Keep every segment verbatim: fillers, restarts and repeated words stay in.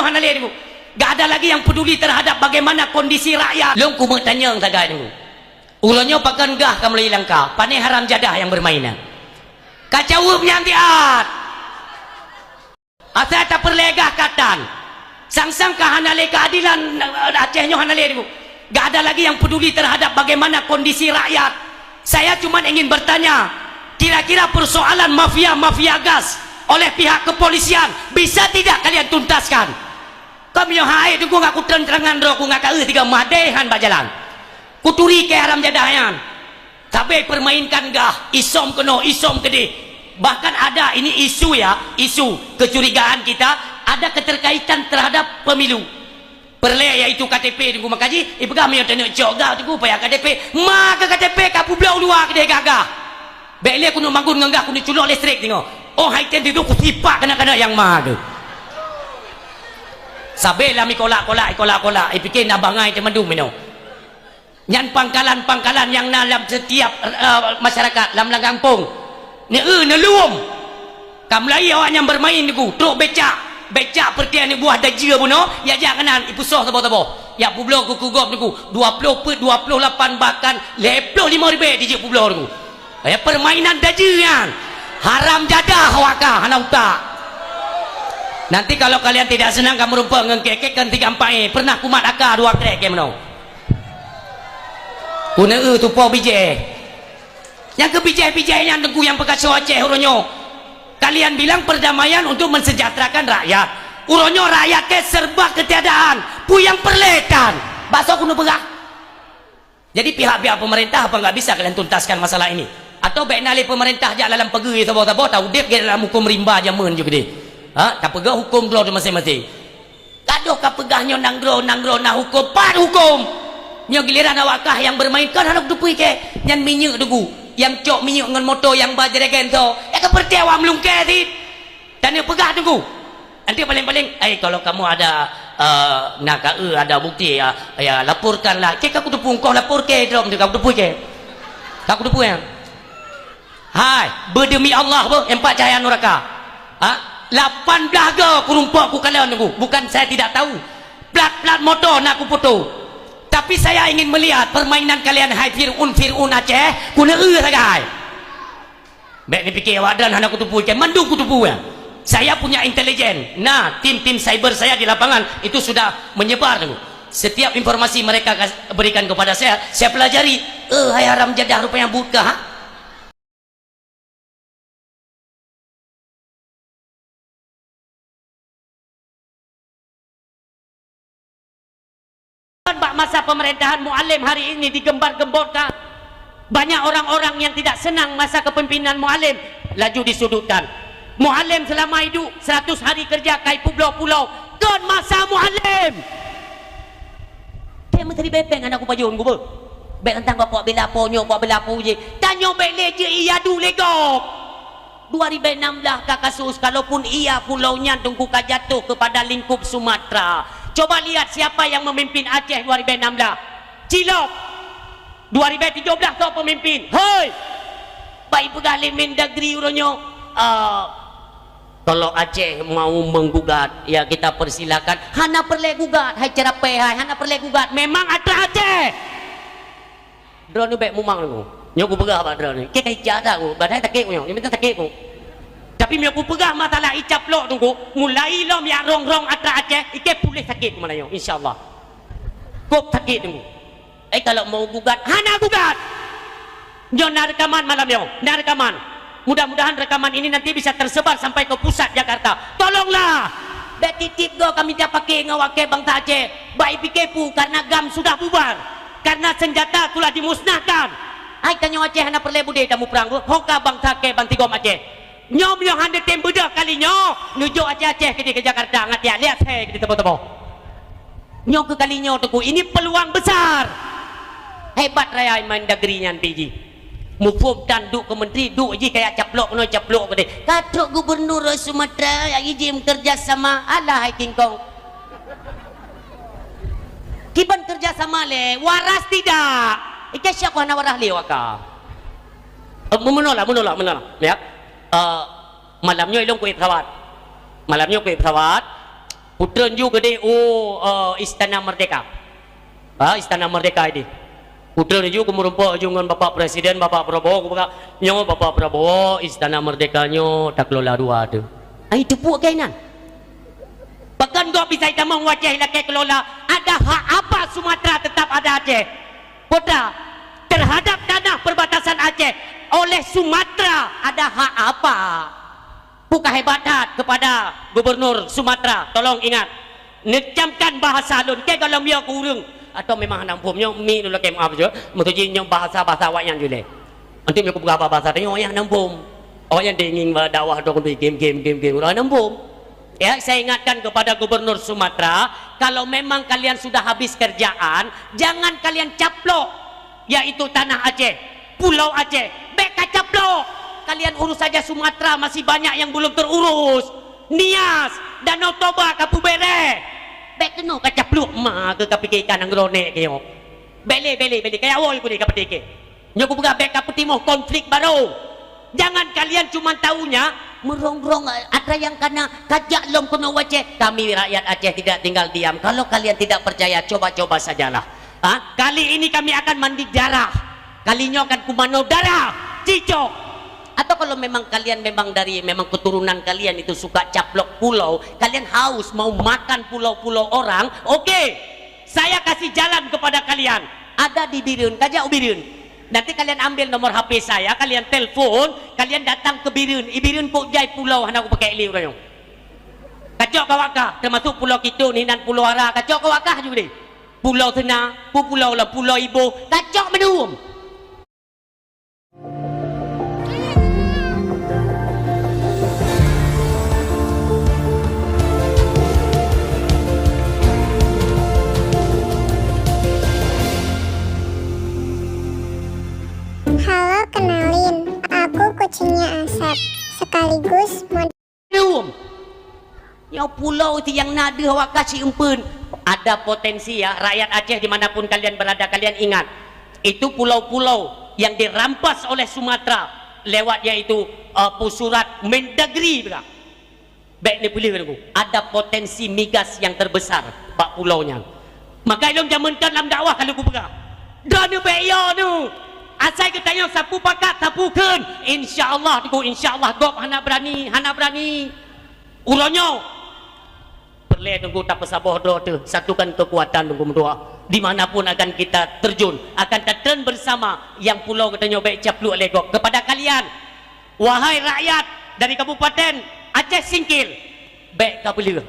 Hana lé, Teungku. Gak ada lagi yang peduli terhadap bagaimana kondisi rakyat. Lôn keumeung tanyong sagai, Teungku. Uroe nyoe pakon gah ka mulai langka, pane haram jadah nyang bermain nyan. Ka jaweueb nyan siat. Asai tapeureulée gah ka tan. Sang-sang ka hana lé keadilan, eh, Aceh nyoe hana lé, Teungku. Gak ada lagi yang peduli terhadap bagaimana kondisi rakyat. Saya cuma ingin bertanya, kira-kira persoalan mafia-mafia gas oleh pihak kepolisian bisa tidak kalian tuntaskan? Kami nyoe hai, Teungku, ngat kutreun-treungan droe ku ngat ka eu tiga madé han bak jalan. Kuturi kée haram jadah nyan. Sabe permainkan gah, isom keunoe, isom keudeh. Bahkan ada ini isu ya, isu kecurigaan kita ada keterkaitan terhadap pemilu. Peureulée yaitu K T P, Teungku, maka jih ipeugah meunyoe taneuk cok gah, Teungku, payah K T P. Ma keu K T P ka peubloe u luwa keudeh gah-gah. Bék lé keuneuk magun ngon gah, keuneuk culok listrik singoh. Oh, hai tem situ kusipak keuneuk-keuneuk nyang ma keu. Sabe lam ikolak-kolak, ikolak-kolak, ipike na bangai teumandum inoe. Nyan pangkalan-pangkalan nyang na lam setiap, eh, masyarakat, lam, lam gampông. Neu-eu, neulom. Ka mulai awak nyan bermain, Teungku. Trok becak. Becak peureuti aneuk buah dajeue bunoe, ya jak keunan, ipusoh saboh-saboh. Ya peubloe keu, keu gob, Teungku. Dua ploh peuet, dua ploh lapan, bahkan lhée ploh limong ribée dijeuet peubloe, Teungku. Ya, permainan dajeue nyan. Haram jadah awak ka, hana utak. Nanti kalau kalian tidak senang, kamu rumpok ngon kek-kek kan tiga empat, eh. Pernah kumat aka dua krek ke meunoe. Ku neu-eu tupo bijéh. Nyang keu bijéh-bijéh nyan, Teungku, nyang peukasoe Aceh uroe nyoe. Kalian bilang perdamaian untuk mensejahterakan rakyat. Uroe nyoe rakyat ke serba ketiadaan. Peue nyang peureulée tan? Baksoe keuneuk peugah. Jadi pihak-pihak pemerintah apa enggak bisa kalian tuntaskan masalah ini? Atau bék na lé pemerintah jak lam pageue saboh-saboh, ta udeb lé dalam huköm rimba jameun jih keudeh. Ha, tapeugah huköm droe teuh maséng-maséng. Gadoh ka peugah nyoe nanggroe, nanggroe na huköm, pat huköm? Nyoe giliran awak kah nyang bermain, kan hana kuteupue kée. Nyan minyeuk Teungku, nyang cok minyeuk ngon moto nyang ba jerigen soe. Ya ka peureuté awak meulungkée cit. Taneuk peugah Teungku. Nanti paling-paling, "Eh, kalau kamu ada, eh, na ka eu, ada bukti, ya, ya, laporkanlah." Kée ka kuteupue engkau lapor kée, droe ka kuteupue kée. Ka kuteupue, ya. Hai, berdemi Allah, beuh, empat cahaya neraka. Ha? Lapan blah go kurumpok kukalon Teungku. Bukan saya tidak tahu. Plat-plat moto na kupoto. Tapi saya ingin melihat permainan kalian, hai Fir'aun, Fir'aun Aceh, kuneu sagai. Bék neupike awak droe hana kuteupue, mandum kuteupue. Saya punya intelijen. Nah, tim-tim cyber saya di lapangan itu sudah menyebar Teungku. Setiap informasi mereka kas-, berikan kepada saya, saya pelajari. Eh, hai haram jadah, rupanya buet kah, ha? Bak masa pemerintahan Mualem hari ini digembar-gemborkan. Banyak orang-orang yang tidak senang masa kepemimpinan Mualem, laju disudutkan. Mualem selama hidup seratus hari kerja kai publoe pulau, kon masa Mualem. Cek meuseri bepeng aneuk kupajôn gubeu. Bék teuntang bak puak bela po nyoe, puak bela po jih. Tanyoe bék lé jeuet iyadu lé gob. Dua ribée nam blah ka kasus, kalaupun iya pulau nyan Teungku ka jatuh kepada lingkup Sumatera. Coba lihat siapa yang memimpin Aceh dua ribée nam blah. Cilok. Dua ribée tujoh blah soe pemimpin. Hoi! Bai peugah lé Mendagri uroe nyoe, ah, kalau Aceh mau menggugat, ya kita persilakan. Hana peureulée gugat, hai Ceurapée hai, hana peureulée gugat. Memang atra Aceh. Droeneuh bék mumang Teungku. Nyoe kupeugah bak droeneuh. Kée ka ija that ku, padahai sakét ku nyoe. Nyoe mantong sakét ku. Tapi meunyoe kupeugah masalah icaplok Teungku, mulai lom jak rong-rong atra Aceh, ikée puléh sakét ku malam nyoe, insya Allah. Kôb sakét Teungku. Eh, kalau mau gugat, hana gugat. Nyoe na rekaman malam nyoe, na rekaman. Mudah-mudahan rekaman ini nanti bisa tersebar sampai ke pusat Jakarta. Tolonglah. Bék tieb-tieb goe kami tapake ngon awak kée bansa Aceh. Bai pike peue, karena GAM sudah bubar. Karena senjata telah dimusnahkan. Hai tanyoe Aceh hana peureulée beudé tamuprang, ho ka bansa kée bansigom Aceh. Nyoe meunyoe hana tem beudôh kali nyoe, neujok Aceh-Aceh keudeh keu Jakarta ngat jak lihat he keudeh teuboh-teuboh. Nyoe keu kali nyoe Teungku, ini peluang besar. Hebat raya Mendagri nyan pih jih. Muphom tan duek keu menteri, duek jih kaya caplok keunoe caplok keudeh. Ka trok gubernur Sumatera jak izin kerja sama, alah hai kingkong. Kiban kerja sama lé, waras tidak? Ika siapa hana waras lé waka? Eh, meunoe lah, meunoe lah, meunoe lah. Ya. Eh, malam nyoe ilong kuéh pesawat. Malam nyoe kuéh pesawat. Kutreun ju keudeh u, eh, Istana Merdeka. Ha, Istana Merdeka ideh. Kutreun ju, kumeurumpok ju ngon Bapak Presiden, Bapak Prabowo, kupeugah, "Nyoe Bapak Prabowo, Istana Merdeka nyoe takelola dua teuh." Ai, teupeue keunan. Pakon gob bisa itamong u Aceh lakée kelola, ada hak apa Sumatera tetap ada Aceh? Kota, terhadap tanah perbatasan Aceh oleh Sumatera ada hak apa? Peue ka hebat that kepada Gubernur Sumatera, tolong ingat, neucamkan bahasa lôn, keu gohlom yo keu ureuëng, atau memang hana muphom nyoe, mi lôn lakée meu'ah beujeuet, meutuji nyoe bahasa-bahasa awaknyan jih lé. Anteuk nyoe kupeugah bahasa tanyoe, awaknyan hana muphom. Awaknyan teungieng dakwah dong di game, game, game, game, ureuëng hana muphom. Ya, saya ingatkan kepada Gubernur Sumatera, kalau memang kalian sudah habis kerjaan, jangan kalian caplok, yaitu tanah Aceh, Pulau Aceh. Bék kacaplok. Kalian urus saja Sumatera, masih banyak yang belum terurus. Nias, Danau Toba, kapeuberes. Bék keunoe kacaplok ma keu kapike ikan anggroe nek keu nyoe. Bék lé, bék lé, bék lé. Kaya awai kudeh kapeutikeh. Nyoe kupeugah bék kapeutimoh konflik baru. Jangan kalian cuma taunya meurong-rong, eh, atra nyang kana kajak lom keunoe u Aceh. Kami rakyat Aceh tidak tinggal diam. Kalau kalian tidak percaya, coba-coba sajalah. Ha? Kali ini kami akan mandi darah. Kali nyoe akan kumano darah. Cicok. Atau kalau memang kalian memang dari, memang keturunan kalian itu suka caplok pulau, kalian haus mau makan pulau-pulau orang, oke. Saya kasih jalan kepada kalian. Ada di Bireuen, kajak u Bireuen. Nanti kalian ambil nomor H P saya, kalian telepon, kalian datang ke Bireuen. I Bireuen kok jai pulau hana kupakai lé uroe nyoe. Kacok kawak kah, termasuk Pulau Kitun, hinan Pulau Ara, kacok kawak kah juga deh. Pulau Sena, pu pulau lah, Pulau Iboh, kacok mandum. Halo, kenalin, aku kucingnya Asep, sekaligus mod- Belum. Nyoe pulau ti nyang na deuh awak ka siumpeuen. Ada potensi ya, rakyat Aceh di mana pun kalian berada, kalian ingat. Itu pulau-pulau yang dirampas oleh Sumatera lewat yaitu, eh, peue surat Mendagri beuka. Bék neupeuleueh Teungku. Ada potensi migas yang terbesar bak pulau nyan. Maka ilôn jameun kan lam dakwah ka lheueh kupeugah. Droeneuh bék yo neuh. Asai geutanyoe sapeue pakat, sapeue kheun. Insya Allah Teungku, insya Allah gob hana berani, hana berani. Uroe nyoe peureulée Teungku tapeusaboh droe teuh, satukan kekuatan Teungku meudoa. Di mana pun akan kita terjun, akan tatreun bersama nyang pulo geutanyoe bék caplok lé gob. Kepada kalian, wahai rakyat dari Kabupaten Aceh Singkil, bék kapeuleueh.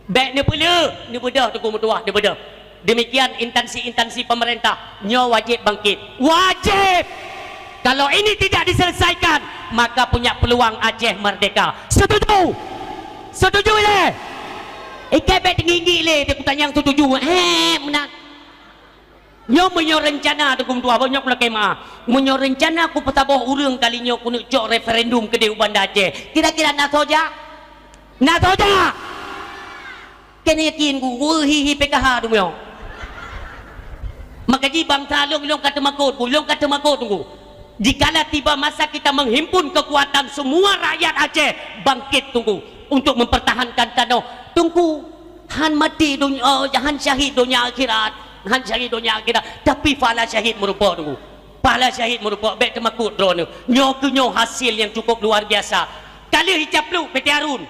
Bék neupeuleueh, neubeudôh Teungku meutuah, neubeudôh. Demikian instansi-instansi pemerintah, nyoe wajéb bangkit. Wajéb! Kalau ini tidak diselesaikan, maka punya peluang Aceh merdeka. Setuju? Setuju lé? Ikai bék teunginggik lé, Teungku tanyong setuju. Eh, meunan. Nyoe meunyoe reuncana Teungku meutuah, bah nyoe kulakée meu'ah. Meunyoe reuncana kupeusaboh ureuëng kali nyoe keuneuk cok referendum keudeh u Banda Aceh, kira-kira na soe jak? Na soe jak? Keuneuk yakin ku, ku hi-hi P K H tu nyoe. Maka jih bansa lôn, lôn ka teumakot ku, lôn ka teumakot ku. Jikala tiba masa kita menghimpun kekuatan semua rakyat Aceh bangkit Teungku untuk mempertahankan tanoh. Teungku, han maté donya, eh, han syahid donya akhirat, han syahid donya akhirat, tapi pahala syahid meurumpok Teungku. Pahala syahid meurumpok, bék teumakot droeneuh. Nyoe keuh nyoe hasil nyang cukup luar biasa. Ka lheueh icaplok P T Harun.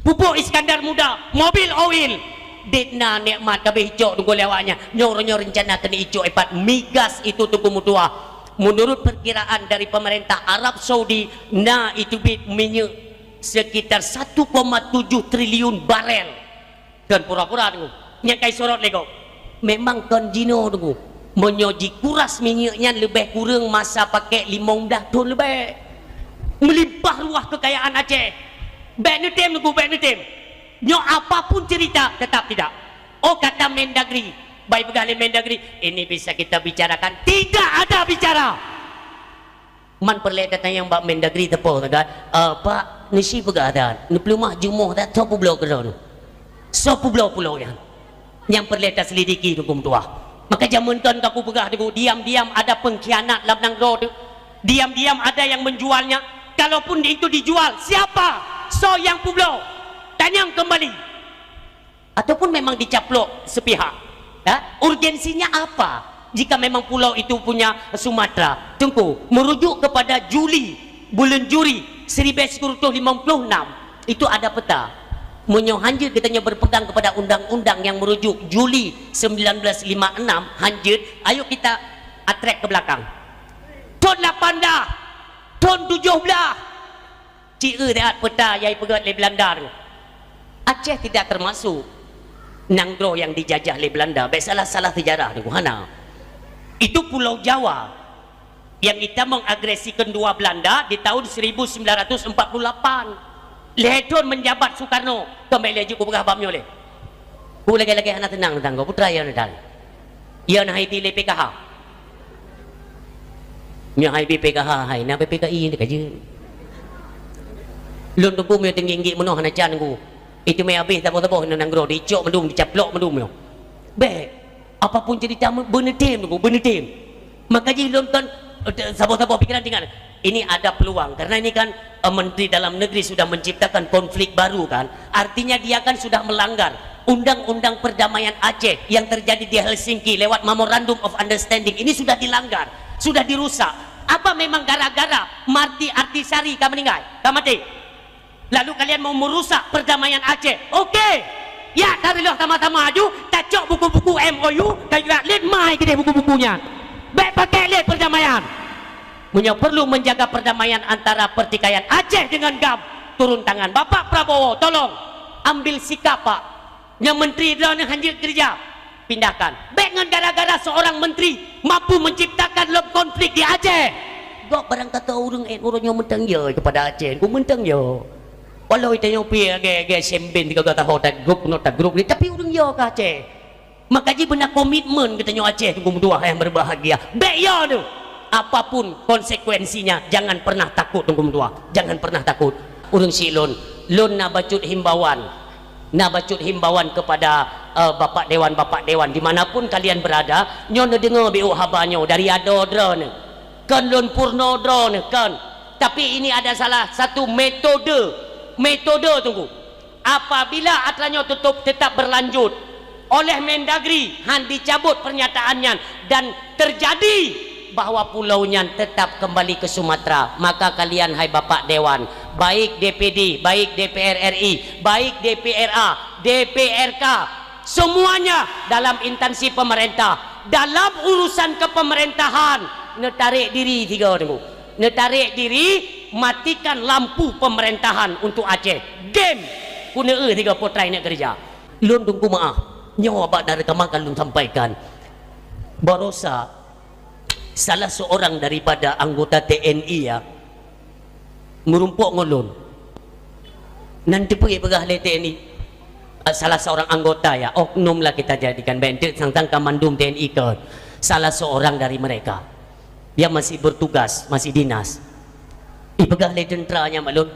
Pupuk Iskandar Muda, mobil oil. Dek na nikmat ka abéh icok Teungku lé awaknyan. Nyoe uroe nyoe reuncana keuneuk icok ipat migas itu Teungku meutuah. Menurut perkiraan dari pemerintah Arab Saudi, na iteubiet minyeuk sekitar satu koma tujuh triliun barel. Kon pura-pura Teungku. Nyang ka isorot lé gob. Memang kon jinoe Teungku. Meunyoe jikuras minyeuk nyan leubeh kureueng masa pakék limong blaih thon leubeh. Meulimpah ruah keukayaan Aceh. Bék neutem Teungku, bék neutem. Nyoe apapun cerita, tetap tidak. Oh, kata Mendagri. Baik peugah lé Mendagri, ini bisa kita bicarakan. Tidak ada bicara. Man peureulée tatanyong bak Mendagri teupoh that, "Eh, Pak, neusi peugah that, neupeuleumah jumoh that, soe peubloe keudroe nyoe? Soe peubloe pulo nyan?" Nyang peureulée taselidiki Teungku meutuah. Maka jameun kon ka kupeugah Teungku, diam-diam ada pengkhianat lam nanggroe teuh. Diam-diam ada yang menjualnya. Kalaupun itu dijual, siapa? Soe nyang peubloe? Tanyong kembali. Ataupun memang dicaplok sepihak? Ya? Urgensinya apa jika memang pulau itu punya Sumatera? Teungku, merujuk kepada Juli, bulan Juli seribu sembilan ratus lima puluh enam, itu ada peta. Meunyoe hanjeuet geutanyoe berpegang kepada undang-undang yang merujuk Juli sembilan belas lima enam, hanjeuet, ayo kita atrek ke belakang. Thon lapan belas, thon tujoh belas, ci eu that peta nyang ipeugét lé Belanda tu. Aceh tidak termasuk nanggroe yang dijajah lé Belanda. Bék salah-salah sejarah tu, hana. Itu Pulau Jawa yang itamong agresi kedua Belanda di tahun seribu sembilan ratus empat puluh lapan. Lhèe thon menjabat Sukarno, keumbali laju kupeugah bab nyoe lé. Ku lagèe-lagèe hana teunang teuntang gob, putra ya neudan. Ya na hai bi lé P K H. Nyoe hai bi P K H, hai na P P K I ni ka jeuet. Lôn teungku meunyoe teunggik-nggik meunoe hana can ku. Itu meuhabéh saboh-saboh nang nanggroe, dicok mandum, dicaplok mandum nyoe. Bèk. Apapun cerita, beuneutem teungku, beuneutem. Maka jih lôn kon, eh, saboh-saboh pikiran tinggal. Ini ada peluang, karena ini kan, eh, Menteri Dalam Negeri sudah menciptakan konflik baru kan. Artinya dia kan sudah melanggar Undang-Undang Perdamaian Aceh yang terjadi di Helsinki lewat Memorandum of Understanding. Ini sudah dilanggar, sudah dirusak. Apa memang gara-gara Marty Artisari ka meninggal, ka mati? Lalu kalian mau merusak perdamaian Aceh. Oke. Ya, tareuloh sama-sama aju, tacok buku-buku M O U, tayue lét mai keudeh buku-buku nyan. Bèk pakèk lé perdamaian. Meunyoe perlu menjaga perdamaian antara pertikaian Aceh dengan GAM, turun tangan. Bapak Prabowo, tolong ambil sikap, Pak. Nyang menteri droeneuh hanjeuet keureuja, pindahkan. Bèk ngon gara-gara seorang menteri mampu menciptakan lom konflik di Aceh. Gob barang kata ureueng, eh, ureueng nyoe mantong yo kepada Aceh, ku mantong yo. Walau tanyoe pih lagèe-lagèe sembeng tiga gata ho tagrup, nyoe tagrup ni, tapi ureueng yo keu Aceh. Maka jih beuna komitmen geutanyoe Aceh, Teungku meutuah yang berbahagia. Bèk yo tu. Apapun konsekuensinya, jangan pernah takut, Teungku meutuah. Jangan pernah takut. Ureueng syiek lôn, lôn na bacut himbauan. Na bacut himbauan kepada, eh, Bapak Dewan, Bapak Dewan, di mana pun kalian berada, nyoe neudeungoe beuh haba nyoe dari adoe droeneuh. Kon lôn purnoe droeneuh, kon. Tapi ini ada salah satu metode, metode, Teungku. Apabila atra nyoe tutup tetap berlanjut, oleh Mendagri han dicabut pernyataan nyan dan terjadi bahwa pulau nyan tetap kembali ke Sumatera, maka kalian, hai Bapak Dewan, baik D P D, baik D P R R I, baik D P R A, D P R K, semuanya dalam instansi pemerintah, dalam urusan kepemerintahan, neutarek diri tiga, Teungku. Neutarek diri, matikan lampu pemerintahan untuk Aceh. Game! Ku neueu tiga potrai nak kerja. Lôn Teungku meu'ah, nyoe bak dari kama ka lôn sampaikan. Barosa salah seorang daripada anggota T N I ya, meurumpok ngon lôn. Nan teupeu peugah lé T N I, eh, salah seorang anggota ya, oknum lah kita jadikan, bèk teuk sang-sang ka mandum T N I kon. Salah seorang dari mereka. Dia masih bertugas, masih dinas. Ipeugah lé tentara nyan bak lôn,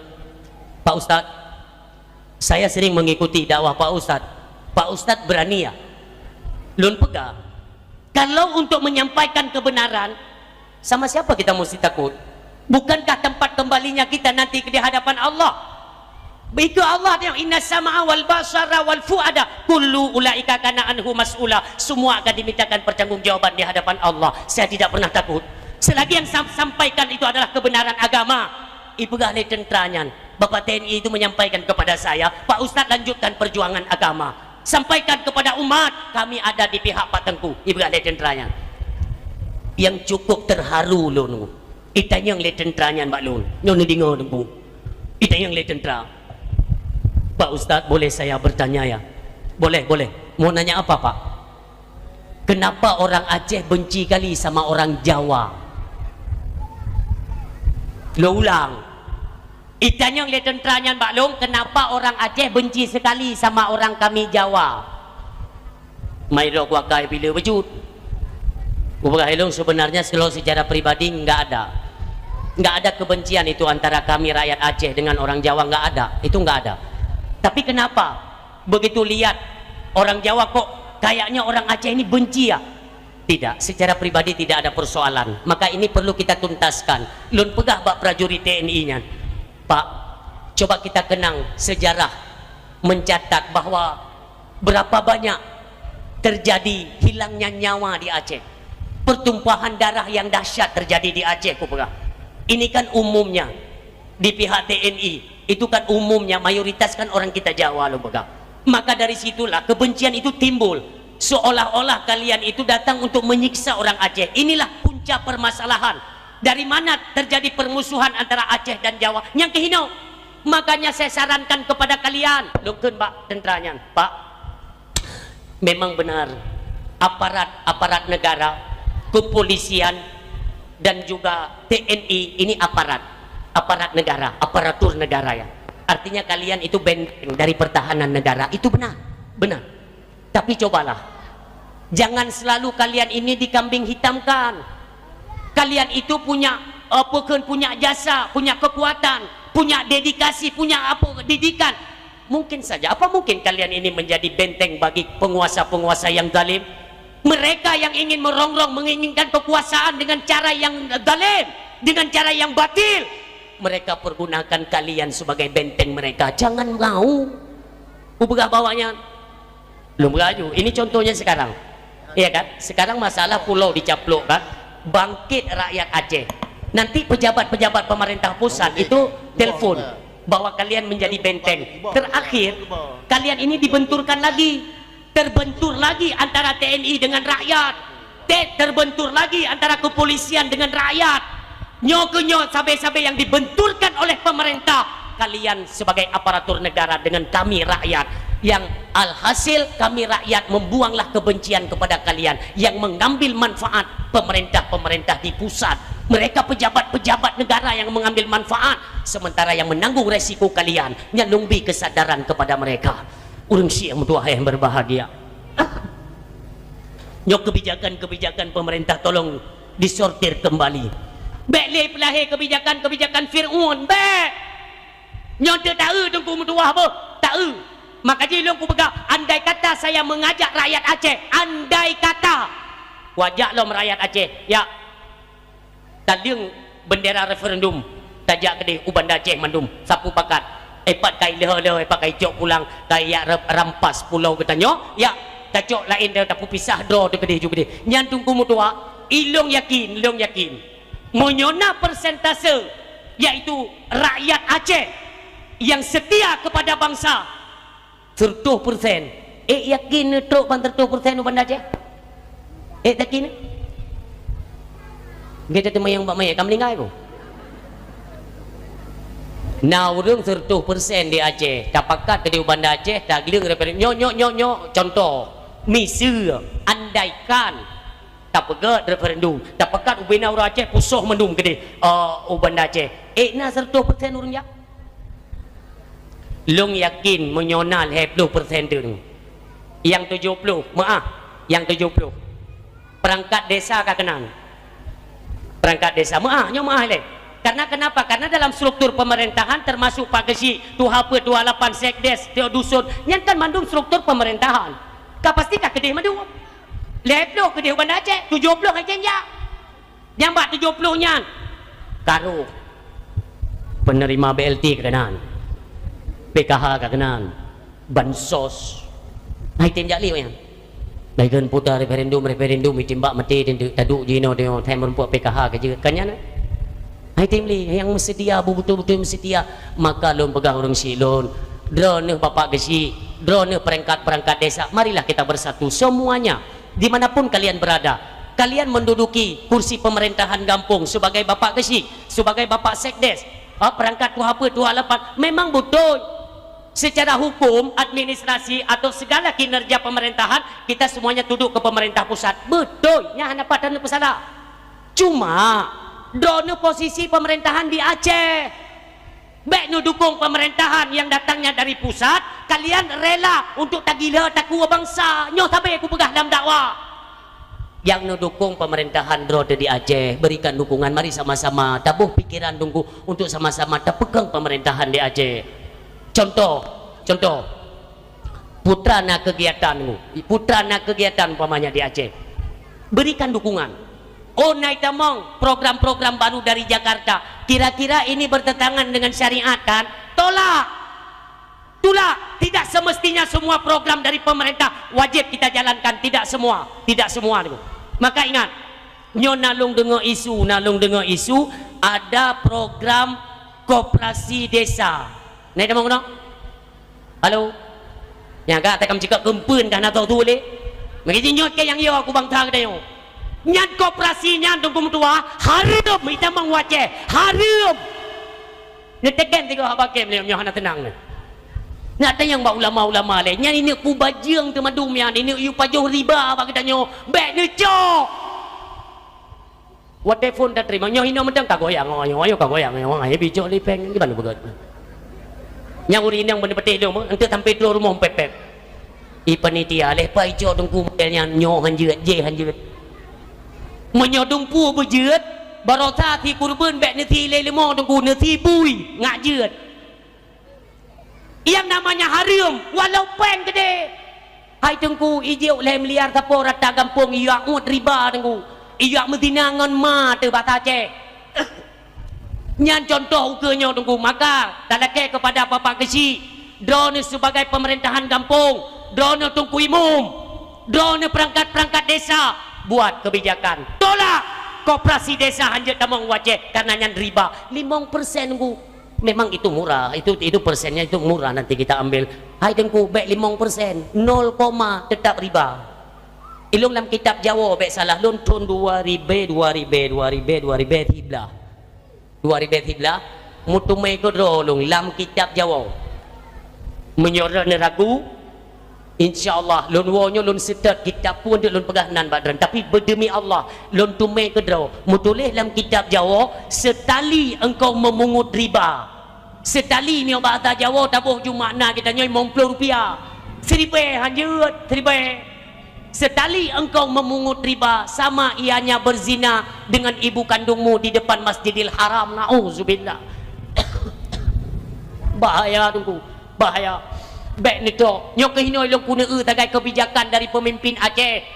"Pak Ustaz, saya sering mengikuti dakwah Pak Ustaz. Pak Ustaz berani ya?" Lôn peugah, kalau untuk menyampaikan kebenaran, sama siapa kita mesti takut? Bukankah tempat kembalinya kita nanti di hadapan Allah? Begitu Allah dia, "Inna sam'a wal basara wal fuada kullu ulaika kana anhu mas'ula." Semua akan dimintakan pertanggungjawaban di hadapan Allah. Saya tidak pernah takut. Selagi yang sam-, sampaikan itu adalah kebenaran agama. Ipeugah lé tentara nyan, "Bapak T N I itu menyampaikan kepada saya, Pak Ustaz lanjutkan perjuangan agama. Sampaikan kepada umat, kami ada di pihak Pak Teungku." Ipeugah lé tentara nyan. Yang cukup terharu lôn, itanyong lé tentara nyan bak lôn. Nyoe neudeungoe Teungku. Itanyong lé tentara. "Pak Ustaz, boleh saya bertanya ya?" "Boleh, boleh." "Mau nanya apa, Pak?" "Kenapa orang Aceh benci kali sama orang Jawa?" Lôn ulang. Itanyong lé tentara nyan bak lôn, "Kenapa orang Aceh benci sekali sama orang kami Jawa?" Mai droe kuakai pih le beujeuet. Kupeugah lé lôn, sebenarnya kalau secara pribadi enggak ada. Enggak ada kebencian itu antara kami rakyat Aceh dengan orang Jawa, enggak ada. Itu enggak ada. Tapi kenapa? Begitu lihat orang Jawa kok kayaknya orang Aceh ini benci ya? Tidak, secara pribadi tidak ada persoalan. Maka ini perlu kita tuntaskan. Lôn peugah bak prajurit T N I nyan, "Pak, coba kita kenang sejarah mencatat bahwa Berapa banyak terjadi hilangnya nyawa di Aceh? Pertumpahan darah yang dahsyat terjadi di Aceh, kupeugah. Ini kan umumnya di pihak T N I, itu kan umumnya, mayoritas kan orang kita Jawa, lôn peugah. Maka dari situlah kebencian itu timbul. Seolah-olah kalian itu datang untuk menyiksa orang Aceh. Inilah punca permasalahan. Dari mana terjadi permusuhan antara Aceh dan Jawa? Nyang keuhinoe. Makanya saya sarankan kepada kalian, lôn kheun bak tentara nyan, Pak, memang benar, aparat-aparat negara, kepolisian, dan juga T N I ini aparat, aparat negara, aparatur negara, ya. Artinya kalian itu benteng dari pertahanan negara, itu benar, benar. Tapi cobalah, jangan selalu kalian ini dikambing hitamkan. Kalian itu punya, eh, apa kan, punya jasa, punya kekuatan, punya dedikasi, punya apa, didikan. Mungkin saja, apa mungkin kalian ini menjadi benteng bagi penguasa-penguasa yang zalim? Mereka yang ingin merongrong, menginginkan kekuasaan dengan cara yang zalim, dengan cara yang batil, mereka pergunakan kalian sebagai benteng mereka. Jangan mau. Kupeugah bak awaknyan. Lôn peugah laju. Ini contohnya sekarang. Iya kan? Sekarang masalah pulau dicaplok kan. Bangkit rakyat Aceh. Nanti pejabat-pejabat pemerintah pusat itu telepon bahwa kalian menjadi benteng. Terakhir, kalian ini dibenturkan lagi. Terbentur lagi antara T N I dengan rakyat. Te-, terbentur lagi antara kepolisian dengan rakyat. Nyoe keuh nyoe sabe-sabe yang dibenturkan oleh pemerintah. Kalian sebagai aparatur negara dengan kami rakyat. Yang alhasil kami rakyat membuanglah kebencian kepada kalian. Yang mengambil manfaat pemerintah-pemerintah di pusat. Mereka pejabat-pejabat negara yang mengambil manfaat. Sementara yang menanggung resiko kalian. Nyan lôn bi kesadaran kepada mereka. Ureuëng syiek meutuwah yang berbahagia. Nyoe kebijakan-kebijakan pemerintah tolong disortir kembali. Bék lé peulahé kebijakan-kebijakan Fir'aun, bék! Nyoe teu taeu Teungku meutuwah boh, taeu. Maka jih lôn kupeugah, andai kata saya mengajak rakyat Aceh, andai kata, wajak lom rakyat Aceh, ya. Taleueng bendera referendum, tajak keudeh u Banda Aceh mandum, sapeue pakat. Eh, pat kai lheueh-lheueh, eh, pat kai cok pulang, kai yak ra-, rampas pulau geutanyoe, yak tacok laén, tapeupisah droe teuh keudeh ju keudeh. Nyan Teungku meutuwah, ilôn yakin, ilôn yakin. Meunyoe na persentase, yaitu rakyat Aceh yang setia kepada bangsa, Seratus persen. Ék yakin neutrok ban seratus persen u Banda Aceh? Ék yakin? Gata teuma nyang bak manyét ka meuninggai boh. Na ureuëng seratus persen di Aceh, tapakat keudeh u Banda Aceh, tagleueng referendum. Nyoe, nyoe, nyoe, nyoe, contoh. Miseue, andaikan tapeugét referendum, tapakat ubena ureuëng Aceh pusoh mandum keudeh, eh, u Banda Aceh. Ék na seratus persen ureuëng jak? Lôn yakin meunyoe na lhée ploh persen teuk, nyang tujoh ploh meuáh, nyang tujoh ploh perangkat desa ka keunan. Perangkat desa meuáh, nyoe meuáh lé. Karena kenapa? Karena dalam struktur pemerintahan termasuk Pak Geuchik, Tuha Peuet, Tuha Lapan, Sekdes, Tiok Dusun, nyan kan mandum struktur pemerintahan. Ka pasti ka keudeh mandum. Lhée ploh keudeh u Banda Aceh, tujoh ploh hana jak. Nyang bak tujoh ploh nyan, karoh penerima B L T ka keunan, P K H ka keunan, bansos. Hai tem jak lé nyan. Bagi kan puta referendum, referendum, itimbak maté, teunteu taduek jinoe, teunteu time meureumpok P K H ka jeuet. Kan nyan, hai tem lé, nyang meusedia, beutôi-beutôi meusedia. Maka lôn peugah ureuëng syiek lôn, droeneuh Bapak Geuchik, droeneuh perangkat-perangkat desa, marilah kita bersatu semuanya. Di mana pun kalian berada, kalian menduduki kursi pemerintahan gampong sebagai Bapak Geuchik, sebagai Bapak Sekdes, ha, perangkat Tuha Peuet, Tuha Lapan, memang beutôi. Secara hukum, administrasi atau segala kinerja pemerintahan, kita semuanya tunduk ke pemerintah pusat. Beutôi, nyan hana pat taneuk peusalah. Cuma, droeneuh posisi pemerintahan di Aceh. Bék neudukong pemerintahan yang datangnya dari pusat, kalian rela untuk tagila takue bansa. Nyoe sabe kupeugah lam dakwah. Nyang neudukong pemerintahan droe teuh di Aceh, berikan dukungan, mari sama-sama taboh pikiran Teungku untuk sama-sama tapeukong pemerintahan di Aceh. Contoh, contoh, Putra na kegiatan, putra na kegiatan umpamanya di Aceh. Berikan dukungan. Oh, na itamong program-program baru dari Jakarta. Kira-kira ini bertentangan dengan syariat, kan? Tolak. Tulak, tidak semestinya semua program dari pemerintah wajib kita jalankan, tidak semua, tidak semua tu. Maka ingat, nyoe na lôn deungoe isu, na lôn deungoe isu ada program koperasi desa. Nai tamong keunoe? Halo? Nyang ka takam cakap keumpeuen ka na tau tu lé. Maka jinyot ke nyang yo aku bangsa geutanyoe. Nyan koperasi nyan Teungku meutuah, hareuem itamong u Aceh, hareuem. Neuteken tiga haba kem lé nyoe hana teunang nyoe. Nak tanyong bak ulama-ulama lé, nyan ineuk pubajeueng teumadum nyan, ineuk yue pajoh riba bak geutanyoe, bék neucok. Watée phon tateurimong, nyoe hinoe mantong ka goyang, nyoe, nyoe ka goyang, nyoe, nyoe bijok lipeng, gimana beugét? Nyang ureueng inong beuneupeuteh dong, enteuk sampai troh rumoh pép-pép. I panitia, leh pai cok Teungku model nyan, nyoe han jeuet, jéh han jeuet. Meunyoe dumpeue beujeuet, barosa si kureubeuen bék neusi lé leumo Teungku, neusi bui, ngak jeuet. Yang namanya hareuem, walau péng keudeh. Hai Teungku, ijok lhée miliar sapo rata gampông, ijak uet riba Teungku. Ijak meuzina ngon ma teuh basa Aceh. Nyan contoh ukeue nyoe Teungku. Maka, talakée kepada Bapak Geuchik, droeneuh sebagai pemerintahan gampông, droeneuh Teungku Imum, droeneuh perangkat-perangkat desa, buat kebijakan. Tolak koperasi desa hanjeuet tamong u Aceh, karena nyan riba. Limong persen Teungku. Memang itu murah, itu, itu persennya itu murah nanti kita ambil. Hai Teungku, bék limong persen, nol koma tetap riba. Ilôn lam kitab Jawoe bék salah lôn thon dua ribée, dua ribée, dua ribée, dua ribée siblah. Dua ribée siblah, meuteumé keudroe lôn lam kitab Jawoe. Meunyoe droeneuh ragu, insya Allah, lôn woe nyoe lôn seutôt kitab peue deuek lôn peugah nan bak droeneuh. Tapi beudemi Allah, lôn teumé keudroe, meutuléh lam kitab Jawoe, "Seutali engkau memungut riba." Seutali nyoe bahasa Jawoe taboh ju makna geutanyoe limong ploh rupiah. Siribée hanjeuet, siribée. Seutali engkau memungut riba, sama ianya berzina dengan ibu kandungmu di depan Masjidil Haram. Nauzubillah. Bahaya Teungku, bahaya. Bék neutok. Nyoe keuh hinoe lôn keuneuk eu sagai keubijakan dari peumimpin Aceh.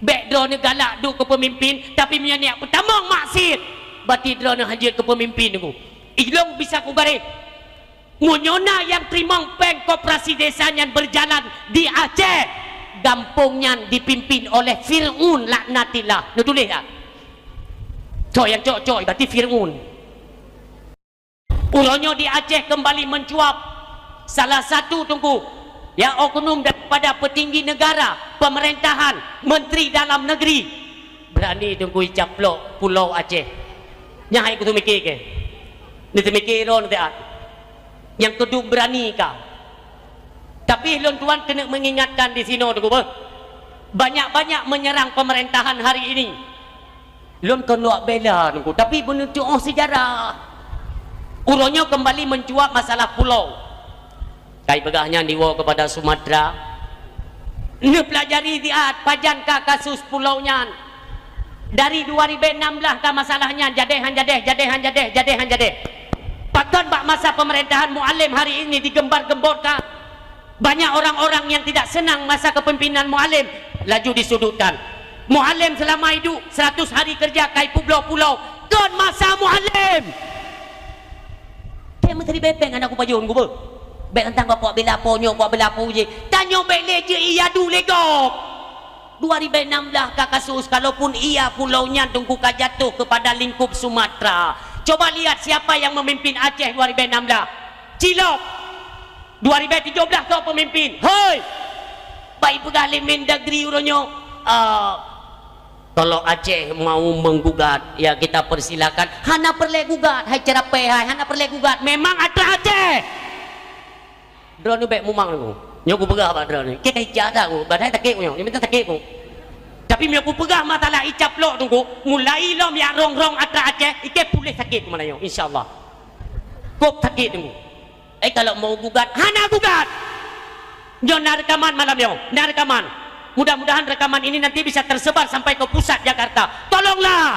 Bék droeneuh galak duek keu peumimpin, tapi meunyoe neujak peutamong maksiet, berarti droeneuh hanjeuet keu peumimpin Teungku. Ilôn bisa kugaréh. Meunyoe na nyang teurimong péng koperasi desa nyan berjalan di Aceh, gampông nyan dipimpin oleh Fir'aun laknatillah. Neutuléh tak? Cok nyang cok-cok, berarti Fir'aun. Uroe nyoe di Aceh kembali mencuat. Salah satu Teungku, ya, oknum daripada petinggi negara, pemerintahan, menteri dalam negeri, berani Teungku icaplok Pulo Aceh. Nyan hai kuteumike keu. Neuteumike droe neusiat. Nyang keudum berani ka. Tapi lôn tuan keuneuk mengingatkan di sinoe Teungku beuh. Banyak-banyak menyerang pemerintahan hari ini. Lôn kon lôn bela Teungku, tapi beuneutuoh sejarah. Uroe nyoe kembali mencuat masalah pulo. Kai peugah nyan diwoe kepada Sumatera. Neupelajari siat pajan ka kasus pulo nyan. Dari dua ribée enam belas ka masalah nyan, jadeh han jadeh, jadeh han jadeh, jadeh han jadeh. Pakon bak masa pemerintahan Mualem hari ini digembar-gemborkan? Banyak orang-orang yang tidak senang masa kepemimpinan Mualem, laju disudutkan. Mualem selama hidup seratus hari kerja kai publoe pulo, kon masa Mualem. Teuh meuseuti bepeng aneuk kupajon gubeu. Bék teuntang bak puak bela po nyoe, puak bela po jih. Tanyoe bék lé jeuet iyadu lé gob. Dua ribée enam belas ka kasus, kalaupun iya pulo nyan Teungku ka jatuh kepada lingkup Sumatera. Coba lihat siapa yang memimpin Aceh dua ribée enam belas. Cilok. Dua ribée tujoh belas soe peumimpin. Hei! Bak ipeugah lé Mendagri uroe nyoe, ah, kalau Aceh mau menggugat, ya kita persilakan. Hana peureulée gugat, hai ceurapée hai, hana peureulée gugat. Memang atra Aceh. Droeneuh bék mumang Teungku. Nyoe kupeugah bak droeneuh. Keu ija that Teungku, badan sakét Teungku. Nyoe mantong sakét Teungku. Tapi meunyoe kupeugah masalah icaplok Teungku, mulai lom jak rong-rong atra Aceh, ikei puléh sakét Teungku malam nyoe, insya Allah. Kok sakét Teungku. Eh, kalau mau gugat, hana gugat. Nyoe na rekaman malam nyoe, na rekaman. Mudah-mudahan rekaman ini nanti bisa tersebar sampai ke pusat Jakarta. Tolonglah.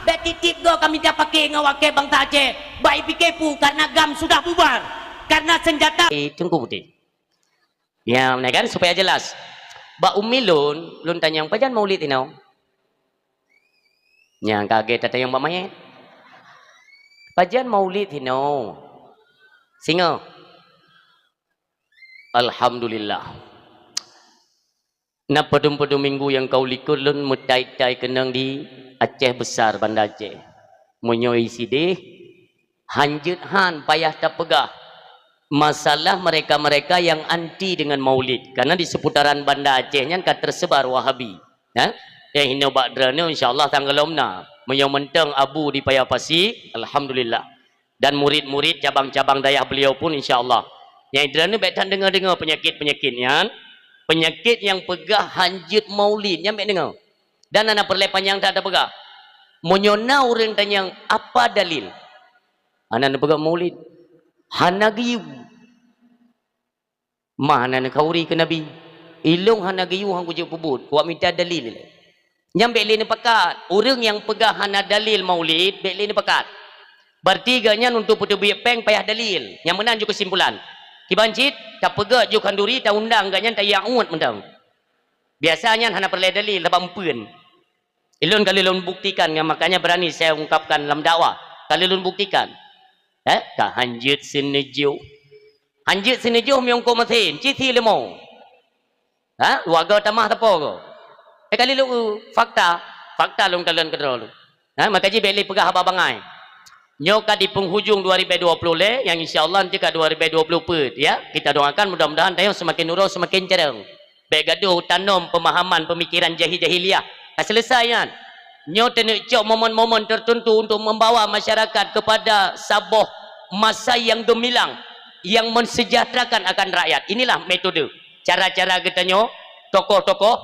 Bék tieb-tieb goe ka mita paké ngon awak kée bangsa Aceh. Bak ipike peue, karena GAM sudah bubar. Karena senjata. Eh, Teungku Putih. Ya, nah kan, supaya jelas. Bak umi lôn, lôn tanyong, "Pajan maulid hinoe?" Nyang kagét tatanyong bak manyét. "Pajan maulid hinoe?" Singoh. Alhamdulillah. Na padum-padum minggu nyang ka u likot lôn meutai-tai keunong di Aceh Besar, Banda Aceh. Meunyoe sideh, hanjeuet han payah tapeugah masalah mereka-mereka yang anti dengan Maulid, karena di seputaran Banda Aceh nyan ka tersebar Wahabi. Ya? Eh, hino bak droeneuh, insya Allah tanggalom na. Meunyoe mantong Abu di Paya Pasi, alhamdulillah. Dan murid-murid cabang-cabang dayah beliau pun, insya Allah. Nyang droeneuh bèk that deungoe-deungoe peunyakét-peunyakét nyan. Peunyakét nyang peugah hanjeuet Maulid nyan bèk deungoe. Dan hana peureulèe panyang that tapeugah. Meunyoe na ureueng tanyong, "Apa dalil?" Hana neupeugah Maulid. Hana geuyue. Mah hana neukhauri keu Nabi. Ilôn hana geuyue han kujeuet peubuet. Kuwak mita dalil. Nyan bèk lé neupakat. Ureueng nyang peugah hana dalil Maulid, bèk lé neupakat. Berarti geuh nyan untuk peuteubiet péng payah dalil. Nyang meunan jeuet keusimpulan. Kiban cit, tapeugöt jeuet khanduri, taundang geuh nyan, tayak uet mantong. Biasa nyan hana peureulèe dalil, sabab eumpeuen. Ilôn ka lôn buktikan, makanya berani saya ungkapkan lam dakwah. Ka lôn buktikan. Eh, ka hanjeuet seuneujôh. Hanjeuet seuneujôh meunyoe keu meusén, cit si leumo. Ha? Warga tamah sapo ko? Eh, ka lôn, fakta. Fakta lôn kalon keudroe lôn. Ha, maka jih bèk lé peugah haba bangai. Nyoe ka di penghujung dua ribu dua puluh lé, nyang insya Allah nanti ka dua ribu dua puluh peuet, ya. Kita doakan mudah-mudahan tanyoe semakin uroe semakin cereng. Bèk gadoh tanom pemahaman pemikiran jahil-jahiliyah. Ka selesai nyan. Nyoe taneuk cok momen-momen tertentu untuk membawa masyarakat kepada saboh masa yang gemilang, yang mensejahterakan akan rakyat. Inilah metode, cara-cara geutanyoe, tokoh-tokoh,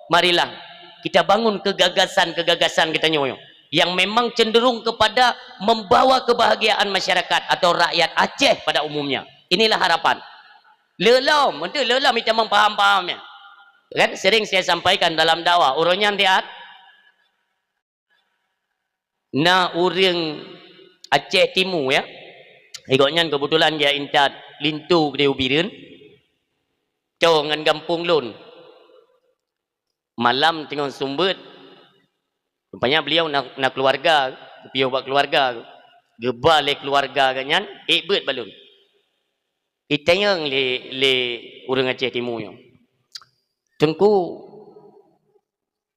marilah kita bangun kegagasan-kegagasan geutanyoe yang memang cenderung kepada membawa kebahagiaan masyarakat atau rakyat Aceh pada umumnya. Inilah harapan. Le lom, untuk le lom itamong paham-paham nyan. Kan sering saya sampaikan dalam dakwah, ureueng nyan lihat, na ureueng Aceh Timu, ya. Gobnyan keubeutulan geujak intat linto keudéh u Bireuen, toe ngon gampông lôn. Malam teungoh seumeubeuet, rupanya beliau na, na keuluwarga, geupiôh bak keuluwarga, geuba lé keuluwarga geuh nyan, ék beuet bak lôn. Itanyong lé, lé ureueng Aceh Timu nyoe, "Teungku,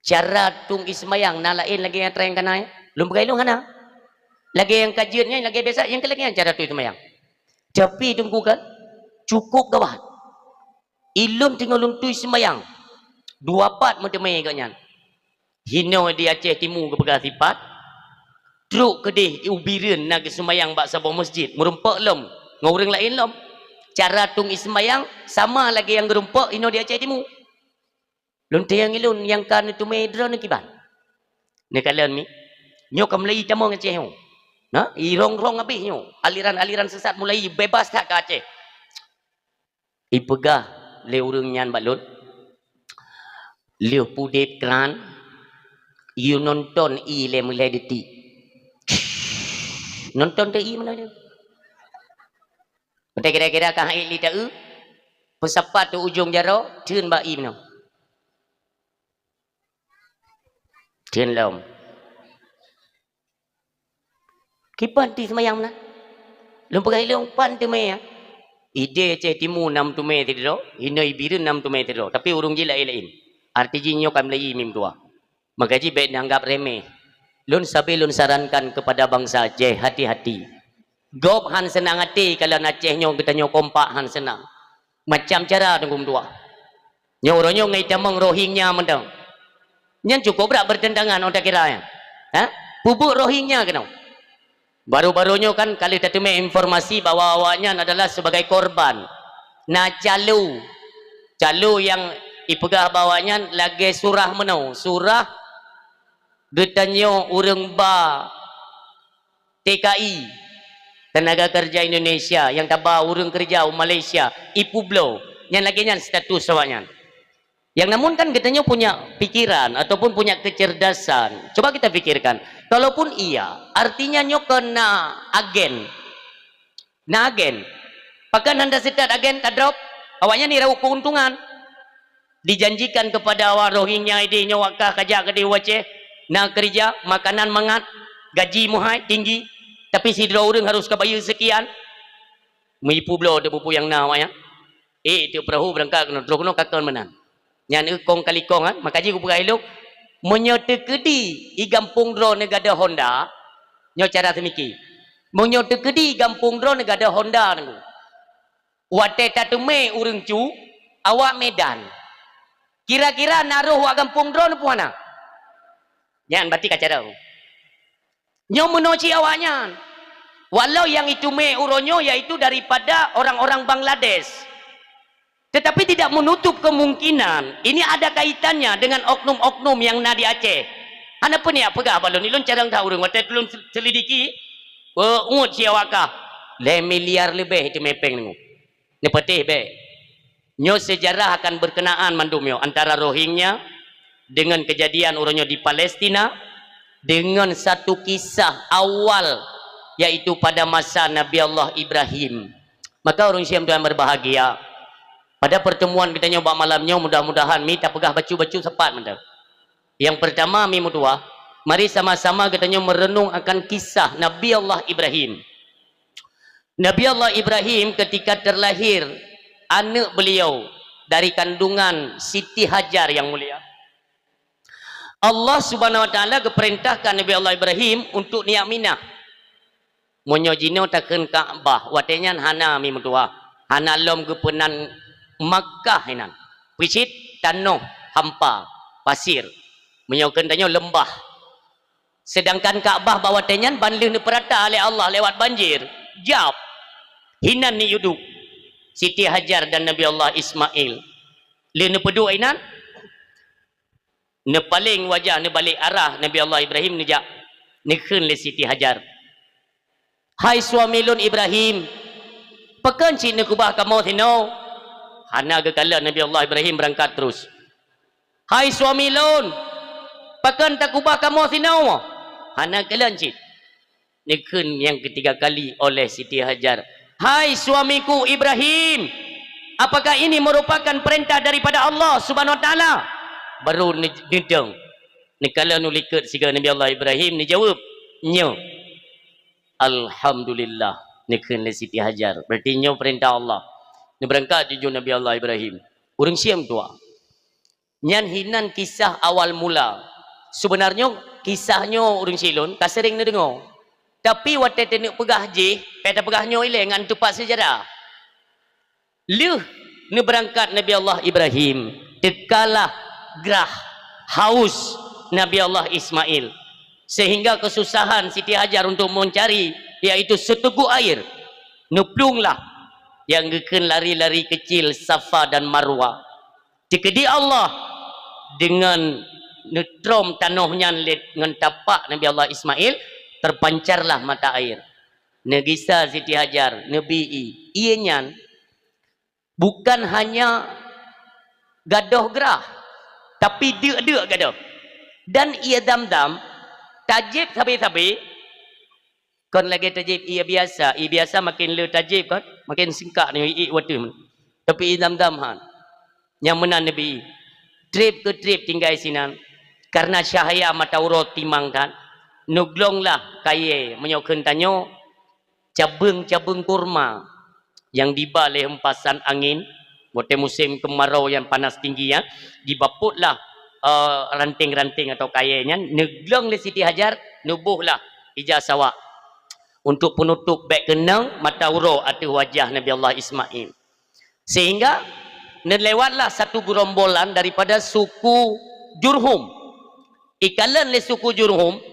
cara tueng ie seumayang na laén lagèe nyang treng ka na, ya?" Lôn peugah ilôn hana. Lagèe nyang ka jeuet nyan, lagèe biasa, nyang keu lagèe nyan cara tueng ie seumayang. Tapi Teungku kan, cukup gawat. Ilôn teungoh lôn tueng ie seumayang, dua pat meuteumé gobnyan. Hinoe di Aceh Timu geupeugah sipat, trok keudéh u Bireuen na geuseumayang bak saboh meuseujid, meurumpok lom ngon ureueng laén lom. Cara tueng ie seumayang sama lagèe nyang geurumpok hinoe di Aceh Timu. Lôn tanyong ilôn, "Nyang ka neuteumé droeneuh kiban?" Neukalon mi, "Nyoe ka meulayeue tamong Aceh nyoe. Na, irong-rong habéh nyoe. Aliran-aliran sesat mulai bebas that ka Aceh." Ipeugah lé ureueng nyan bak lôn, "Lheueh pudeb kran, yue nonton ie lé meulhèe detik." Nonton teu ie meunan lé. Watèe kira-kira ka hait lé taeu, peusapat teu ujong jaroe, theun bak ie meunan. Theun lom. "Kiban tueng ie seumayang meunan?" Lôn peugah ilôn, "Pan teumé, ya." Idéh Aceh Timu na meuteumé sidroe, hinoe Bireuen na meuteumé sidroe, tapi ureueng jih laén-laén. Arti jih nyoe ka meulayeue mi meutuwah. Maka jih bèk neuanggap remeh. Lôn sabe lôn sarankan kepada bansa Aceh, hati-hati. Gob han seunang até kalon Aceh nyoe geutanyoe kompak han seunang. Macam cara teungku meutuwah. Nyoe uroe nyoe ngon itamong Rohingya mantong. Nyan cukup brat bertentangan, oh, takira nyan. Ha? Peubuet Rohingya keunoe. Baru-baru nyoe kan ka lheueh tateumé informasi bahwa awaknyan adalah sebagai korban. Na calo. Calo nyang ipeugah bahwa nyan lagèe surah meunoe. Surah geutanyoe ureueng ba T K I, Tenaga Kerja Indonesia, nyang taba ureueng keureuja u Malaysia, ipubloe. Nyan lagèe nyan status awaknyan. Yang namun kan geutanyoe punya pikiran ataupun punya kecerdasan. Coba kita pikirkan, kalaupun iya, artinya nyoe kon na agen. Na agen. Pakon hana seutat agen tadrop, awaknyan iraup keuntungan. Dijanjikan kepada awak Rohingya idéh nyoe wakah kajak keudéh u Aceh, na keureuja, makanan mangat, gaji meuhai, tinggi, tapi sidroe ureueng harus ka bayeue seukian. Meuipu bloe teuh bupu nyang na awaknyan. Eh, teuk peurahô beurangkat keunoe, troh keunoe ka kon meunan. Nyan eu kong kali kong, ha? Maka jih kupeugah ilong, meunyoe teukeudi i gampông droeneuh gadôh honda, nyoe cara seumiki. Meunyoe teukeudi i gampông droeneuh gadôh honda nyoe, watée tateumé ureuëng cu, awak Medan. Kira-kira na roh wak gampông droeneuh peue hana? Nyan berarti ka carông. Nyoe meunoe cit awaknyan. Walau nyang iteumé uroe nyoe yaitu daripada orang-orang Bangladesh. Tetapi tidak menutup kemungkinan ini ada kaitannya dengan oknum-oknum nyang na di Aceh. Hana peue neujak peugah bak lôn, ilôn carông that ureuëng. Watée tulôn sel-, selidiki, peu uet si awak kah, lhée miliar leubeh iteumé péng deungoe. Neupatéh bék. Nyoe sejarah akan berkenaan mandum nyoe antara Rohingya dengan kejadian uroe nyoe di Palestina, dengan satu kisah awal, yaitu pada masa Nabi Allah Ibrahim. Maka ureuëng Syiah tuan berbahagia, pada pertemuan kita nyoe bak malam nyoe, mudah-mudahan mi tapeugah bacut-bacut sapat mantong. Yang pertama mi meutuah, mari sama-sama kita nyoe merenung akan kisah Nabi Allah Ibrahim. Nabi Allah Ibrahim ketika terlahir aneuk beliau dari kandungan Siti Hajar yang mulia, Allah Subhanahu Wa Taala geupeurintahkan Nabi Allah Ibrahim untuk neujak Minah. Meunyoe jinoe takheun Ka'bah, watée nyan hana mi meutuah, hana lom geupeunan Makkah inan. Peucit tanoh hampa, pasir. Meunyoe kheun tanyoe leumbah. Sedangkan Ka'bah bak watée nyan ban lheueh neupeurata lé Allah lewat banjir, jab. Hinan neuyue duek Siti Hajar dan Nabi Allah Ismail. Lheueh neupeuduek inan, neupaleng wajah, neubalek arah Nabi Allah Ibrahim neujak, neukheun lé Siti Hajar, "Hai suami lôn Ibrahim, pakon cit neukeubah kamoe sinoe?" Hana geukalon Nabi Allah Ibrahim, beurangkat terus. "Hai suami lôn, pakon takeubah kamoe sinoe?" Hana kalon cit. Neukheun nyang keutiga kali oleh Siti Hajar, "Hai suamiku Ibrahim, apakah ini merupakan perintah daripada Allah Subhanahu Wa Taala?" Baru ne-, neudong. Neukalon u likot sigoe Nabi Allah Ibrahim, neujaweueb, "Nyoe." "Alhamdulillah," neukheun lé Siti Hajar. "Berarti nyoe perintah Allah." Neubeurangkat jujur Nabi Allah Ibrahim. Ureuëng Syiah tuha. Nyan hinan kisah awal mula. Sebenarnya kisah nyoe ureuëng Syiah lôn ka sering neudeungoe. Tapi watée taneuk peugah jih, payah tapeugah nyoe ilée ngon teupat sejarah. Lheueh neubeurangkat Nabi Allah Ibrahim, teukalah grah, haus Nabi Allah Ismail, sehingga kesusahan Siti Hajar untuk mencari, yaitu seteguk air. Neuplueng lah nyang geukheun lari-lari kecil Safa dan Marwa. Teukeudi Allah deungon neutrom tanoh nyan lé ngon tapak Nabi Allah Ismail, terpancarlah mata air. Neugisa Siti Hajar, neubi ié. Ié nyan bukan hanya gadôh grah, tapi deuk-deuk gadôh. Dan ié Zamzam tajéb sabe-sabe, kon lagée tajéb ié biasa. Ié biasa maken le tajéb kan, maken singkat nyoe ié wateuh. Tapi ié Zamzam han. Nyang meunan neubi. Treb keu treb tinggai sinan. Karena cahaya mata uroe timang that, neuglonglah kayée meunyoe kheun tanyoe cabeueng-cabeueng kurma nyang diba lé hempasan angén, watée musém keumarau nyang panas tinggi nyan, dibapotlah, eh, ranting-ranting atau kayée nyan, neuglong lé Siti Hajar, neubohlah ija sawak untuk peunutôp bék keunong mata uroe ateueh wajah Nabi Allah Ismail. Sehingga neulewatlah satu gerombolan daripada suku Jurhum. Ikalon lé suku Jurhum,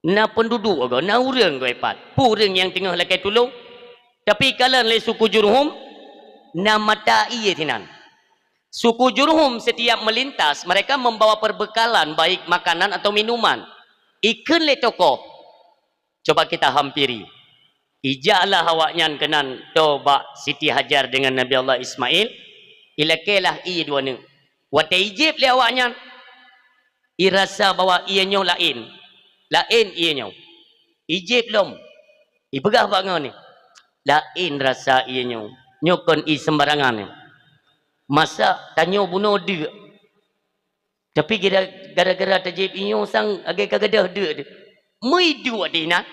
na peunduduek goe, na ureuëng goe pat. Peue ureuëng nyang teungoh lakée tulông? Tapi ikalon lé suku Jurhum, na mata ié sinan. Suku Jurhum setiap melintas, mereka membawa perbekalan, baik makanan atau minuman. Ikheun lé tokoh, coba kita hampiri. Ijaklah awaknyan keunan toe bak Siti Hajar deungon Nabi Allah Ismail, ilakée lah ié dua neuk. Watée ijéb lé awaknyan, irasa bahwa ié nyoe laén. Laén ié nyoe. Ijéb lom. Ipeugah bak ngon ni, "Laén rasa ié nyoe. Nyoe kon ié seumbarangan nyoe. Masa tanyoe bunoe deuk." Tapi gara-, gara-gara tajéb ié nyoe sang lagée ka gadôh deuk teuh. Meuiduek di na.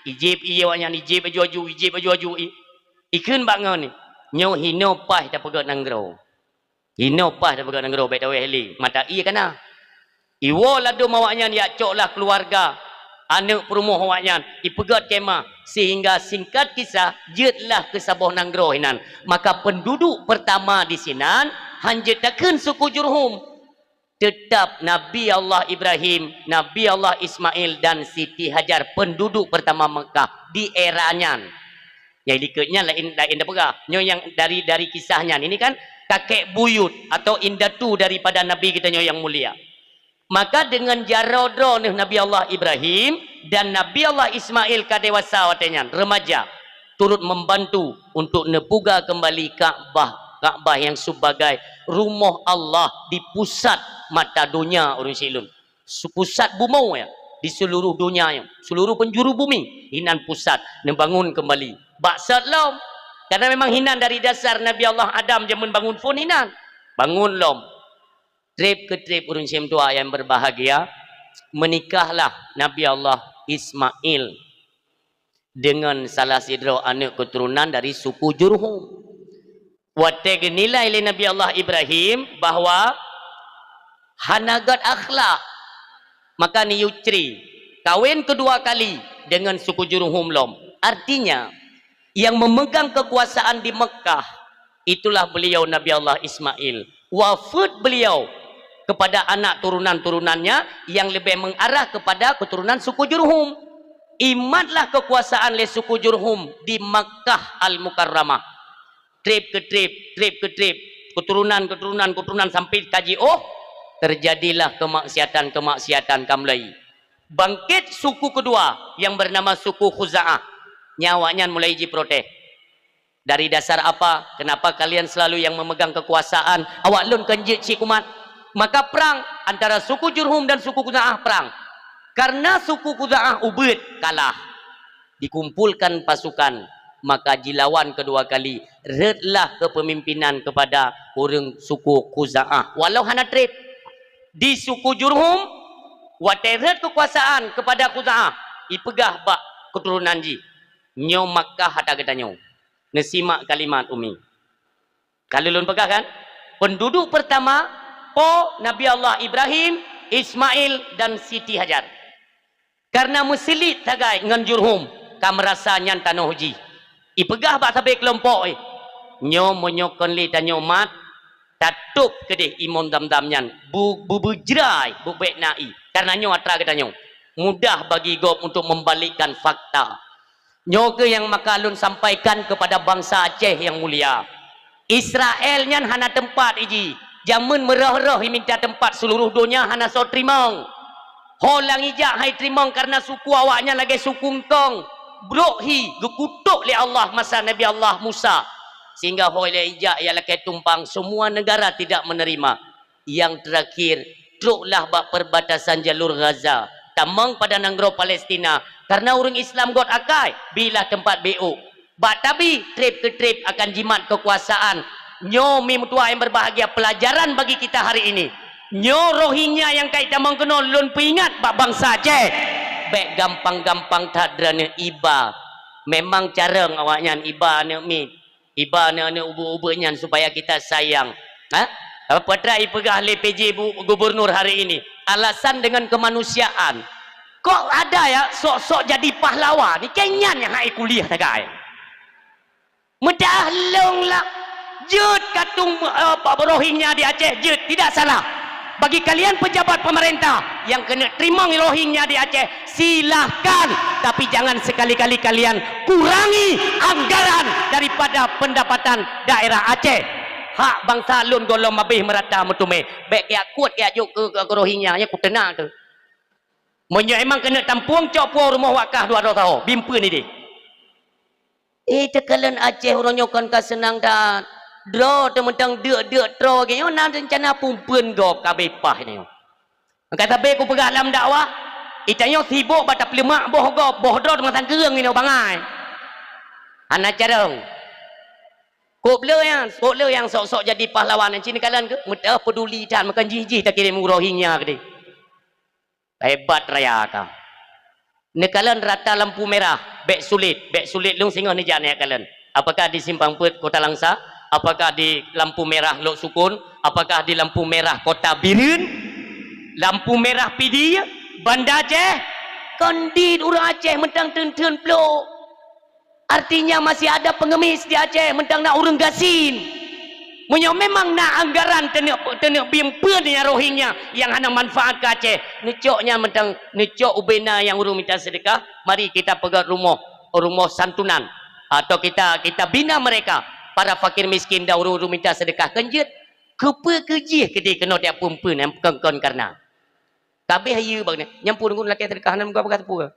Ijéb ié awaknyan, ijéb aju-aju, ijéb aju-aju ié. Ikheun bak ngon ni, Nyoe hinoe paih tapeugöt nanggroe. Hinoe paih tapeugöt nanggroe, bèk taweh lé. Mata ie ka na. Iwoe ladôm awaknyan jak cok lah keuluwarga, aneuk peurumoh awaknyan, ipeugöt kemah, sehingga singkat kisah, jeuet lah keu saboh nanggroe hinan. Maka penduduk pertama di sinan, han jeuet takheun suku Jurhum. Teutap Nabi Allah Ibrahim, Nabi Allah Ismail, dan Siti Hajar, penduduk pertama Mekah di era nyan. Nyang likot nyan laén, laén tapeugah. Nyoe nyang dari, dari kisah nyan. Ini kan kakek buyut atau indatu daripada Nabi geutanyoe nyang mulia. Maka deungon jaroe droeneuh Nabi Allah Ibrahim dan Nabi Allah Ismail ka dewasa watèe nyan, remaja, turut membantu untuk neupuga kembali Ka'bah, Ka'bah yang sebagai rumoh Allah di pusat mata donya ureueng syiek lôn. Su-, pusat bumoe ya, di seluruh donya ya, seluruh penjuru bumi, hinan pusat neubangun kembali. Bak sot lom, karena memang hinan dari dasar Nabi Allah Adam jameun bangun phon hinan. Bangun lom. Trép keu trép ureueng syiek meutuah yang berbahagia, menikahlah Nabi Allah Ismail deungon salah sidroe aneuk keuturonan dari suku Jurhum. Watèe geunilai lé Nabi Allah Ibrahim bahwa hana göt akhlak, maka neuyue cre, kawén keudua kali deungon suku Jurhum lom. Artinya, yang memegang kekuasaan di Mekah, itulah beliau Nabi Allah Ismail. Wafeuet beliau kepada anak turunan-turunannya yang lebih mengarah kepada keturunan suku Jurhum. Imatlah kekuasaan lé suku Jurhum di Makkah Al-Mukarramah. Trép keu trép, trép keu trép, keturunan, keturunan, keturunan sampai ka jiôh, terjadilah kemaksiatan-kemaksiatan ka mulai. Bangkit suku kedua yang bernama suku Khuza'ah. Nyan awaknyan mulai jiprotes. Dari dasar apa? Kenapa kalian selalu yang memegang kekuasaan? Awak lôn kon jeuet cit kumat. Maka prang antara suku Jurhum dan suku Khuza'ah prang. Karena suku Khuza'ah ubeuet, kalah. Dikumpulkan pasukan, maka jilawan kedua kali. Rhötlah kepemimpinan kepada ureueng suku Khuza'ah. Walau hana trép. Di suku Jurhum, watèe rhöt kekuasaan kepada Khuza'ah, ipeugah bak keturunan jih, "Nyoe Makkah ata geutanyoe." Neusimak kalimat Umi. Ka lôn peugah kan? Penduduk pertama, po Nabi Allah Ibrahim, Ismail, dan Siti Hajar. Karena meusilit sagai ngon Jurhum, ka meurasa nyan tanoh jih. Ipeugah bak sabe keulompok, eh, "Nyoe meunyoe kon lé tanyoe mat, tatôb keudeh imon Zamzam nyan, bu-, bu-, beujrai, bubek na ie, karena nyoe atra geutanyoe." Mudah bagi gob untuk membalikkan fakta. Nyoe keuh nyang maka lôn sampaikan kepada bangsa Aceh nyang mulia. Israel nyan hana teumpat iji. Jameun meurôh-rôh iminta teumpat, seuluruh donya hana soe teurimong. Ho lam ijak hai teurimong karena suku awaknyan lagèe suku eungkong. Brok hi geukutok lé Allah masa Nabi Allah Musa. Sehingga ho lam ijak ya lakèe tumpang, semua negara tidak menerima. Yang terakhir, troklah bak perbatasan jalur Gaza, tamong pada nanggroe Palestina, karena ureueng Islam göt akai, bilah teumpat beuôk. Bak tabi, trép keu trép akan jimat kekuasaan. Nyoe mi meutuah yang berbahagia, pelajaran bagi kita hari ini. Nyoe Rohingya nyang kai tamong keunoe lôn peuingat bak bansa Aceh. Bèk gampang-gampang that droeneuh iba. Memang carông awaknyan iba aneuk miet. Iba aneuk-aneuk ubeuek-ubeuek nyan supaya kita sayang. Ha? Apa atra ipeugah lé P J bu-, gubernur hari ini? Alasan dengan kemanusiaan. Kok ada ya sok-sok jadi pahlawan? Ni kan nyan nyang hai kuliah sagai. Meudah lông lah. Jeuet katong, eh, Rohingya di Aceh, jeuet, tidak salah. Bagi kalian pejabat pemerintah yang keuneuk teurimong Rohingya di Aceh, silahkan, tapi jangan sekali-kali kalian kurangi anggaran daripada pendapatan daerah Aceh. Hak bansa lôn gohlom abéh meurata meuteumé. Bèk kiak kuet kiak jok keu, keu, keu Rohingya, nyan kuteuna teuh. Meunyoe emang keuneuk tampueng, cok puwoe rumoh wak kah dua droe saho, bimpeuen idéh. Eh, teukalon Aceh uroe nyoe kon ka seunang that. Droe teuh mantong deuk-deuk troe geuh nyoe na reuncana pumpeuen gob ka beupaih nyoe. Ka sabe kupeugah lam dakwah, itanyoe sibok bak tapeuleumak boh gob, boh droe teuma sangkeueng inoe bangai. Hana carông. Kok le nyang, kok le nyang sok-sok jadi pahlawan nyan cit neukalon keuh, meuteupeduli that meukan jih-jih takirém u Rohingya keudéh. Hebat raya ka. Neukalon rata lampu merah, bèk sulet, bèk sulet lôn singoh neujak neukalon. Apakah di Simpang Peuet Kota Langsa? Apakah di lampu merah Lhoksukon? Apakah di lampu merah Kota Bireuen? Lampu merah Pidie, Banda Aceh? Kon dit ureuëng Aceh mantong theun-theun plôk. Artinya masih ada pengemis di Aceh, mantong na ureuëng gasien. Meunyoe memang na anggaran teuneuk, teuneuk biem peue nyang Rohingya nyang hana manfaat keu Aceh, neucok nyan mantong, neucok ubena nyang ureuëng mita seudeukah, mari kita peugöt rumoh, rumoh santunan. Atau kita, kita bina mereka, para fakir miskin dan ureuëng-ureuëng mita seudeukah. Kon jeuet, keupeue keu jih keudeh keunoe tiep peue-peue nyang kon-kon kareuna. Ka abéh hayeue bak nyan, nyan peue ngon lakée seudeukah, hana muga-muga teupeue.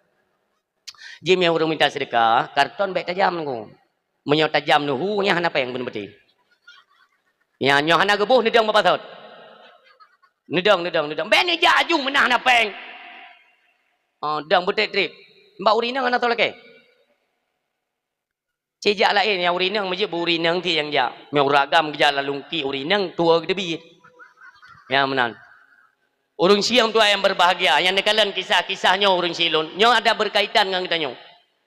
Jih meunyoe ureuëng mita seudeukah, karton bék tajam ngon. Meunyoe tajam neuhu, nyan hana péng beuneubeutôi. Nyan, nyoe hana geuboh neudong bak patot. Neudong, neudong, neudong. Bék neujak aju meunan hana péng. Oh, dong beutrép-trép. Bak ureuëng inong hana soe lakée. Cit jak laén, nyang ureuëng inong meujeuet beu ureuëng inong cit nyang jak. Meunyoe ureuëng agam geujak lalungki ureuëng inong, tuwoe geuteubiet. Nyan meunan. Ureuëng syedara nyang berbahagia, nyang neukalon kisah-kisah nyoe ureuëng syedara lôn, nyoe ada berkaitan ngon geutanyoe.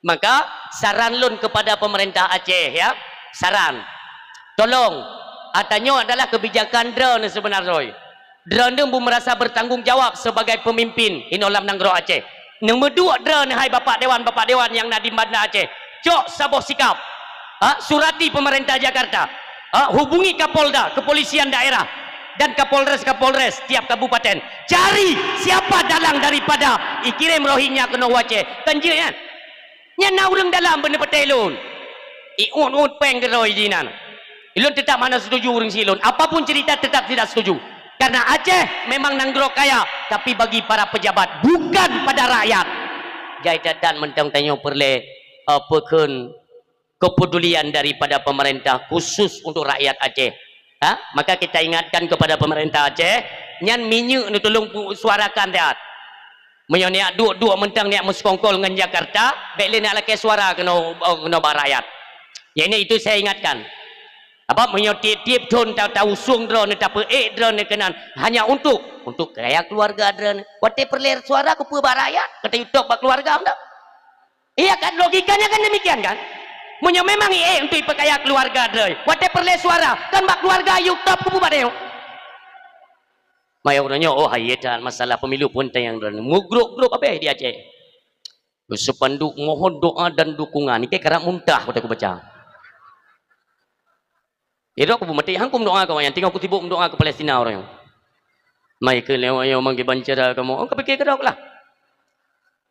Maka, saran lôn kepada pemerintah Aceh, ya, saran. Tolong, ata nyoe adalah kebijakan droeneuh seubeuna droe. Droeneuh beu merasa bertanggung jawab sebagai pemimpin inoe lam nanggroe Aceh. Neumeuduek droeneuh hai Bapak Dewan, Bapak Dewan nyang na di Banda Aceh. Cok saboh sikap. Ha, surati pemerintah Jakarta. Ha, hubungi Kapolda, kepolisian daerah, dan Kapolres-Kapolres tiap kabupaten. Cari siapa dalang daripada ikirém Rohingya keunoe u Aceh. Kan jeuet nyan? Nyan na ureuëng dalam beuneupeutée lôn. Iut-ut péng keudroe jinan. Lôn tetap hana setuju ureuëng syedara lôn. Apapun cerita tetap tidak setuju. Karena Aceh memang nanggroe kaya, tapi bagi para pejabat, bukan pada rakyat. Jai that-that mantong tanyoe peureulée, eh, peukheun kepedulian daripada pemerintah khusus untuk rakyat Aceh. Ha? Maka kita ingatkan kepada pemerintah Aceh, nyan minyeuk neutulông pu-, suarakan that. Meunyoe neujak duek-duek mantong neujak meusekongkol ngon Jakarta, bék lé neujak lakée suara keunoe, keunoe bak rakyat. Jadi itu saya ingatkan. Sabab meunyoe tiep-tiep thon ta-, tausong droeneuh, tapeuék droeneuh keunan hanya untuk, untuk kaya keluarga droeneuh. Watée peureulée suara keupeue bak rakyat, ka tayue top bak keluarga dak? Iya kan, logikanya kan demikian kan? Meunyoe memang iék untuk ipeukayak keuluwarga droe, watée peureulée suara, kan bak keuluwarga yue top keupeue bak tanyoe. Maka uroe nyoe, oh, hayeu that masalah pemilu pun tayang droe. Meugrôp-grôp abéh di Aceh. Spanduk mohon doa dan dukungan. Nike karab muntah watée kubaca. Irok kubu maté, hang kumeudoa keu awaknyan, teungoh kusibok meudoa keu Palestina uroe nyoe. Mai keu lewat nyoe manggé bancara kamoe, oh, kapike keudroe lah.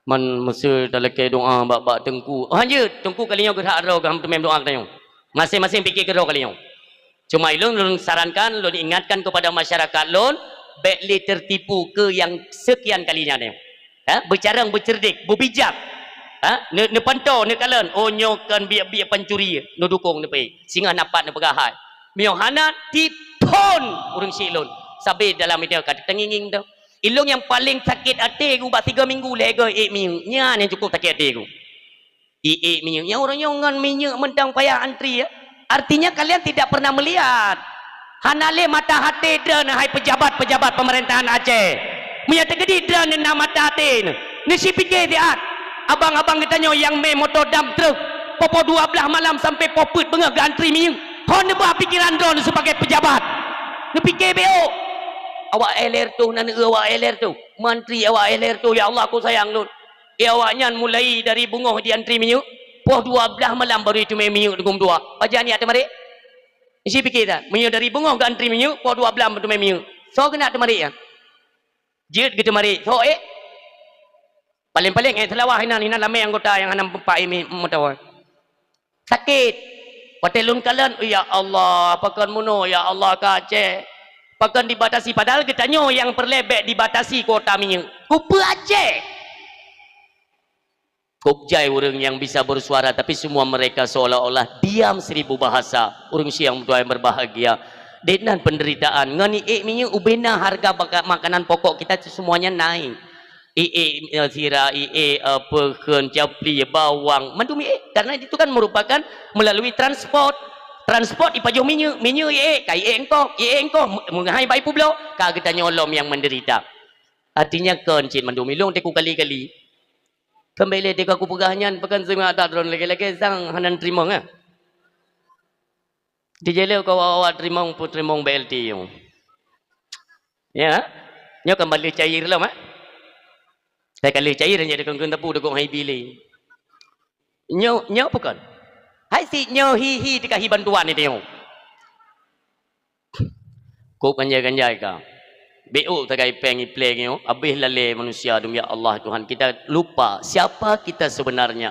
Man meuseu talakée doa bak, bak teungku. Oh, hanjeuet, teungku kali nyoe geuhak droe geuh teumé meudoa keu tanyoe. Maséng-maséng pike keudroe kali nyoe. Cuma ilôn, lôn sarankan, lôn ingatkan kepada masyarakat lôn, bék lé tertipu keu nyang sekian kalinya nyoe. Ha? Beucarông, beuceurdik, beubijak. Ha? Ne-, neupantoe, neukalon, oh, nyoe kon biek-biek pancuri, neudukong, neupeuék. Singoh na pat neupeugah hai. Meunyoe hana, tiphon ureuëng syik lôn. Sabe dalam ideh ka teungieng-ngieng tu. Ilôn nyang paleng sakét até ku bak tiga minggu lhée goe ék minyeuk. Nyan nyang cukup sakét até ku. Iék minyeuk. Nyang ureuëng nyoe ngon minyeuk mantong payah antri, ya. Artinya kalian tidak pernah melihat. Hana lé mata até droeneuh hai pejabat-pejabat pemerintahan Aceh. Meunyoe teukeudi droeneuh na mata até neuh, neusipike siat. Abang-abang geutanyoe nyang mé moto dam truk, poh dua blaih malam sampai poh peuet beungoh geuantri minyeuk. Hon neubah pikiran droeneuh sebagai pejabat. Neupike bék. Awak éh lhée reutôh na neueu awak éh lhée reutôh. Mantri awak éh lhée reutôh, ya Allah, ku sayang lôn. Eh, awaknyan mulai dari beungoh jiantri minyeuk, poh dua blaih malam baru jiteumé minyeuk deungon dua. Pajan jak teumarit? Isi pike that, meunyoe dari beungoh geuantri minyeuk, poh dua blaih teumé minyeuk. Soe keuneuk teumarit nyan? Jeuet geuteumarit. Soe ék? Paleng-paleng ék seulawah inan, inan ramé anggota nyang hana meupat ék mi-, meuteumé. Sakét. Watée lôn kalon, "Ya Allah, pakon meunoe, ya Allah, ka Aceh? Pakon dibatasi?" Padahal geutanyoe nyang peureulée bék dibatasi kuota minyeuk. Kupeue Aceh? Kok jai ureuëng nyang bisa bersuara, tapi semua mereka seolah-olah diam seribu bahasa. Ureuëng syik nyang meutuah nyang berbahagia. Dek nan penderitaan. Ngon iék minyeuk ubena harga baka-, makanan pokok kita semuanya naik. Iék, eh, sira, iék, eh, peukheun, capli, bawang, mandum iék. Karena itu kan merupakan melalui transport. Transport ipajoh minyeuk, minyeuk iék, ka iék engkoh, iék engkoh, me-, meuhai bai peubloe, ka geutanyoe lom nyang menderita. Artinya kon cit mandum ilong teuk kali-kali. Keumbali teuk kupeugah nyan, pakon seungat that droe lagée-lagée sang hana teurimong, eh. Di jalur keu awak-awak teurimong peuteurimong B L T nyoe. Ya? Nyoe kan baleue cair lom, eh? Saya kali cair hanya deungon tapu deungon hai bili. Nyoe, nyoe bukan. Hai si nyoe hi-hi teuka hi bantuan itu nyoe. Kok ganjai-ganjai ka. Beuk tagai péng ipleng nyoe, habéh lalé manusia dum ya Allah Tuhan. Kita lupa siapa kita sebenarnya.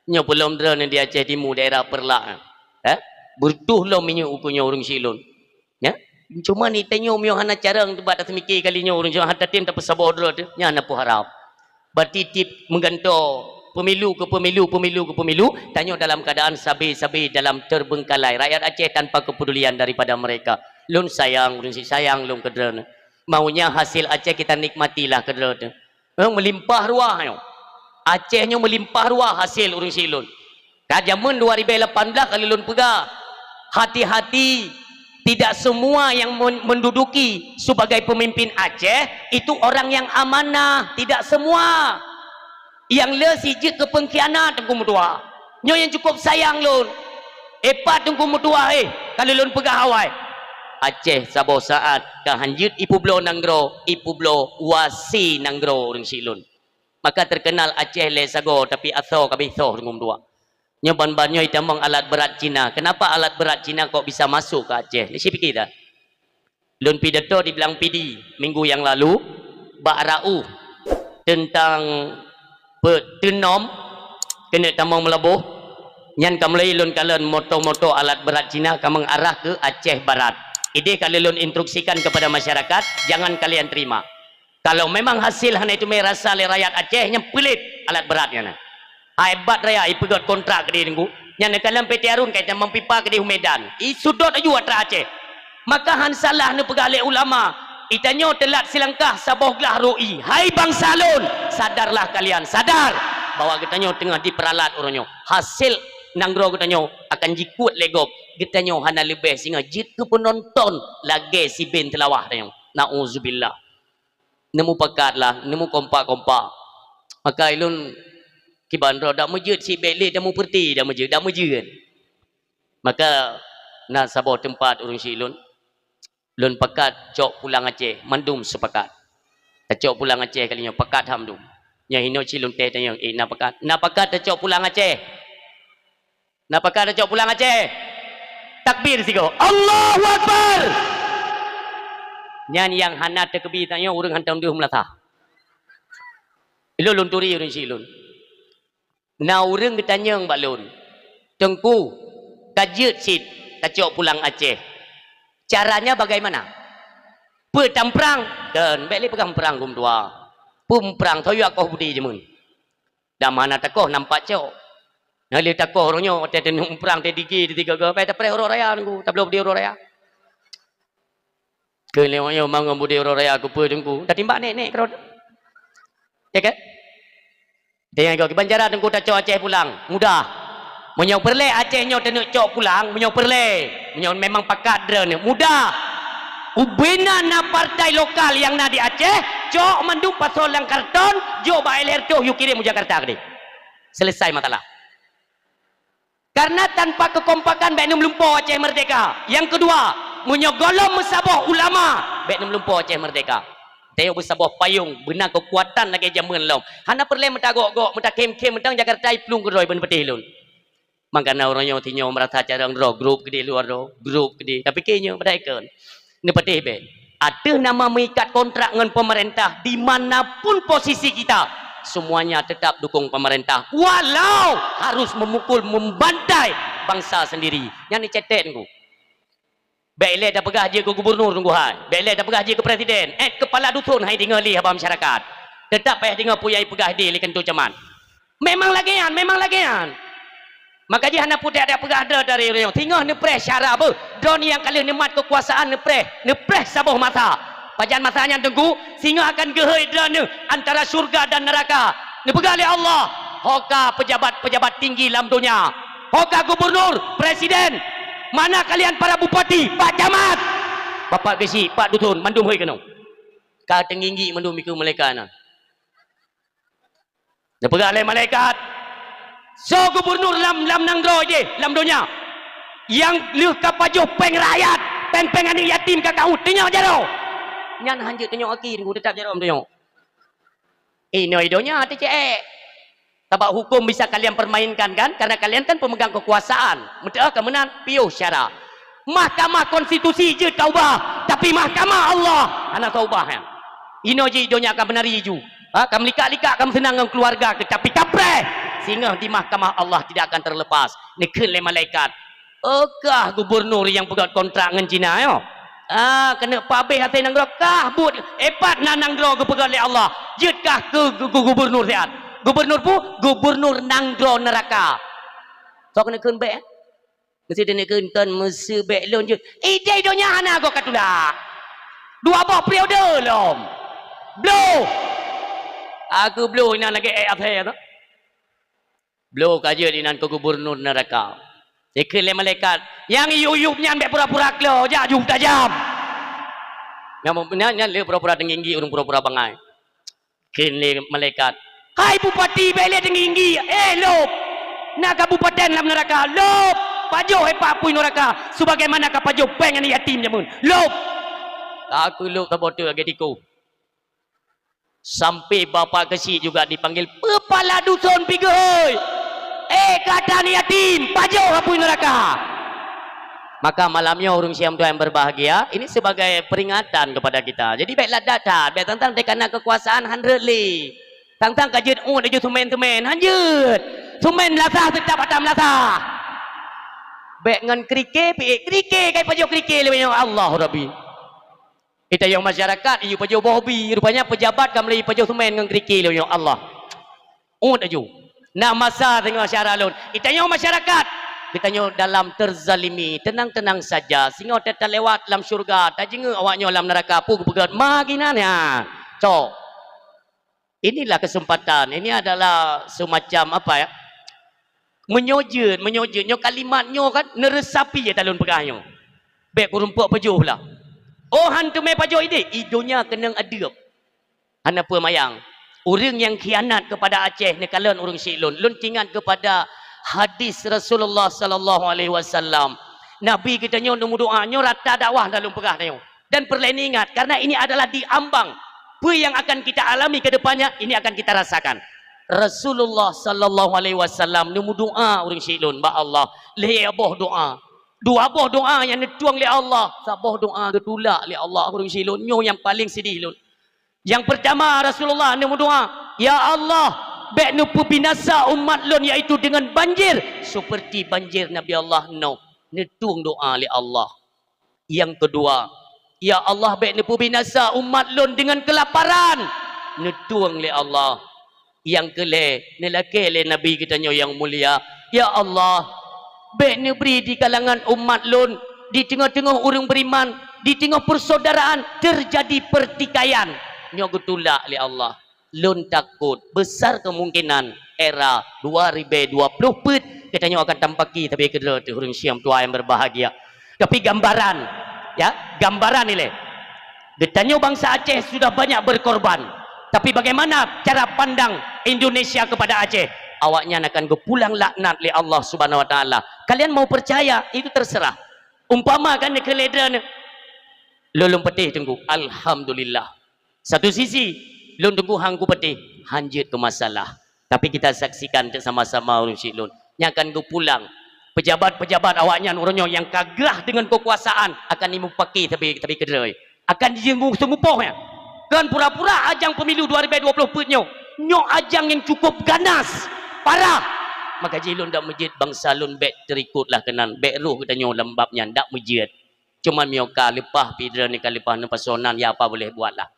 Nyoe peulom droeneuh di Aceh Timu daerah Peureulak. Eh? Beureutoh lom minyeuk ukeue nyoe ureuëng silon. Ya? Cuma ni tanyoe miyuh hana carang teubat taseumiké kali nyoe ureuëng silon hana tatem tapeusaboh droe teuh. Nyan na peuharab. Berarti tiep meugantoe pemilu ke pemilu, pemilu ke pemilu, tanyoe dalam keadaan sabe-sabe dalam terbengkalai. Rakyat Aceh tanpa kepedulian daripada mereka. Lôn sayang, lôn si sayang lôn keu droeneuh. Maunya hasil Aceh kita nikmatilah keu droeneuh. Eh, meulimpah ruah nyoe. Aceh nyoe meulimpah ruah hasil ureuëng silon. Ka jameun dua ribu lapan belas ka lôn peugah, hati-hati, tidak semua yang men-, menduduki sebagai pemimpin Aceh itu orang yang amanah, tidak semua. Nyang le si jeuet keu pengkhianat Teungku Meutuah. Nyoe nyang cukup sayang lôn. Epat Teungku Meutuah, eh, ka lôn peugah awai. Aceh saboh saat ka hanjeuet ipeubloe nanggroe, ipeubloe wasi nanggroe ureuëng silon. Maka terkenal Aceh lé sagoe, tapi asoe ka bisoh Teungku Meutuah. Nyoe ban-ban nyoe itamong alat berat Cina. Kenapa alat berat Cina kok bisa masuk ke Aceh? Ni si pikir tak? Lôn pidato di Blang Pidie minggu yang lalu bak Rauf tentang pe-, teunom keuneuk tamong meulaboh. Nyan ka mulai lôn kalon moto-moto alat berat Cina ka mengarah ke Aceh Barat. Idéh ka lôn instruksikan kepada masyarakat, jangan kalian terima. Kalau memang hasil hana itume rasa lé rakyat Aceh, nyan peulét alat berat nyan. Hai bat raya ipeugét kontrak keudeh Teungku. Nyan neukalon P T Harun kai tamong pipa keudeh u Medan. Isudot aju atra Aceh. Maka han salah neupeugah lé ulama, itanyoe teulat silangkah saboh glah roi. Hai bansa lôn, sadarlah kalian, sadar bahwa geutanyoe teungoh diperalat uroe nyoe. Hasil nanggroe geutanyoe akan jikuet lé gob. Geutanyoe hana leubeh singoh jeuet keu peunonton lagée si Ben Teulawah tanyoe. Nauzubillah. Neumupakat lah, neumukompak-kompak. Maka ilôn kiban droe dak meujeuet si bék lé dak meupeurti dak meujeuet, dak meujeuet. Maka na saboh teumpat ureuëng si ilôn, lôn pakat cok pulang Aceh, mandum seupakat. Tacok pulang Aceh kali nyoe pakat ham dum. Nyoe hinoe cit lôn teh tanyong, "Eh, na pakat? Na pakat tacok pulang Aceh?" Na pakat tacok pulang Aceh? Takbir sigoe. Allahu Akbar! Nyan nyang hana teukeubri tanyoe ureuëng hantom deuh meulasah. Ilôn lôn turi ureuëng si ilôn. Na ureuëng geutanyong bak lôn, "Teungku, ka jeuet cit tacok pulang Aceh. Caranya bagaimana?" "Peue tamprang?" "Kon, bék lé peugah meuprang gum dua. Peue meuprang, soe yue akoh budi jameun." Dak mana takoh nampak cok. Nyang lé takoh roh nyoe, watée teuneuk muprang teuh digi teuh tiga-tiga, bai tapreh uroe raya Teungku, tabloe budi uroe raya. Keu lewat nyoe mangon budi uroe raya keu peue Teungku? Tatimbak nek-nek keudroe. Ya kan? Teuingat goe, kiban cara Teungku tacok Aceh pulang? Mudah. Meunyoe peureulée Aceh nyoe teuneuk cok pulang, meunyoe peureulée, meunyoe memang pakat droeneuh, mudah. Ubena na partai lokal nyang na di Aceh, cok mandum pasoe lam karton, jok bak L R toh yue kirém u Jakarta keudeh. Selesai masalah. Karena tanpa kekompakan bék neumeulumpoe Aceh merdeka. Nyang keudua, meunyoe gohlom meusaboh ulama, bék neumeulumpoe Aceh merdeka. Tayue beusaboh payong, beuna keukuatan lagée jameun lom. Hana peureulée meutagok-gok, meutakém-kém, meutang Jakarta iplueng keudroe ban peuteh lôn. Mangkana uroe nyoe sinyoe meurasa carông droe, grup keudeh luwa droe, grup keudeh. Tapike nyoe padahai kon. Neupatéh bék. Ateueh nama meuikat kontrak ngon pemerintah, di mana pun posisi kita, semuanya tetap dukung pemerintah, walau harus memukul, membantai bangsa sendiri. Nyan neucetek Teungku. Bék ilée tapeugah jeuet keu gubernur Teungku hai. Bék ilée tapeugah jeuet keu presiden. Eh, kepala dusun hai deungoe lé haba masyarakat. Tetap payah deungoe peue nyang ipeugah idéh lé keutua camat. Memang lagée nyan, memang lagée nyan. Maka jih hana putéh adak peugah droe dari ureuëng. Singoh neupreh syara beuh. Droeneuh nyang ka lheueh neumat keukuasaan neupreh. Neupreh saboh masa. Pajan masa nyan Teungku, singoh akan geuhôi droeneuh antara syurga dan neuraka. Neupeugah lé Allah, "Ho ka pejabat-pejabat tinggi lam donya. Ho ka gubernur, presiden. Mana kalian para bupati, pak camat?" Bapak geuchik, pak dusun, mandum hôi keunoe. Ka teunginggik mandum dikeue malaikat nyan. Neupeugah lé malaikat, "Soe gubernur lam, lam nanggroe jih, lam donya?" Nyang lheueh ka pajoh péng rakyat, péng-péng aneuk yatim ka kaôt, tunyok jaroe. Nyan hanjeuet tunyok aki, teungku, teutap jaroe tunyok. Inoe i donya hana teuceuék. Sabab huköm bisa kalian permainkan, kan? Karena kalian kan pemegang kekuasaan. Meuteuk ka meunan, piôh syara. Mahkamah Konstitusi jeuet ka ubah, tapi Mahkamah Allah hana ka ubah nyan. Inoe jih i donya ka meunari ju. Ha, ka meulikak-likak, ka meuseunang ngon keuluwarga, tapi kapreh, singoh di Mahkamah Allah tidak akan terlepas. Neukheun lé malaikat, "Oh, kah gubernur nyang peugét kontrak ngon Cina nyoe? Ah, keuneuk pabéh até nanggroe, kah buet, eh, pat na nanggroe geupeugét lé Allah, jeuet kah keu gu-, gu-, gubernur siat. Gubernur peue? Gubernur nanggroe neuraka." Soe keuneuk kheun bék? Meusti keuneuk kheun kon, meuseubek lôn jeuet. Idéh donya hana goe ka tulak. Dua boh periode lom. Bloe. Aku bloe inan lagée ék até tu. Bloe ka jeuet inan keu gubernur neuraka. Dikheun lé malaikat, "Nyang yub-yub nyan bék pura-pura klo, jak ju tajam." Nyan, nyan, nyan lé pura-pura teunggi-inggi, ureuëng pura-pura bangai. Kheun lé malaikat, "Hai bupati, bék lé teunggi-inggi, eh, lôb! Na kabupaten lam neuraka, lôb! Pajoh épak apui neuraka, sebagaimana ka pajoh péng aneuk yatim jameun. Lôb!" Ka geulôb saboh teuk lagée tikus. Sampai bapak keuchik juga dipanggil, "Peupala duson pi geuhôi! Eh, gata aneuk yatim, pajoh apui neuraka!" Maka malam nyoe, ureuëng siam tuan yang berbahagia, ini sebagai peringatan kepada kita. Jadi, bék ladat that, bék tang-tang teuka na kekuasaan hana rot lé. Tang-tang ka jeuet uet laju seumén-seumén, hanjeuet. Seumén meulasah teutap ata meulasah. Bék ngon kerikée, piék kerikée, kai pajoh kerikée lé Allah Rabbi. Geutanyoe masyarakat, iyue pajoh boh bi, rupanya pejabat ka meulai pajoh seumén ngon kerikée lé Allah. Uet laju. Na masa teungoh syara lôn. Geutanyoe masyarakat, geutanyoe dalam terzalimi. Tenang-tenang saja. Singoh ta-, talewat lam syurga, tajeungeuk awaknyoe lam neuraka. Peue geupeugét ma ginan nyan? Cok. Inilah kesempatan. Ini adalah semacam apa ya? Meunyoe jeuet, meunyoe jeuet. Nyoe kalimat nyoe kan neuresapi ya talon peugah nyoe. Bék kureumpok pajoh lah. Oh, han teumé pajoh idéh. I donya keunong adeueb. Hana peue mayang. Ureuëng nyang khianat kepada Aceh neukalon ureuëng syiek lôn. Lôn teuingat kepada hadis Rasulullah sallallahu alaihi wasallam. Nabi geutanyoe neumeudoa, nyoe rata dakwah dah lôn peugah tanyoe. Dan peureulée ingat, karena ini adalah di ambang. Peue nyang akan kita alami ke depannya, ini akan kita rasakan. Rasulullah sallallahu alaihi wasallam neumeudoa ureuëng syiek lôn bak Allah. Lhée boh doa. Dua boh doa nyang neutueng lé Allah, saboh doa geutulak lé Allah ureuëng syiek lôn. Nyoe nyang paleng seudeh lôn. Nyang peurtama, Rasulullah neumeudoa, "Ya Allah, bék neupeubinasa umat lôn, yaitu dengan banjir seperti banjir Nabi Allah Nuh." Neutueng doa lé Allah. Nyang keudua, "Ya Allah, bék neupeubinasa umat lôn dengan keulaparan." Neutueng lé Allah. Nyang keulhée, neulakée lé Nabi geutanyoe nyang mulia, "Ya Allah, bék neubri di kalangan umat lôn, di teungoh-teungoh ureuëng beriman, di teungoh persaudaraan terjadi pertikaian." Nyoe geutulak lé Allah. Lôn takot, besar kemungkinan era dua ribée dua ploh peuet geutanyoe akan tampaki sabe keudroe teuh ureuëng siam tuha nyang berbahagia. Tapi gambaran, ya, gambaran ilée. Geutanyoe bansa Aceh sudah banyak berkorban. Tapi bagaimana cara pandang Indonesia kepada Aceh? Awaknyan akan geupulang laknat lé Allah Subhanahu Wa Taala. Kalian mau percaya, itu terserah. Umpama kan neukalon lé droeneuh, lôn lôn patéh teungku, alhamdulillah. Satu sisi, lôn teungku han kupatéh, han jeuet keu masalah. Tapi kita saksikan cit sama-sama ureuëng syiek lôn. Nyan akan geupulang. Pejabat-pejabat awaknyan uroe nyoe nyang ka grah deungon keukuasaan akan jimupaki tapi, tapi keudroe. Akan jijeumu-, seumupoh nyan. Kon pura-pura ajang pemilu dua ribée dua ploh peuet nyoe. Nyoe ajang nyang cukup ganas, parah. Maka jih lôn dak meujeuet bansa lôn bék teurikot lah keunan, bék rôh geutanyoe lam bab nyan, dak meujeuet. Cuma miyueb ka leupah pih droeneuh ka leupah neupasoe nan, ya apa boleh buat lah.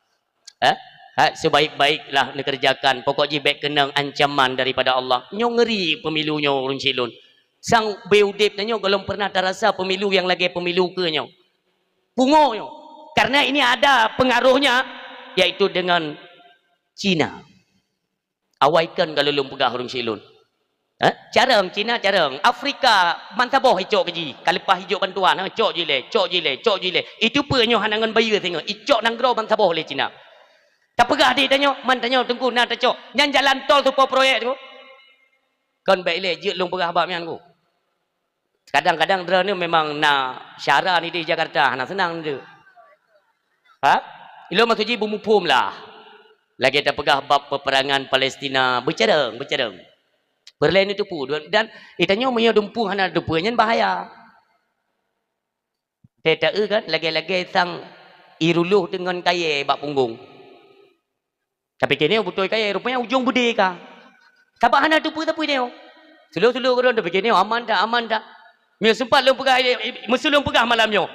Eh? Ha, sebaik-baiklah neukeureujakan, pokok jih bék keunong ancaman daripada Allah. Nyoe ngeuri pemilu nyoe ureuëng syiek lôn. Sang ubé udeb tanyoe gohlom pernah tarasa pemilu nyang lagée pemilu keu nyoe. Pungo nyoe. Karena ini ada pengaruhnya, yaitu dengan Cina. Awai kon ka lôn peugah ureuëng syiek lôn. Eh? Carông, Cina carông. Afrika, bansaboh icok keu jih. Ka leupah ijok bantuan, ha, cok jih lé, cok jih lé, cok jih lé. Itu peue nyoe hana ngon bayeue singoh. Icok nanggroe bansaboh lé Cina. Tapeugah di tanyoe, man tanyoe teungku na tacok. Nyan jalan tol tupo proyek tu. Kon bék ilée jeuet lôn peugah bak mian ku. Kadang-kadang droeneuh memang na syara nideh Jakarta, hana seunang nideh. Ha? Ilôn maksud jih beumuphom lah. Lagée tapeugah bab peperangan Palestina, beucarông, beucarông. Peureulée neuteupeue, dan geutanyoe meunyoe dumpeue hana teupeue, nyan bahaya. Teu-teu kan, lagée-lagée sang ié ruloh deungon kayée bak punggong. Tapike nyoe beutôi kayée, rupanya ujong beudé ka. Sabab hana teupeue-teupeue nyoe. Sulôh-sulôh keudroe tapike nyoe aman that, aman that. Meunyoe sempat lôn peugah, eh, eh, meuseu lôn peugah malam nyoe.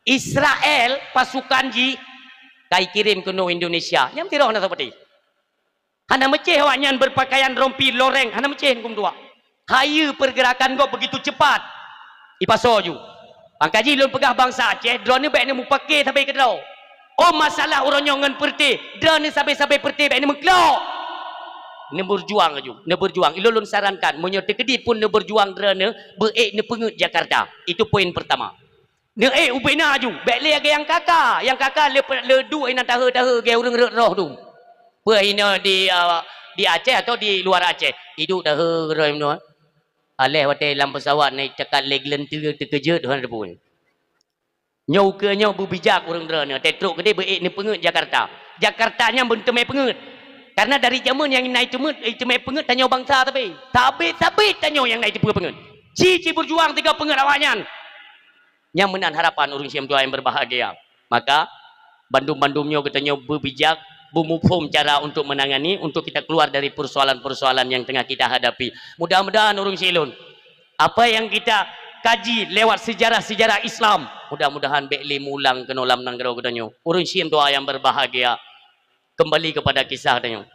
Israel pasukan jih ka ikirém keunoe Indonesia. Nyan meusidroe hana sapeue. Hana meucéh awaknyan beupakaian rompi loreng, hana meucéh huköm tuha. Hayeue peurgeurakan gob beugitu cepat. Ipasoe ju. Maka jih lôn peugah bansa Aceh, droeneuh bék neumupake sabe keudroe. Oh, masalah uroe nyoe ngon peureuté, droeneuh sabe-sabe peureuté bék neumeuklok. Neubeujuang laju, neubeujuang. Ilôn lôn sarankan, meunyoe teukeudi pun neubeujuang droeneuh, beu-ék neupeungeuet Jakarta. Itu poin pertama. Neuék ubena aju, bék lé lagée nyang ka-ka. Nyang ka-ka le, le duek inan tahe-tahe lagée ureuëng rot roh tu. Peue inoe di, ah, di Aceh atau di luar Aceh? Iduek tahe roh inoe. Aléh watée lam peusawat na icakat lé geuleunteue teukeujot hana teupeue. Nyoe ukeue nyoe beubijak ureuëng droeneuh, teutrok keudeh beu-ék neupeungeuet Jakarta. Jakarta nyan beunteumé peungeuet. Karena dari jameun nyang na iteumeuet, iteumé peungeuet tanyoe bansa sabe. Sabe-sabe tanyoe nyang na iteupeu peungeuet. Ci, ci beujuang sigoe peungeuet awaknyan. Nyang meunan harapan ureuëng syedara nyang berbahagia. Maka, bandum-bandum nyoe geutanyoe beubijak, beumuphom cara untuk menangani, untuk kita keluar dari persoalan-persoalan yang tengah kita hadapi. Mudah-mudahan ureuëng syedara, apa yang kita kaji lewat sejarah-sejarah Islam, mudah-mudahan bék lé meuulang keunoe lam nanggroe geutanyoe. Ureuëng syedara nyang berbahagia, kembali kepada kisah tanyoe.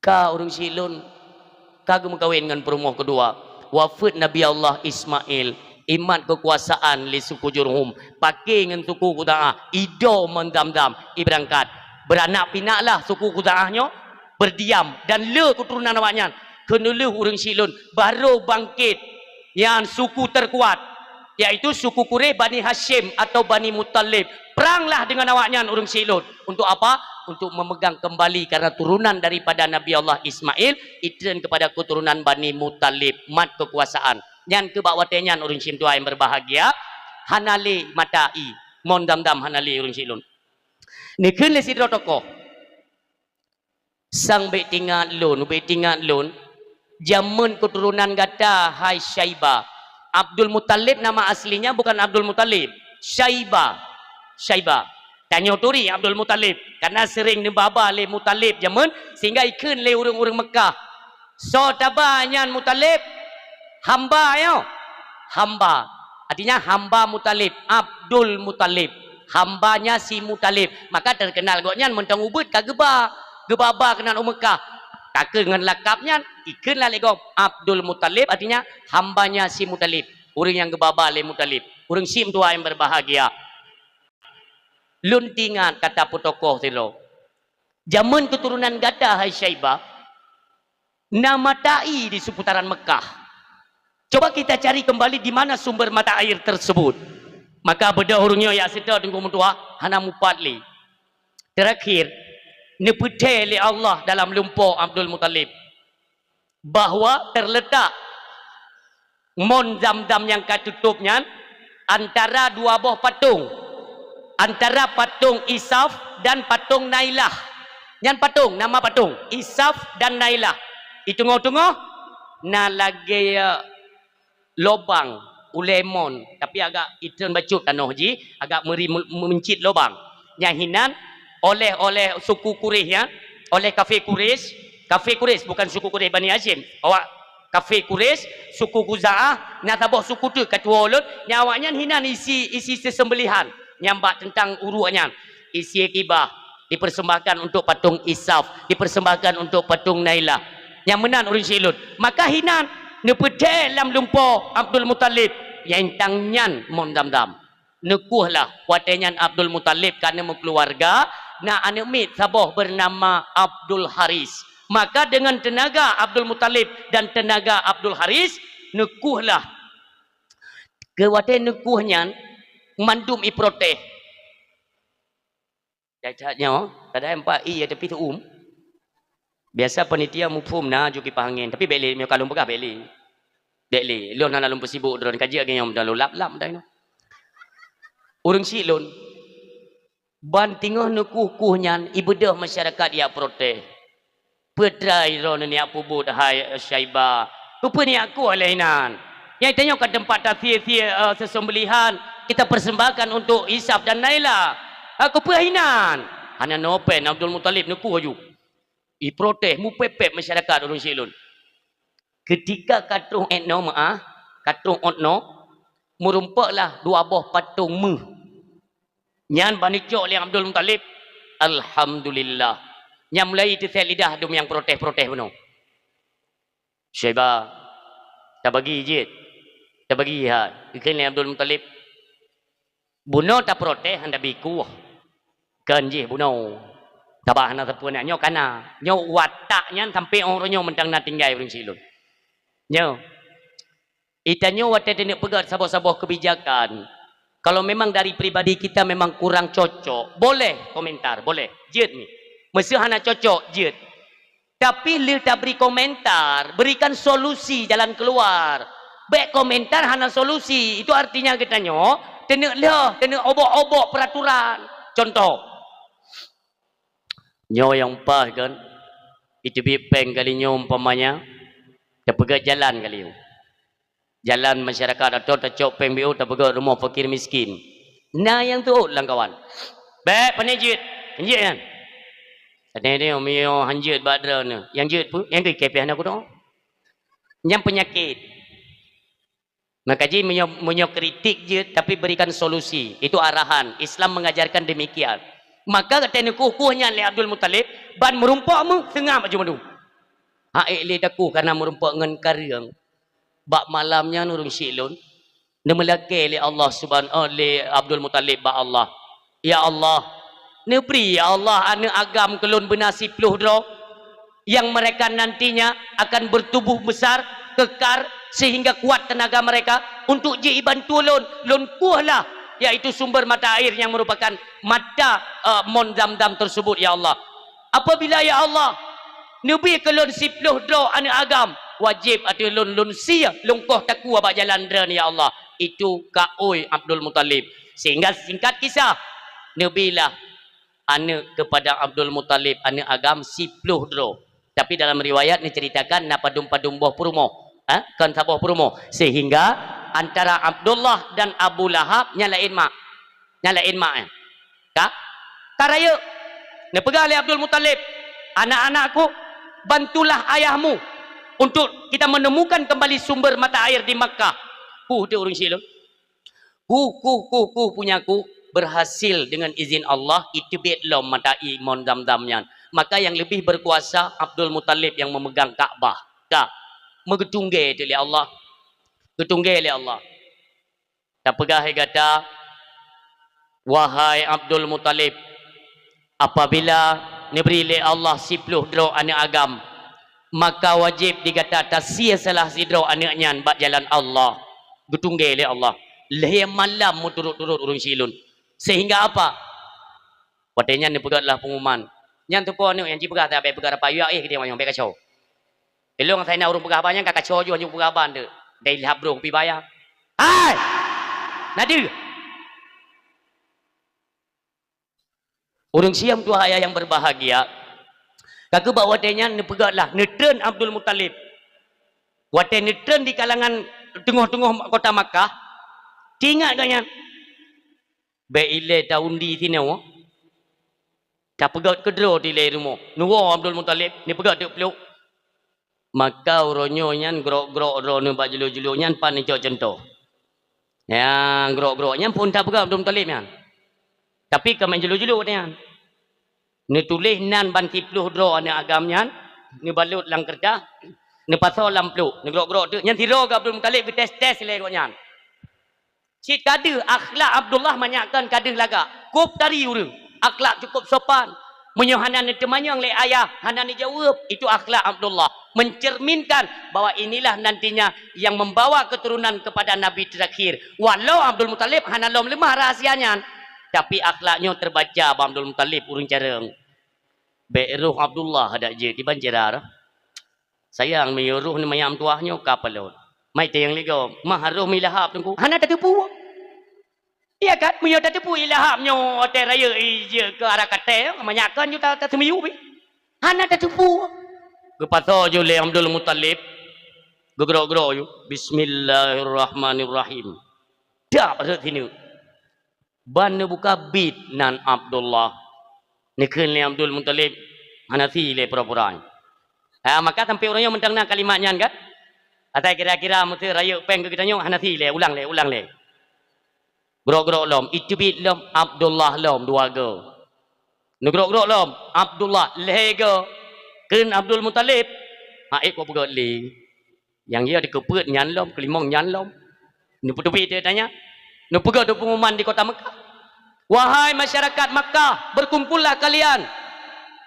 Ka ureuëng syedara ka geumeukawen ngon peurumoh keudua. Wafeuet Nabi Allah Ismail, imat keukuasaan lé suku Jurhum, paké ngon suku Khuza'ah, ido Mon Zamzam, ibeurangkat. Beuranak pinaklah suku Khuza'ah nyoe, beurdiam dan le keuturonan awaknyan. Keuneulheueh ureuëng syedara barô bangkét nyan suku terkuat, yaitu suku Quraisy Bani Hasyim atau Bani Muthalib. Peranglah dengan awaknyan ureuëng syedara. Untuk apa? Untuk memegang kembali, karena turunan daripada Nabi Allah Ismail, itreun kepada keturunan Bani Muthalib, mat keukuasaan. Nyan keuh bak watée nyan ureuëng syedara nyang berbahagia, hana lé mata ie, Mon Zamzam hana lé ureuëng syedara. Neukheun lé sidroe tokoh. Sang bék tingat lôn, bék tingat lôn, jameun keuturonan gata, hai Syaibah. Abdul Muthalib nama aslinya bukan Abdul Muthalib, Syaibah. Syaibah. Tanyoe turi Abdul Muthalib, karena sering neubaba lé Muthalib jameun, sehingga ikheun lé ureuëng-ureuëng Meukah. Soe taba nyan Muthalib? Hamba nyoe. Hamba. Artinya hamba Muthalib, Abdul Muthalib. Hambanya si Muthalib. Maka terkenal gobnyan mantong ubit ka geuba. Geubaba keunan u Meukah. Ka keuh ngon lakab nyan, ikheun lah lé gob Abdul Muthalib, artinya hambanya si Muthalib. Ureuëng nyang geubaba lé Muthalib. Ureuëng syedara nyang berbahagia. Lôn tingat kata peutokoh sidroe. Jameun keuturonan gata, hai Syaibah, na mata ie di seputaran Meukah. Coba kita cari kembali di mana sumber mata air tersebut. Maka beudôh ureuëng nyoe jak seutôt teungku meutuah, hana mupat lé. Terakhir, neupeuthée lé Allah dalam lumpo Abdul Muthalib bahwa terletak Mon Zamzam nyang ka tutôp nyan antara dua boh patong, antara patong Isaf dan patong Nailah. Nyan patong, nama patong, Isaf dan Nailah. Di teungoh-teungoh na lagée lobang ulée mon, tapi agak itreun bacut tanoh jih, agak meuri me-, meuncit lobang. Nyang hinan oleh, oleh suku Quraisy nyan, oleh kafé Quraisy, kafé Quraisy, bukan suku Quraisy Bani Hasyim. Awak kafé Quraisy, suku Khuza'ah, na saboh suku teuk ka tuwoe ulôn, nyang awaknyan hinan isi, isi seuseumbeulihan nyang bak teuntang uruek nyan, isi akibah, dipersembahkan untuk patung Isaf, dipersembahkan untuk patung Nailah. Nyang meunan ureuëng syedara. Maka hinan neupeuthée lam lumpo Abdul Muthalib, nyang tang nyan Mon Zamzam. Neukueh lah, watée nyan Abdul Muthalib ka neumeukeuluwarga, na aneuëk miet saboh beunama Abdul Haris. Maka deungon teunaga Abdul Muthalib dan teunaga Abdul Haris, neukueh lah. Keu watée neukueh nyan, mandum iprotes. That-that nyoe, kadang empat ie tapi teuum. Biasa panitia muphom na ju kipah angén, tapi bék lé, meunyoe ka lôn peugah bék lé. Dek lé, lôn hana lôn peusibuk droen, ka jeuet lagée nyoe, dan lôn lap-lap dah inoe. Ureuëng syiek lôn, ban teungoh neukueh-kueh nyan, ibeudôh masyarakat yak protes. Peue treuk droeneuh neujak peubuet, hai Syaibah? Keupeue neujak kueh lé inan? Nyang tanyoe ka teumpat tasie-sie, eh, sesembelihan, kita persembahkan untuk Isaf dan Naila. Ha, keupeue inan? Hana noe pen, Abdul Muthalib neukueh laju. Iprotes, mupepet masyarakat ureuëng syiek lôn. Keutika ka troh inoe meuáh, ka troh inoe, meurumpoklah dua boh patong méuh. Nyan ban neucok lé Abdul Muthalib, alhamdulillah. Nyan mulai teuset lidah dum nyang protes-protes bunoe. Syaibah, tabagi jeuet, tabagi hai, geukheun lé Abdul Muthalib. Bunoe taprotes hana bi kueh. Kon jih bunoe. Sabab hana sapeue nyan nyoe kana. Nyoe watak nyan sampai uroe nyoe mantong na tinggai ureuëng syiek lôn. Nyoe. Itanyoe watée taneuk peugét saboh-saboh kebijakan, kalau memang dari pribadi kita memang kurang cocok, boleh komentar, boleh. Jeuet mi. Meuseu hana cocok, jeuet. Tapi lheueh tabri komentar, berikan solusi jalan keluar. Bék komentar hana solusi, itu artinya geutanyoe taneuk lheueh, taneuk obok-obok peraturan. Contoh, nyoe nyang paih kan, iteubiet péng kali nyoe umpamanya, tapeugét jalan kali nyoe. Jalan masyarakat atau tacok péng biôh tapeugét rumoh fakir miskin. Na nyang teuôt lam kawan. Bék pané jeuet, jeuet nyan. Teuntée meunyoe han jeuet bak droeneuh, nyang jeuet peue? Nyang keu kepeh na kudoe. Nyang peunyakét. Maka jih meunyoe, meunyoe kritik jeuet, tapi berikan solusi. Itu arahan. Islam mengajarkan demikian. Maka watée neukueh-kueh nyan lé Abdul Muthalib, ban meurumpok méuh seungab aju mandum. Hak ék lé takueh karena meurumpok ngon kareueng. Bak malam nyan ureuëng syiek lôn, neumeulakée lé Allah Subhanahu, oh, lé Abdul Muthalib bak Allah, "Ya Allah, neubri ya Allah aneuëk agam keu lôn beuna siploh droe, yang mereka nantinya akan bertubuh besar, kekar, sehingga kuat tenaga mereka untuk jibantu lôn, lôn kueh lah, yaitu sumber mata air yang merupakan mata, eh, mon Zamzam tersebut, ya Allah. Apabila, ya Allah, neubri keu lôn siploh droe aneuëk agam, wajéb ateueh lôn, lôn sie lôn koh takue bak jalan droeneuh, ya Allah." Itu kaôi Abdul Muthalib. Sehingga singkat kisah, neubrilah aneuëk kepada Abdul Muthalib, aneuëk agam siploh droe. Tapi dalam riwayat neuceritakan na padum-padum boh peurumoh. Ha? Kon saboh peurumoh. Sehingga antara Abdullah dan Abu Lahab nyan laén mak. Nyan laén mak nyan. Ka? Ka rayeuk. Neupeugah lé Abdul Muthalib, "Anak-anakku, bantulah ayahmu untuk kita menemukan kembali sumber mata air di Makkah." Kueh teuh ureuëng syiek lôn. Kueh, kueh, kueh, kueh, punya kueh, berhasil dengan izin Allah, iteubiet lom mata air mon Zamzam nyan. Maka yang lebih berkuasa Abdul Muthalib yang memegang Ka'bah. Ka. Meugeutunggée teuh lé Allah. Geutunggée lé Allah. Tapeugah lé gata, wahai Abdul Muthalib, apabila neubri lé Allah siploh droe aneuëk agam, maka wajéb di gata tasie salah sidroe aneuëk nyan bak jalan Allah. Geutunggée lé Allah. Lhée malam meuturot-turot ureuëng syiek lôn. Sehingga apa? Watée nyan neupeugét lah pengumuman. Nyan teupeue aneuëk nyang jipeugah, tapi peugah rapat, "Yue éh keudeh manyong, bék kaco." Ilong asai na ureuëng peugah haba nyan ka kaco ju, hana peugah haba nteuk. Dai lhab brok pi baya. Hai! Nadi! Ureuëng siam tuha ayah yang berbahagia, ka keuh bak watée nyan neupeugét lah, neutreun Abdul Muthalib. Watée neutreun di kalangan teungoh-teungoh kota Makkah, teuingat gobnyan. Bék ilée ta-undi sinoe, tapeugét keudroe dilée rumoh. Neuwoe Abdul Muthalib, neupeugét teuk pluek. Maka uroe nyoe nyan grok-grok droeneuh bak julu-julu nyan pat neucok cuntoh. Nyang grok-grok nyan phon tapeugah Abdul Muthalib nyan. Tapi ka meunan julu-julu nyan. Neutuléh nan ban siploh droe aneuëk agam nyan, neubalot lam keureutah, neupasoe lam pluek, neugrok-grok teuk. Nyan sidroe geuh Abdul Muthalib geutés-tés lé gobnyan. Cit ka deuh akhlak Abdullah manyak kon ka deuh lagak. Kop tari ureuëng, akhlak cukup sopan. Meunyoe hana neuteumanyong lé ayah, hana neujaweueb, itu akhlak Abdullah. Mencerminkan bahwa inilah nantinya yang membawa keturunan kepada Nabi terakhir. Walau Abdul Muthalib hana lom leumah rahsia nyan, tapi akhlak nyoe terbaca bak Abdul Muthalib ureuëng carông. Bék roh Abdullah adak jeuet diban jera. Sayang, meunyoe roh ni manyam tuah nyoe ka palot. Mai teueng lé gob, meuharôh meuilahap teungku. Hana tateupeue. Iya kan? Meunyoe tateupeue ilahap nyoe watée rayeuk ijeuet keu arah katée, manyak kon ju ta-, taseumeuyue pih. Hana tateupeue. Geupasoe ju lé Abdul Muthalib, geugrok-grok ju, "Bismillahirrahmanirrahim." Dap rhot sineuk. Ban neubuka bit nan Abdullah. Neukheun lé Abdul Muthalib, "Hana si lé pura-pura." Ha, maka sampoe uroe nyoe mantong na kalimat nyan kan? Asai kira-kira meuseu rayeuk péng keu geutanyoe, "Hana si lé, ulang lé, ulang lé." Grok-grok lom, iteubiet lom, Abdullah lom dua go. Neugrok-grok lom, Abdullah lhée go. Kheun Abdul Muthalib, "Hak ék kok peugét lé." Nyang ya dikeupeuet nyan lom, keulimong nyan lom. Neupeuteubiet teuh tanya. Neupeugah teuh pengumuman di kota Mekah. "Wahai masyarakat Makkah, berkumpullah kalian.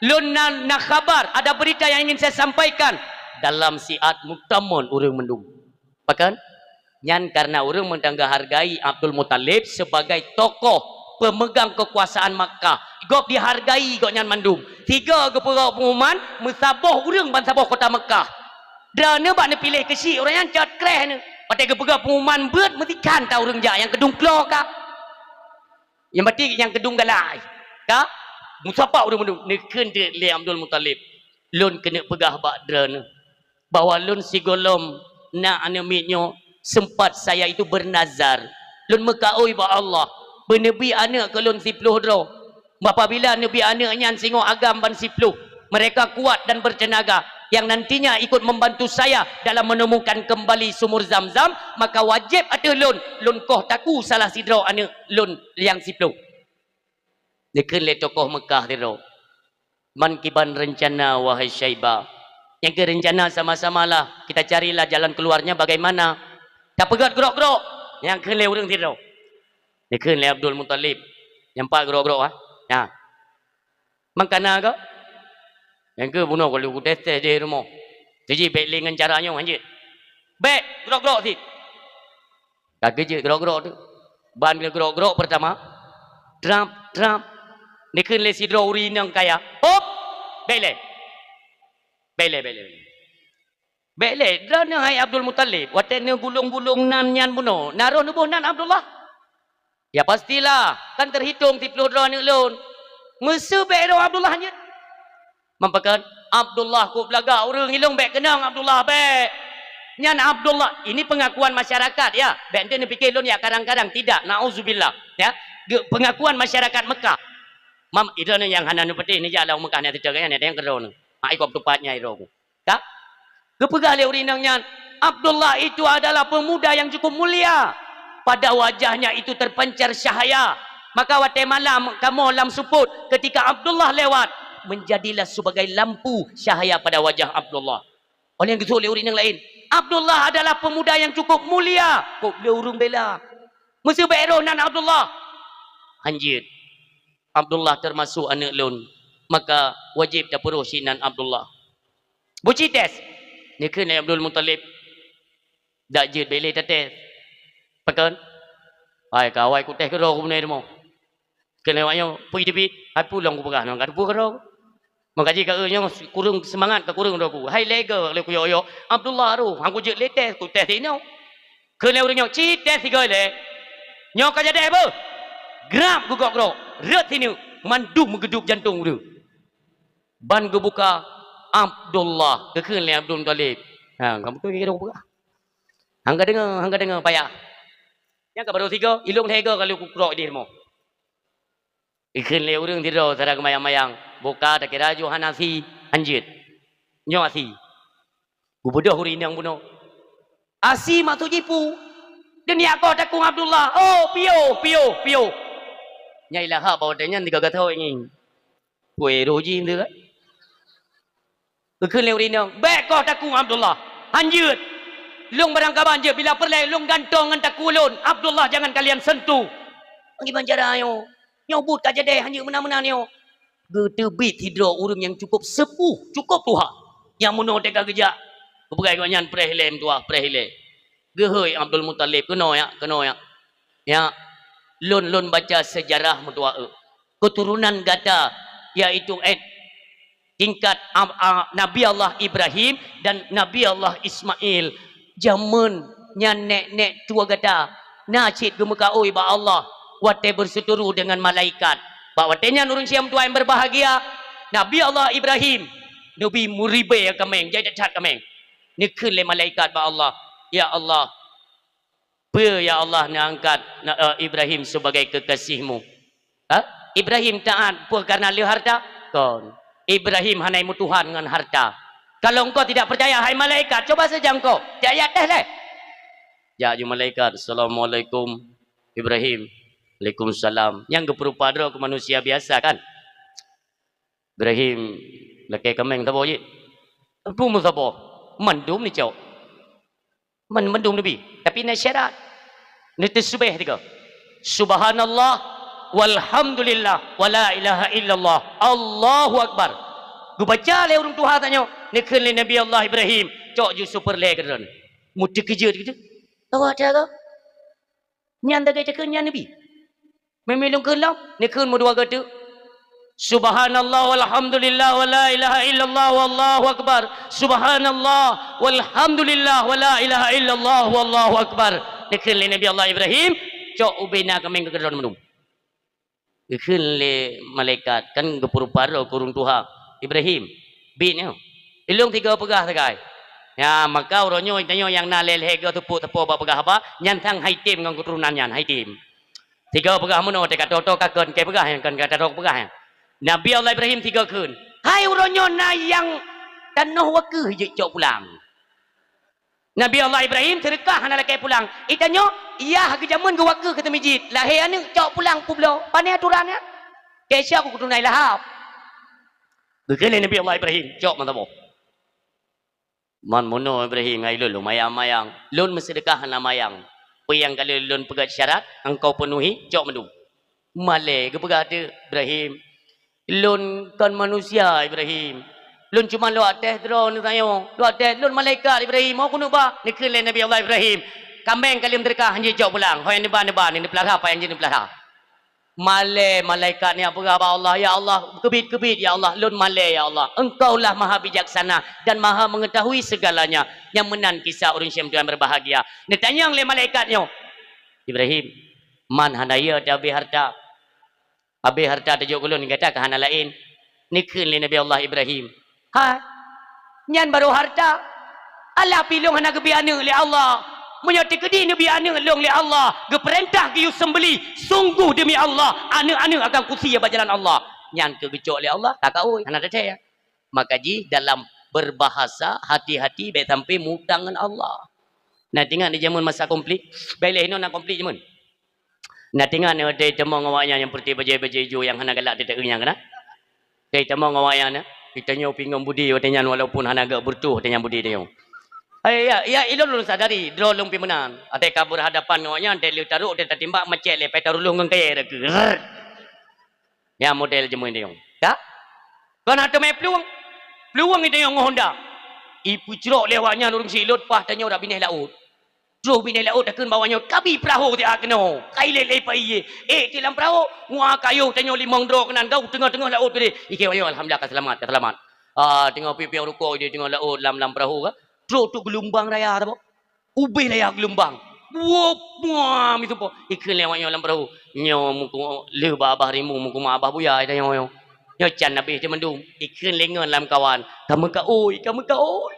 Lôn na, na khabar, ada berita yang ingin saya sampaikan." Dalam siat meutamon ureuëng mandum. Pakon? Nyan karena ureuëng meudang geuhargai Abdul Muthalib sebagai tokoh pemegang kekuasaan Makkah. Gob dihargai gobnyan mandum. Tiga geupeugah pengumuman, meusaboh ureuëng ban saboh kota Mekah. Droeneuh bak neupiléh keuchik ureuëng nyan cot kreh neuh. Watée geupeugah pengumuman beuet meusikan ta ureuëng jak nyang keudungklo ka. Nyang batik nyang keudung galai. Ka? Meusapat ureuëng mandum. Neukheun teuk lé Abdul Muthalib, "Lôn keuneuk peugah bak droeneuh bahwa lôn sigohlom na aneuëk miet nyoe sempat saya itu bernazar. Lôn meukaôi bak Allah, beuneubi aneuëk keu lôn siploh droe. Apabila neubi aneuëk nyan singoh agam ban siploh, mereka kuat dan bertenaga, yang nantinya ikut membantu saya dalam menemukan kembali sumur Zam-Zam, maka wajéb ateueh lôn, lôn koh takue salah sidroe aneuëk lôn nyang siploh." Neukheun lé tokoh Mekah sidroe, "Meukiban rencana, wahai Syaibah." Nyang keu rencana sama-samalah, kita carilah jalan keluarnya bagaimana. Tapeugét grok-grok, nyang kheun lé ureuëng sidroe. Neukheun lé Abdul Muthalib, "Nyang pat grok-grok, ha? Nyan. Mangkana kah? Nyang keu bunoe ka lheueh kutés-tés di rumoh. Siji bék lé ngon cara nyoe hanjeuet. Bék grok-grok sit." Ka geujeuet grok-grok tu. Ban lé grok-grok pertama, trap, trap. Neukheun lé sidroe ureuëng inong kaya, "Hop! Bék lé. Bék lé, bék lé, bék lé. Bék lé, droeneuh hai Abdul Muthalib, watée neugulong-gulong nan nyan bunoe, na roh neuboh nan Abdullah?" "Ya pastilah, kan teuhitong siploh droe aneuëk lôn." "Meuseu bék roh Abdullah hanjeuet?" "Meupeukon, Abdullah kok beulagak ureuëng ilong, bék keunong Abdullah, bék." Nyan Abdullah, ini pengakuan masyarakat ya. Bék ente neupike lôn ya kadang-kadang, tidak, nauzubillah. Ya. Ge-, pengakuan masyarakat Mekah. Mam, idroeneuh nyang hana neupatéh neujak lam Mekah nyan teuka nyan, nyang keudroe nyoe. Hai kop tupat nyai roh. Ka? Geupeugah lé ureuëng inong nyan, "Abdullah itu adalah pemuda yang cukup mulia. Pada wajahnya itu terpancar cahaya. Maka watée malam kamoe lam seupôt, ketika Abdullah lewat, menjadilah sebagai lampu cahaya pada wajah Abdullah." Oleh nyang geuseuôt lé ureuëng inong laén, "Abdullah adalah pemuda yang cukup mulia." Kok lé ureuëng bela. "Meuseu bék roh nan Abdullah?" "Hanjeuet. Abdullah termasuk aneuëk lôn, maka wajéb tapeuroh sinan Abdullah." Buci tes. Neukheun lé Abdul Muthalib, "Dak jeuet bék lé tates." "Pakon?" "Hai ka awai kutés keudroe kubunoe rumoh." Kheun lé awak nyoe, "Peue teubiet, hai peue lom kupeugah nyoe, ka teupeue keudroe." Meukaji ka eu nyoe kureueng seumangat ka kureueng droe ku. "Hai lé go lé kuyok-yok, Abdullah roh, han kujeuet lé tes, kutés inoe." Kheun lé ureuëng nyoe, "Ci tes sigoe lé. Nyoe ka jadeh beuh." Grab geugok-grok, rhot sineuk, mandum meugeudup jantong ureuëng. Ban geubuka Abdullah, geukheun lé Abdul Muthalib. Ha, kamoe tu kira peugah. Han ka deungoe, han ka deungoe payah. Nyang ka barô sigoe, ilong lhée goe ka lheueh kukrok di rumoh. Geukheun lé ureuëng sidroe, sira geumayang-mayang. Buka takira ju hana si, hanjeuet. Nyoe asi. Geubeudôh ureuëng inong bunoe. Asi maksud jih peue? Deungon koh takue Abdullah. Oh, piôh, piôh, piôh. Nyai lahap bak watée nyan tiga gasoe ngieng. Kue roh jih tu kan. Geukheun lé ureuëng inong, "Bék koh takue Abdullah. Hanjeuet. Lôn barangkaban jeuet, bila peureulée lôn gantong ngon takue lôn. Abdullah jangan kalian sentuh." Meukiban cara nyoe. Nyoe buet ka jadeh, hanjeuet meunan-meunan nyoe. Geuteubiet sidroe ureuëng nyang cukup seupuh, cukup tuha. Nyang meunoe teuka geujak, geupeugah gobnyan preh ilée meutuah, preh ilée. Geuhôi Abdul Muthalib, "Keunoe yak, keunoe yak. Yak, lôn, lôn baca seujarah meutuah eu. Keuturonan gata, yaitu, eh, tingkat, am, a, Nabi Allah Ibrahim dan Nabi Allah Ismail. Jameun Nyan nèk-nèk tuha gata na cit geumeukaôi bak Allah watèe beuseuturu deungon malaikat. Bak watèe nyan ureueng syedara nyang berbahagia, Nabi Allah Ibrahim neubi meuribèe kaméng, jai that-that kaméng. Neukheun lé malaikat bak Allah, "Ya Allah, peue ya Allah neuangkat na-, eh, Ibrahim sebagai kekasih-Mu?" Ha? Ibrahim taat peue kareuna lé harta? Kon. Ibrahim hana meutuhan ngon harta. Kalau engkau tidak percaya, hai malaikat, coba saja engkau. Jak jak tes lé. Jak ju malaikat, "Assalamualaikum, Ibrahim." "Waalaikumsalam." Nyang geupeurupa droe keu manusia biasa, kan? "Ibrahim, lakèe kaméng saboh jih." "Peue meusaboh?" "Mandum neucok." Man-, mandum neubi, tapi na syarat. Neuteusubèh tiga. "Subhanallah, walhamdulillah, wala ilaha illallah, Allahu akbar." Geubaca lé ureueng tuha tanyoe, neukheun lé Nabi Allah Ibrahim, "Cok ju super lé keudroe." Meuteukeujeut gitu. Tahu ada ke? Nyan lagèe takheun nyan neubi. Meunyoe lôn kheun lom, neukheun meudua goe teuk. "Subhanallah walhamdulillah wala ilaha illallah wallahu akbar. Subhanallah walhamdulillah wala ilaha illallah wallahu akbar." Neukheun lé Nabi Allah Ibrahim, "Cok ubé na kaméng keu keudroe mandum." Geukheun lé malaikat, kan geupeurupa droe keu ureueng tuha, "Ibrahim, biet nyoe. Ilôn tiga peugah sagai." Ya, maka uroe nyoe tanyoe nyang na lhèe-lhèe goe teupok-teupok bak peugah haba, nyan sang hai tem ngon keuturonan nyan, hai tem. Tiga peugah meunoe, teuka toe-toe ka kheun, keu peugah nyang kon ka toe peugah nyan. Nabi Allah Ibrahim tiga kheun. Hai uroe nyoe na nyang tanoh wakeue jeuet cok pulang. Nabi Allah Ibrahim seudeukah hana lakèe pulang. Itanyoe, yah geujameun geuwakeue keu teumijit. Lahé aneuk cok pulang peubloe. Pane aturan nyan? Keu siapa kutunai lahap? Geukheun lé Nabi Allah Ibrahim, cok meusaboh. Man meunoe Ibrahim, hai lôn lumayang-mayang. Lôn meuseudeukah hana mayang. Peue nyang ka lheueh lôn peugah syarat, engkau peunuhi, cok mandum. Malèe geupeugah teuk Ibrahim, "Lôn kon manusia, Ibrahim. Lôn cuma lôn tes droe neutanyoe. Lôn tes, lôn malaikat, Ibrahim. Ho keuneuk ba?" Neukheun lé Nabi Allah Ibrahim, "Kaméng ka lheueh meuseudeukah, han jeuet cok pulang. Ho nyang neuba, neuba, neupeulara apa nyang jeuet neupeulara." Malèe malaikat nyan peugah bak Allah, "Ya Allah, keubiet-keubiet, ya Allah, lôn malèe, ya Allah. Engkaulah Maha Bijaksana dan Maha Mengetahui segalanya." Nyang meunan kisah ureueng syedara nyang berbahagia. Neutanyong lé malaikat nyoe, "Ibrahim, man hana yö teuhabéh harta? Habéh harta tajok keu lôn, gata ka hana laén." Neukheun lé Nabi Allah Ibrahim, "Ha, nyan barô harta. Alah pih lôn hana geubi aneuk lé Allah. Meunyoe teukeudi neubi aneuk lôn lé Allah, geupeurintah geuyue seumbeuléh, sungguh demi Allah, aneuk-aneuk akan kusie bak jalan Allah." Nyan keuh geucok lé Allah, ka kaôi, hana teuthèe. Maka jih dalam berbahasa, hati-hati bèk sampai mutang ngon Allah. Nah, teuingat di jameun masa konflik, bèk lé hinoe na konflik jameun. Nah, teuingat nyoe watèe tamong awaknyan nyang putôh bajèe-bajèe ijo nyang hana galak teuta-eu nyan kana. Watèe tamong awaknyan, geutanyoe pih ngon budi watèe nyan walaupun hana gèt beureutoh watèe nyan budi tanyoe. Hai, ya, ya, ilôn lôn sadari, droe lôn pih meunan. Watèe ka beurhadapan ngon awaknyan, watèe lheueh tarok, watèe tatimbak, macet lé, pai taruluh ngon kayèe rakeuh. Rrrr. Nyan model jameun tanyoe. Ya? Kon hana teumé plueng. Plueng tanyoe ngon honda. Ipeucrok lé awaknyan ureueng silot, paih tanyoe dak binéh laôt. Troh binéh laôt takheun bak awaknyoe, "Kabi peurahô siat keunoe, ka ilèe-lèe payèe." Ék teuk lam peurahô, nguak kayôh tanyoe limong droe keunan, gau teungoh-teungoh laôt keudéh. Ikheun awaknyoe, "Alhamdulillah ka seulamat, ka seulamat." Ah, teungoh piôh-piôh rukok di teungoh laôt lam, lam peurahô ka. Troh teuk geulumbang raya saboh. Ubé raya geulumbang. Buoh, buah, meutumpôk. Ikheun lé awaknyoe lam peurahô, "Nyoe meuku-, lheueh bak babah rimueng, meukumah babah buya tanyoe nyoe. Nyoe can habéh teuh mandum." Ikheun lé ngon lam kawan, "Ka meukaôi, ka meukaôi."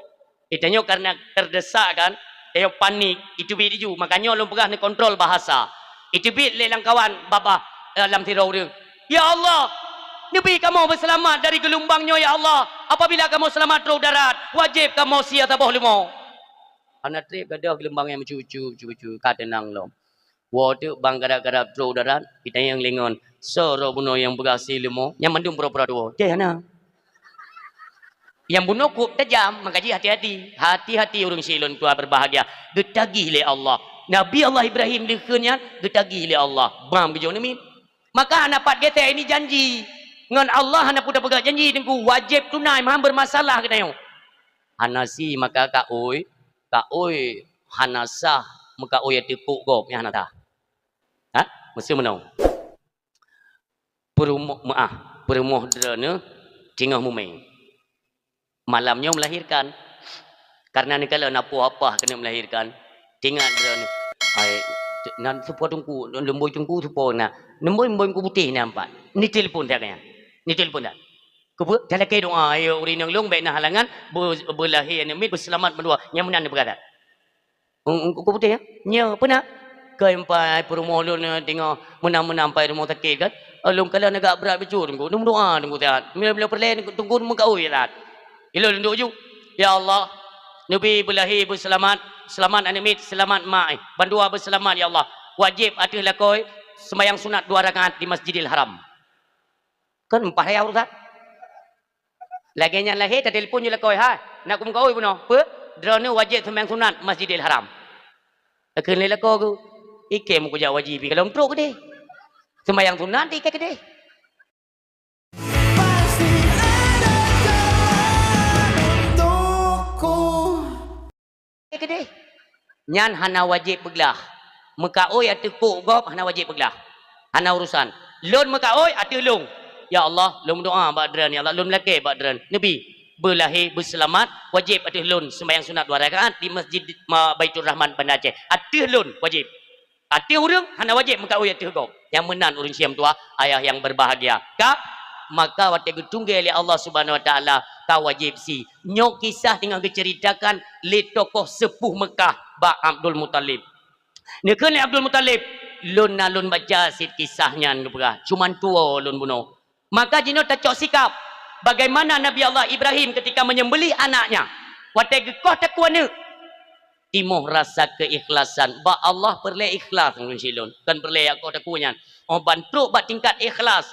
Eh, tanyoe karena terdesak kan, tanyoe panik, iteubiet laju. Makajih lôn peugah neukontrol bahasa. Iteubiet lé lam kawan babah, eh, lam sidroe ureueng, "Ya Allah, neubi kamoe beuseulamat dari geulumbang nyoe, ya Allah. Apabila kamoe seulamat troh darat, wajéb kamoe sie saboh leumo." Hana trép gadôh geulumbang nyang meucu-cu, meucu-cu, ka teunang lom. Woe teuk bang gadap-gadap troh darat, itanyong lé ngon, "Soe droe bunoe nyang peugah sie leumo?" Nyan mandum pura-pura tuwoe. Jai hana. Nyang bunoe kôb tajam, makajih hati-hati. Hati-hati ureueng silôn tuha berbahagia. Geutagih lé Allah. Nabi Allah Ibrahim dikheun nyan geutagih lé Allah. Bam geujok neumiet. Maka hana pat geutée ini janji. Ngon Allah hana peue tapeugah janji, Teungku. Wajéb tunai, meuhan bermasalah geutanyoe. Hana sie maka kaôi, kaôi hana sah meukaôi ateueh kôb gob, nyan hana sah. Ha? Meuseu meunoe. Peurumoh, meu'ah, peurumoh droeneuh teungoh mumé. Malam nyoe melahirkan. Karena neukalon na poh apah keuneuk melahirkan. Teuingat droeneuh, hai, nan seupôt teungku, lumbôi teungku seupôt na. Lumbôi, lumbôi teungku putéh na empat. Neutelepon that nyan. Neutelepon that. Keupeue? Talakée doa, ya ureuëng nyang lôn bék na halangan, be-, beulahé aneuk miet, beuseulamat bandua. Nyang meunan neupeugah that. Teungku putéh, ya? Nyoe peue na? Keu empat peurumoh lôn, eh, teungoh meunan-meunan pai rumoh sakét kan. Lôn kalon agak brat bacut teungku. Lôn doa teungku that. Bila-bila peureulée teungku meukaôi that. Ilôn lôn duek ju. Ya Allah, neubi beulahé beuseulamat, seulamat aneuk miet, seulamat mak, eh, bandua beuseulamat ya Allah. Wajéb ateueh lakoe seumbahyang sunat dua rakaat di Masjidil Haram. Kan empat raya urusan. Lagée nyan lahé tatelepon ju lakoe, "Hai, nak kumeukaôi bunoe." "Peue?" "Droeneuh wajéb seumbahyang sunat Masjidil Haram." Takheun lé lakoe geuh, "Ikém kujak wajéb pih kalon trok keudeh. Seumbahyang sunat ikém keudeh." Pasti ada jalan untukku. Keudeh. Nyan hana wajéb peuglah. Meukaôi ateueh kok gob hana wajéb peuglah. Hana urusan. Lôn meukaôi ateueh lôn. Ya Allah, lôn meudoa bak droen, ya Allah, lôn meulakée bak droen. Neubi, beulahé, beuseulamat, wajéb ateueh lôn seumbahyang sunat dua rakaat di Masjid ma-, Baiturrahman Banda Aceh. Ateueh lôn wajéb. Ateueh ureuëng hana wajéb meukaôi ateueh gob. Nyang meunan ureuëng siom tuha, ayah yang berbahagia. Ka, maka watée geutunggée lé Allah Subhanahu Wa Taala, ka wajéb sie. Nyoe kisah teungoh geuceuritakan lé tokoh seupuh Meukah bak Abdul Muthalib. Neukheun lé Abdul Muthalib, "Lôn na lôn baca cit kisah nyan geupeugah, cuman tuwoe lôn bunoe." Maka jinoe tacok sikab, bagaimana Nabi Allah Ibrahim ketika menyembelih anaknya. Watée geukoh takue aneuk, timoh rasa keikhlasan. Bak Allah peureulée ikhlas ureuëng silôn, kon peureulée jak koh takue nyan. Oh ban trok bak tingkat ikhlas,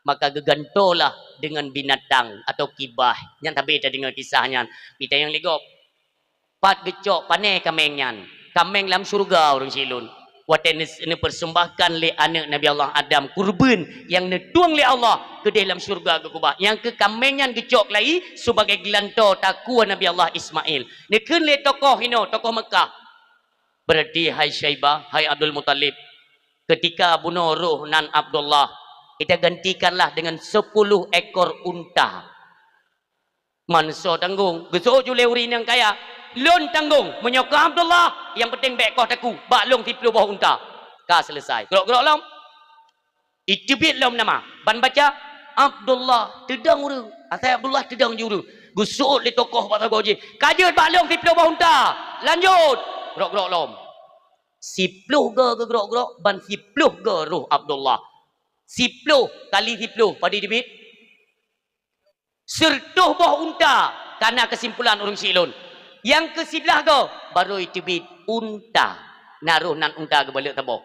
maka geugantolah dengan binatang atau kibah. Nyan tabe tadeungoe kisah nyan. Pih tanyong lé gob. Pat geucok pané kaméng nyan? Kaméng lam syeuruga ureuëng silôn. Watée neus-, neupersembahkan lé aneuk Nabi Allah Adam kurban nyang neutueng lé Allah keudeh lam syeuruga geukeubah. Nyang keu kaméng nyan geucok keulayi sibagai geulantoe takue Nabi Allah Ismail. Neukheun lé tokoh inoe, tokoh Meukah, "Berarti hai Syaibah, hai Abdul Muthalib, keutika bunoe roh nan Abdullah, kita gantikanlah dengan sepuluh ekor unta." Manso tanggong, geuseuôt ju lé ureuëng nyang kaya. "Lôn tanggong, meunyoe keu Abdullah, nyang peunteng bék koh takue, bak lôn siploh boh unta." Ka seuleusai. Grok-grok lom. Iteubiet lom nama, ban baca, "Abdullah." Teudong ureuëng. Asai Abdullah teudong ju ureuëng. Geuseuôt lé tokoh bak sagoe jih, "Ka jeuet bak lôn siploh boh unta." Lanjut. Grok-grok lom. Siploh goe geugrok-grok, ban siploh goe roh Abdullah. Siploh kali siploh, padum teubiet? Seureutôh boh unta, ka na keusimpulan ureuëng silôn. Nyang keu siblaih goe, barô iteubiet unta. Na roh nan unta geubalek saboh.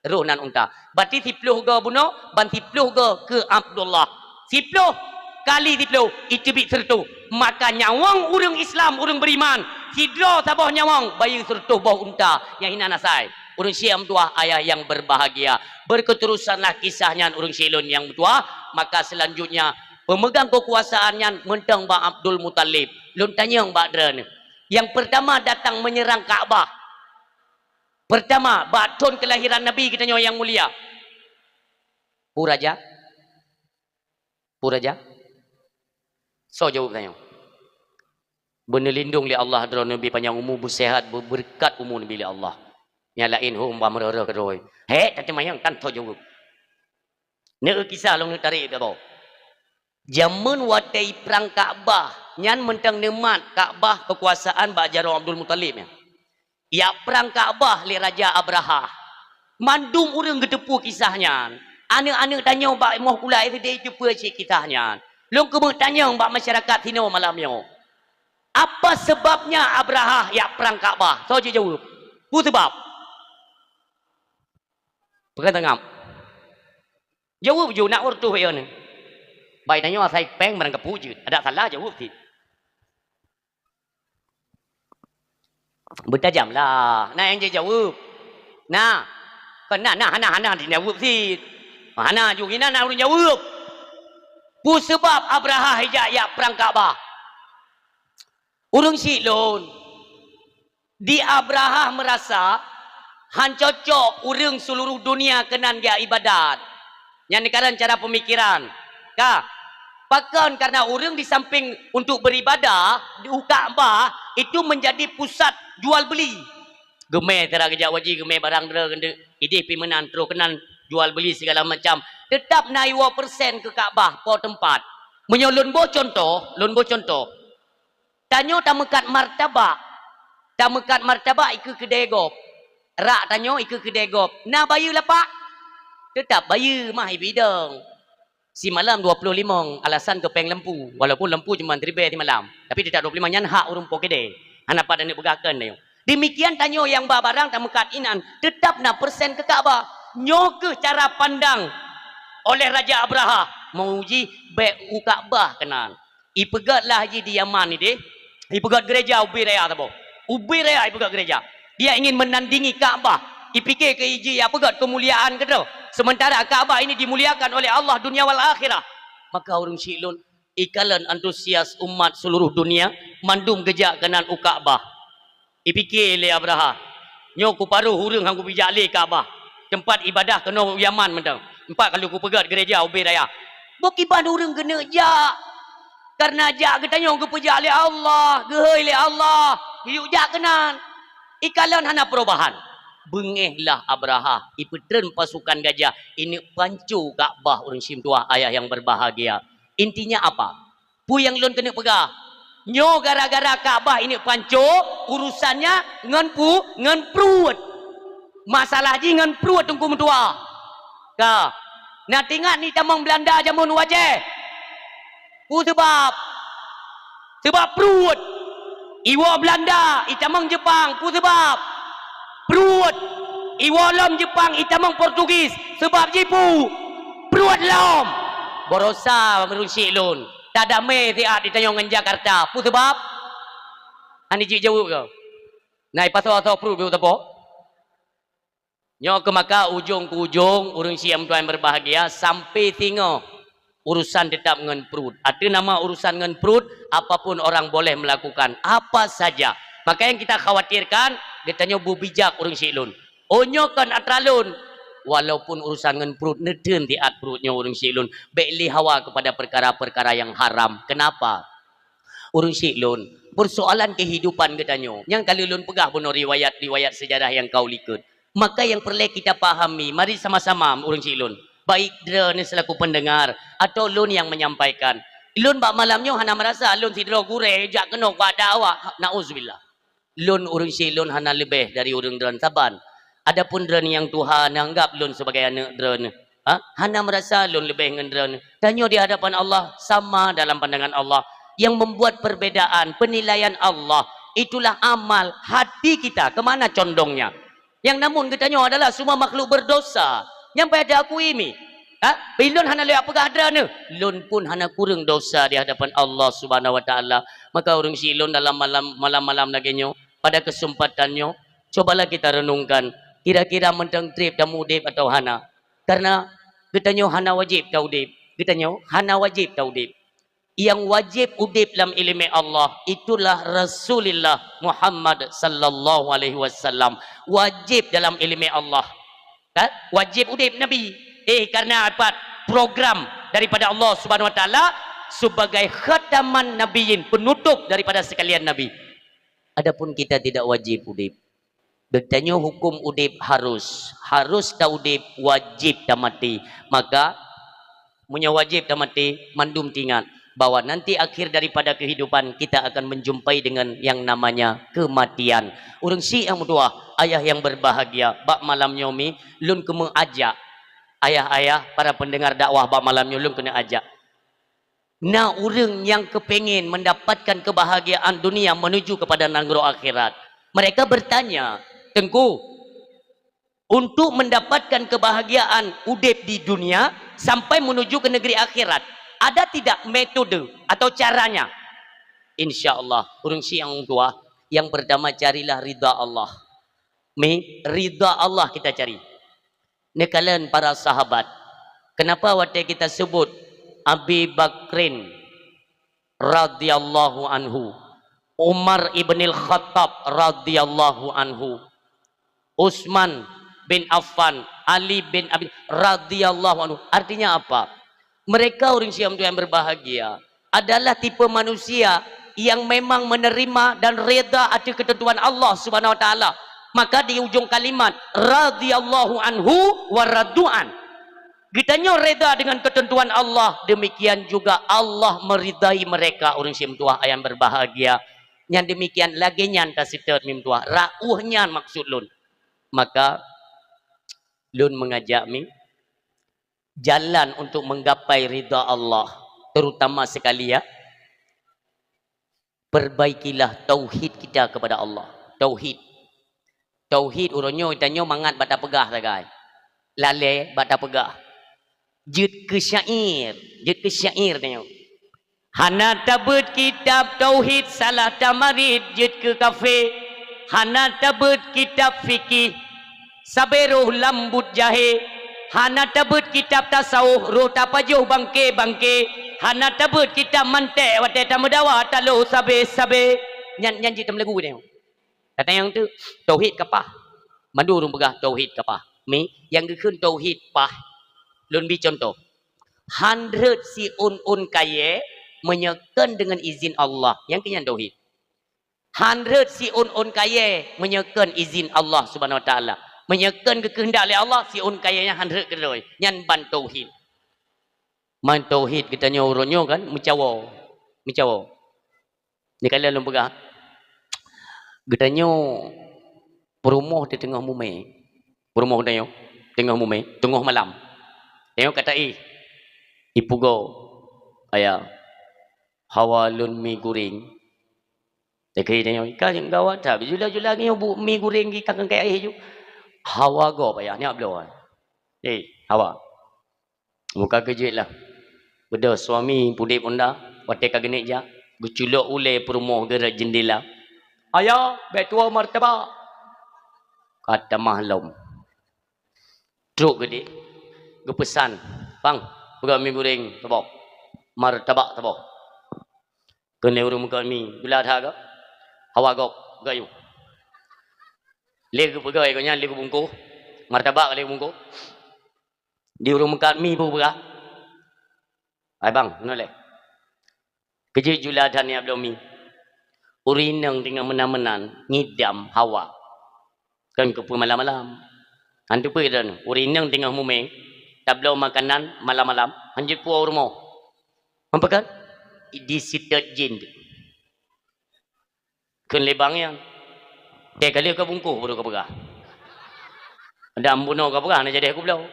Roh nan unta. Berarti siploh goe bunoe, ban siploh goe keu Abdullah. Siploh kali siploh, iteubiet seureutôh. Maka nyawöng ureuëng Islam, ureuëng beriman, sidroe saboh nyawöng, bayeue seureutôh boh unta. Nyang hinan asai. Ureuëng siom tuha, ayah yang berbahagia. Berketerusanlah kisah nyan ureuëng silôn nyang meutuah, maka selanjutnya pemegang kekuasaan nyan mantong bak Abdul Muthalib. Lôn tanyong bak droeneuh, nyang pertama datang menyerang Ka'bah. Pertama, bak thon kelahiran Nabi geutanyoe nyang mulia. Peue raja? Peue raja? Soe jaweueb tanyoe? Beuneulindong lé Allah droeneuh, neubi panyang umu, beuseuhat, beubeureukat umu neubi lé Allah. Nyang laén hom bah meureuh-reuh keudroe. Hék, tateumayang tan soe jaweueb. Neu kisah lôn neutarek bak boh. Jameun watée prang Ka'bah, nyan mantong neumat Ka'bah keukuasaan bak jaroe Abdul Muthalib nyan. Jak prang Ka'bah lé Raja Abrahah. Mandum ureuëng geuteupeue kisah nyan. Aneuëk-aneuëk tanyoe bak moh kulai sideh teupeue cit kisah nyan. Lôn keumeung tanyong bak masyarakat sinoe malam nyoe. Apa seubabnya Abrahah jak prang Ka'bah? Soe jijaweueb? Peue seubab? Peue ka tangab? Jaweueb ju, nak ureuëng tuh yo ni. Bai tanyoe asai péng barang kapu jeuet. Adak salah jaweueb cit. Beutajam lah. Na nyang jijaweueb. Na. Kon na, na, hana, hana jijaweueb cit. Hana ju, inan na ureuëng jaweueb. Peue seubab Abrahah ijak jak prang Ka'bah? Ureuëng syiek lôn. Di Abrahah meurasa han cocok ureuëng seuluruh dunia keunan jak ibadat. Nyan neukalon cara peumikiran. Ka, pakon? Karena ureuëng di samping untuk beribadah, di Ka'bah itu menjadi pusat jual beli. Geumè sira geujak u haji, geumè barang droe keuneuk, idéh pih meunan, troh keunan jual beuli segala macam. Teutap na iwoe persen keu Ka'bah, po teumpat. Meunyoe lôn boh cuntoh, lôn boh cuntoh. Tanyoe tameukat martabak. Tameukat martabak ikeue keudè gob. Rak tanyoe ikeue keudè gob. Na bayeue lapak? Teutap bayeue mah ibidong. Simalam dua ploh limong, alasan keu péng lampu. Walaupun lampu cuma ribèe simalam, tapi teutap dua ploh limong nyan hak ureueng po keudè. Hana pat aneuk peugah keu tanyoe. Demikian tanyoe nyang ba barang tameukat inan, teutap na persen keu Ka'bah. Nyoe keuh cara pandang oleh Raja Abrahah, meuuji bèk u Ka'bah keunan. Ipeugöt lah jih di Yaman idéh, ipeugöt gereja ubé raya saboh. Ubé raya ipeugöt gereja. Dia ingin menandingi Ka'bah. Ipike keu jih ipeugöt keumuliaan keudroe. Sementara Ka'bah ini dimuliakan oleh Allah dunia wal akhirah. Maka ureueng syiek lôn, ikalon antusias umat seluruh dunia, mandum geujak keunan u Ka'bah. Ipike lé Abrahah, "Nyoe kuparoh ureueng han kupijak lé Ka'bah, teumpat ibadah keunoe u Yaman mantong. Teumpat ka lheueh kupeugöt gereja ubé raya." Boh kiban ureueng keuneuk jak. Kareuna jak geutanyoe geupeujak lé Allah, geuhôi lé Allah, geuyue jak keunan. Ikalon hana perubahan. Beungéh lah Abrahah, ipeutreun pasukan gajah, ineuk panco Ka'bah ureueng syiek meutuwah ayah nyang berbahagia. Intinya apa? Peue nyang lôn keuneuk peugah? Nyoe gara-gara Ka'bah ineuk panco, urusannya ngon pu-, ngon pruet. Masalah jih ngon pruet teungku meutuwah. Ka. Na teuingat itamong Beulanda jameun wajéh? Peue seubab? Seubab pruet. Iwoe Beulanda, itamong Jeupang, peue seubab? Pruet. Iwoe lom Jeupang, itamong Portugis, seubab jih peue? Pruet lom. Baroesa ureueng syiek lôn, tadamé siat di tanyoe ngon Jakarta. Peue seubab? Hana jijaweueb kah? Na ipasoe-asoe pruet beu teupok. Nyoe keuh maka ujong keu ujong, ureueng syiek meutuwah nyang berbahagia, sampai singoh urusan teutap ngon pruet. Ateueh nama urusan ngon pruet, apapun orang boleh melakukan, apa saja. Maka nyang kita khawatirkan, geutanyoe beubijak ureueng syiek lôn. Oh, nyoe kon atra lôn. Walaupun urusan ngon pruet, neutreun siat pruet nyoe ureueng syiek lôn. Bèk lé hawa kepada perkara-perkara yang haram. Kenapa? Ureueng syiek lôn, persoalan kehidupan geutanyoe, nyang ka lheueh lôn peugah bunoe riwayat-riwayat sejarah nyang ka u likot. Maka nyang peureulèe kita pahami, mari sama-sama ureueng syiek lôn, baik droeneuh selaku pendengar atau lôn nyang menyampaikan. Lôn bak malam nyoe hana meurasa lôn sidroe gurèe jak keunoe bak dakwah. Nauzubillah. Lôn ureueng syiek lôn hana leubeh dari ureueng droeneuh saban. Adapun droeneuh nyang tuha neuanggap lôn sebagai aneuk droeneuh. Ha? Hana meurasa lôn leubeh ngon droeneuh. Tanyoe di hadapan Allah sama dalam pandangan Allah. Yang membuat perbedaan penilaian Allah, itulah amal hati kita, ke mana condongnya. Yang namun geutanyoe adalah semua makhluk berdosa. Nyang payah diakui mi. Ha? Ulôn hana lôn peugah droeneuh. Lôn pun hana kureueng dosa di hadapan Allah Subhanahu wa Taala. Maka ureueng syiek lôn dalam malam, malam-malam lagèe nyoe, pada kesempatan nyoe, cobalah kita renungkan, kira-kira mantong trép tameuudép atawa hana. Karena geutanyoe hana wajéb taudép. Geutanyoe hana wajéb taudép. Nyang wajéb udép lam ileumèe Allah, itulah Rasulullah Muhammad sallallahu alaihi wasallam. Wajéb dalam ileumèe Allah. Kan? Wajéb udép Nabi. Eh, karena apa? Program daripada Allah Subhanahu wa Taala sebagai khataman nabiyyin, penutup daripada sekalian nabi. Adapun kita tidak wajéb udép. Geutanyoe huköm udép harus, harus taudép, wajéb tamaté. Maka, meunyoe wajéb tamaté, mandum teuingat bahwa nanti akhir daripada kehidupan kita akan menjumpai dengan yang namanya kematian. Ureueng syiek nyang meutuwah, ayah yang berbahagia, bak malam nyoe mi, lôn keuneuk ajak ayah-ayah, para pendengar dakwah bak malam nyoe lôn keuneuk ajak. Na ureueng nyang keupengen mendapatkan kebahagiaan dunia menuju kepada nanggroe akhirat. Mereka bertanya, "Teungku, untuk mendapatkan kebahagiaan udép di dunia sampai menuju ke negeri akhirat, ada tidak metode atau caranya?" Insya Allah, ureueng syiek nyang tuha, yang pertama carilah ridha Allah. Mi, ridha Allah kita cari. Neukalon para sahabat. Kenapa watèe kita sebut Abi Bakrin radhiyallahu anhu, Umar ibnil Khattab radhiyallahu anhu, Utsman bin Affan, Ali bin Abi radhiyallahu anhu. Artinya apa? Mereka ureueng syiek nyang berbahagia adalah tipe manusia yang memang menerima dan reda ateueh ketentuan Allah Subhanahu wa Taala. Maka di ujong kalimat, radhiyallahu anhu wa radu an. Geutanyoe reda dengan keuteuntuan Allah, demikian juga Allah meridai mereka, ureuëng syiek meutuah ayang berbahagia. Nyang demikian lagée nyan taseutôt mi meutuah, rauh nyan maksud lôn. Maka lôn mengajak mi jalan untuk menggapai ridha Allah, terutama sekali ya, perbaikilah tauhid kita kepada Allah. Tauhid. Tauhid uroe nyoe tanyoe mangat bak tapeugah sagai. Lalée bak tapeugah. Jeuet keu syair, jeuet keu syair tanyoe. Hana tabeuet kitab tauhid salah tamarit jeuet keu kafé. Hana tabeuet kitab fikih sabe roh lam buet jahé. Hana tabeuet kitab tasawuf roh tapajoh bangke-bangke. Hana tabeuet kitab mantek watée tameudawa taloh sabe-sabe. Nyan, nyan jeuet tameulagu tanyoe. Kata nyang tu, tauhid ka paih. Mandum ureuëng peugah tauhid ka paih. Mi, nyang geukheun tauhid paih. Lôn bi contoh. Han rhot siôn-ôn kayée meunyoe kon deungon izin Allah. Nyang keu nyan tauhid. Han rhot siôn-ôn kayée meunyoe kon izin Allah Subhanahu Wa Taala. Meunyoe kon geukeuheundak lé Allah, siôn kayée nyan han rhot keudroe. Nyan ban tauhid. Man tauhid geutanyoe uroe nyoe kan meucawo. Meucawo. Ni kalian lôn peugah. Geutanyoe peurumoh di teungoh mumé. Peurumoh geutanyoe teungoh mumé, teungoh malam. Tanyoe ka taéh. Ipugo, "Ayah, hawa lôn mi guréng." Teuka tanyoe, "Ka gawat that, jula-jula nyoe bu mi guréng di kangkang kayée ju." "Hawa gob, Ayah, nyak bloe." "Eh, hawa." Muka keujeuet lah. Beudôh suami pudeb honda, watée ka geuneuk jak, geuculok ulée peurumoh geurot jeundela. "Ayah, bék tuwoe martabak!" Ka tamah lom. Trok geudik, geupeusan, "Bang, peugah mi guréng saboh, martabak saboh." Kheun lé ureuëng meukat mi, "Gula that ka? Hawa gob, gayuh." Lé geupeugah gobnyan, lé geubungkôh, martabak lé geubungkôh. Di ureuëng meukat mi peue peugah, "Hai bang, nyoe lé. Keujeuet jula that nyak bloe mi. Ureuëng inong teungoh meunan-meunan ngidam hawa. Kon keupeue malam-malam. Han teupeue droeneuh, ureuëng inong teungoh mumé, tabloe makanan malam-malam, han jeuet puwoe u rumoh. Meupeukan? Diseutôt jén." Kheun lé bang nyan, "Tée ka lheueh ka bungkôh baru ka peugah. Dan bunoe ka peugah hana jadi kubloe."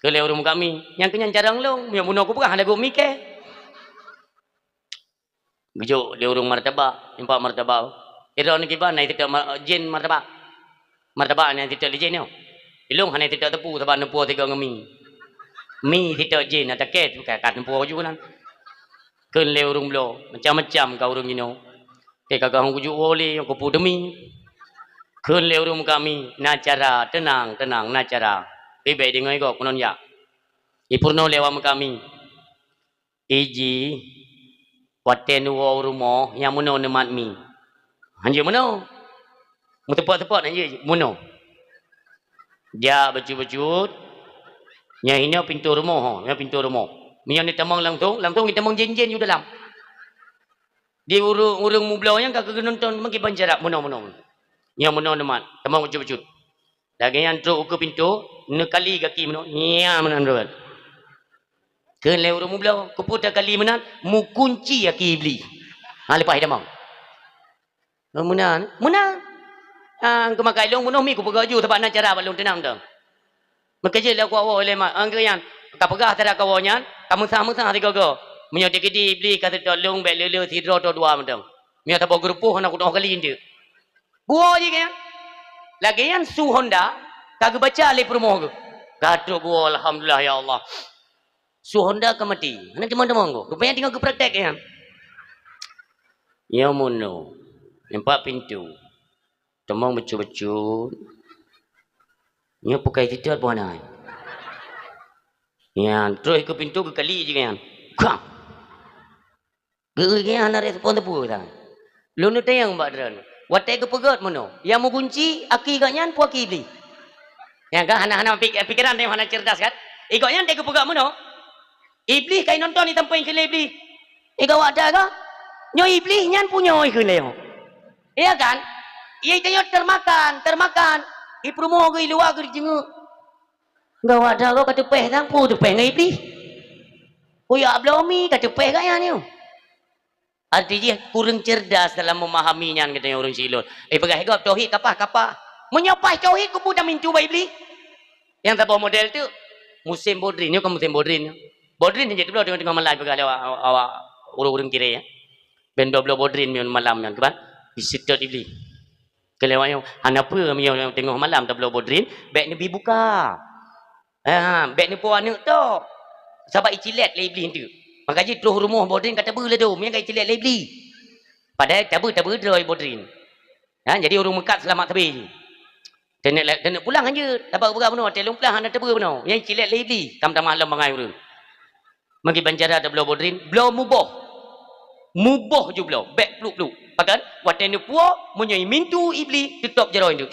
Kheun lé ureuëng meukat mi, "Nyang keu nyan carông lôn, meunyoe bunoe kupeugah hana geumiké." Geujok lé ureuëng martabak, impak martabak. "Droeneuh kiban na iseutôt ma-, jén martabak?" "Martabak na iseutôt lé jén nyoe. Ilôn hana iseutôt teupeu sabab neupuwoe sigoe ngon mi. Mi iseutôt jén, na takée ka, ka neupuwoe ju nan." Kheun lé ureuëng bloe, macam-macam ka ureuëng jinoe. Tée ka geuhong kujok woe lé nyang kupu demi. Kheun lé ureuëng meukat mi, "Na cara, teunang, teunang, na cara. Pih bék deungoe gob keunon jak. Ipeurunoe lé awak meukat mi. Iji, watée neuwoe u rumoh, nyang meunoe neumat mi. Han jeuet meunoe. Meuteupot-teupot han jeuet meunoe. Jak bacut-bacut, nyoe hinoe pintoe rumoh, nyoe pintoe rumoh. Meunyoe neutamong langsong, langsong neutamong jén-jén u dalam." Di ureuëng-ureuëng mubloe nyan ka geunonton meukiban jarak meunoe-meunoe. Nyang meunoe neumat, tamong bacut-bacut. Lagée nyan trok ukeue pintoe, neukali gaki meunoe, nya meunan rot. Kheun lé ureuëng mubloe, "Keupeue takali meunan?" "Meukunci aki Iblih. Ha, leupah tamong." "Meunan, meunan. Ah, keumakai lôn bunoe mi kupeugah ju sabab na cara bak lôn teunang tu." Meukeujeuet lé kuwoe lé mak, angkeu nyan, ka peugah teurak kawoe nyan, ka meusah-meusah sigoe-goe. "Meunyoe dikeudi Iblih ka seutôt lôn bék le-le sidroe atau dua mantong. Meunyoe saboh geurupoh hana kutoh kali eunteuk." Geuwoe jih nyan. Lagée nyan su honda ka geubaca lé peurumoh geuh. Ka trok geuwoe, "Alhamdulillah, ya Allah. Su honda ka maté. Hana teumong-teumong goe." Rupanya teungoh geupraktek nyan. Nyoe meunoe, impak pintoe. Teumong bacut-bacut. Nyoe pukai titot boh nai. Nyan, troh keu pintoe geukali jih nyan. Kang! Geuh nyan hana respon teupeu sang. Lôn neutanyong bak droeneuh. Watée geupeugét meunoe, nyang meugunci aki gobnyan peue aki Iblih? Nyan kan hana, hana pik-, pikeran nyan hana cerdas kan? Gobnyan watée geupeugét meunoe, Iblih ka inonton di sampéng keu lé Iblih. Igoe awak that ka? Nyoe Iblih nyan punyoe keu lé nyoe. Iya kan? Ie tanyoe termakan, termakan. Di peurumoh geuh, di luwa geuh, di jeungeuk. Gawat that, ka teupéh sang, peue teupéh ngon Iblih. Kuyak bloe mi ka teupéh gaya nyoe. Arti jih kureueng cerdas dalam memahami nyan, geutanyoe ureuëng Silon. Eh, peugah gob tauhid kapah-kapah. Meunyoe paih tauhid, keupeue tamintu bak Iblih? Nyang saboh model tu, musém bodrin, nyoe kon musém bodrin. Bodrin hana jiteupeue teungoh-teungoh malam, peugah lé awak, awak ureuëng-ureuëng kirée, ya. Ben dua bloe bodrin nyoe malam nyan, keuban? Diseutôt Iblih. Keu lé awak nyoe, hana peue, meunyoe teungoh malam tabloe bodrin, bék neubi buka. Ha, bék neupo aneuëk tok. Sabab icilét lé Iblih teuk. Maka jih troh rumoh bodrin ka tabeue lé dom, nyang ka icilét lé Iblih. Padahai tabeue, tabeue droe bodrin. Ha, jadi ureuëng meukat seulamat sabe jih. Taneuk, taneuk pulang hanjeuet. Sabab peugah bunoe, watée lôn pulang hana tabeue bunoe. Nyang icilét lé Iblih, ka meutamah lom bangai ureuëng. Meukiban cara tabloe bodrin, bloe muboh. Muboh ju bloe, bék pluek-pluek. Pakon? Watée neupuwoe, meunyoe imintu Iblih, teutôb jaroe nyoe.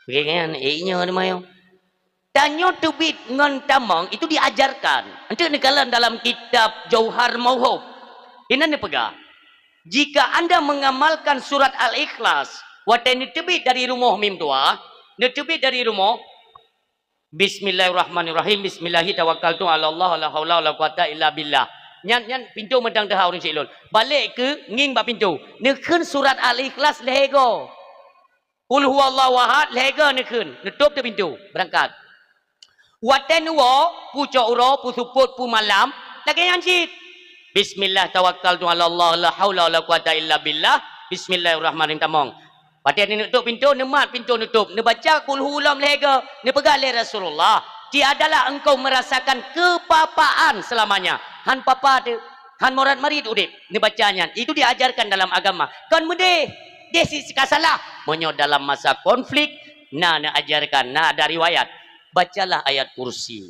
Ringan, eh, nyoe teuma nyoe. Tanyoe teubiet ngon tamong itu diajarkan. Enteuk neukalon dalam kitab Jauhar Mauhub. Inan neupeugah, "Jika anda mengamalkan surat Al-Ikhlas, watée neuteubiet dari rumoh mim tuah, neuteubiet dari rumoh, Bismillahirrahmanirrahim. Bismillahi tawakkaltu 'ala Allah, la haula wala quwata illa billah." Nyan, nyan pintoe meudang teuhah ureuëng Silon. Balek keu ngieng bak pintoe. Neukheun surat Al-Ikhlas lhée goe. Qul huwallahu ahad lhée goe neukheun. Neutôb teuk pintoe. Beurangkat. Watée neuwoe, pucok uroe, puseupôt, pumalam, lagée nyan cit. Bismillah tawakkaltu 'ala Allah, la haula wala quwata illa billah. Bismillahirrahmanirrahim, tamong. Watée neutôb pintoe, neumat pintoe neutôb, neubaca kulhu lom lhée goe, neupeugah lé Rasulullah, "Tiadalah engkau merasakan kepapaan selamanya." Han papa teuh, han morat-marit udeb, neubaca nyan. Itu diajarkan dalam agama. Kon meudeh, deh si ka salah. Meunyoe dalam masa konflik, na neuajarkan, na ada riwayat. Bacalah ayat kursi.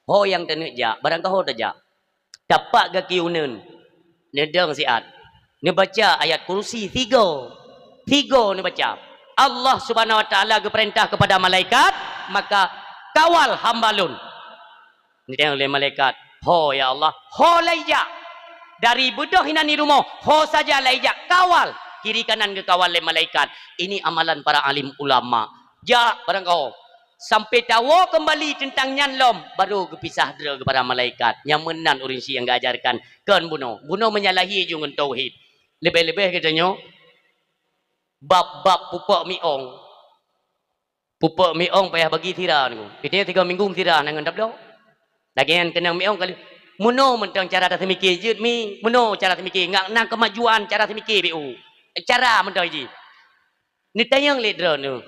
Ho nyang taneuk jak, barangkaho tajak. Tapak gaki uneun, neudong siat, neubaca ayat kursi sigoe, sigoe neubaca. Allah Subhanahu wa Taala geupeurintah kepada malaikat, maka kawal hamba lôn. Neutanyong lé malaikat, "Ho ya Allah, ho lai jak?" Dari beudôh inan di rumoh, ho saja lai jak, kawal. Kiri kanan geukawal lé malaikat. Ini amalan para alim ulama. Jak barangkaho. Sampai tawoe keumbali teuntang nyan lom, baru geupisah droe keu para malaikat. Nyang meunan ureuëng syiek nyang geuajarkan. Kon bunoe. Bunoe menyalahi ju ngon tauhid. Leubeh-leubeh geutanyoe bab-bab pupok miong. Pupok miong payah bagi sira nyoe. Geutanyoe sigoe minggu sira na ngon tabloe. Lagée nyan keunong miong kali. Meunoe mantong cara taseumiké jeuet mi. Meunoe cara seumiké. Ngat na keumajuan cara seumiké B U. Cara mantong jih. Neutanyong lé droeneuh,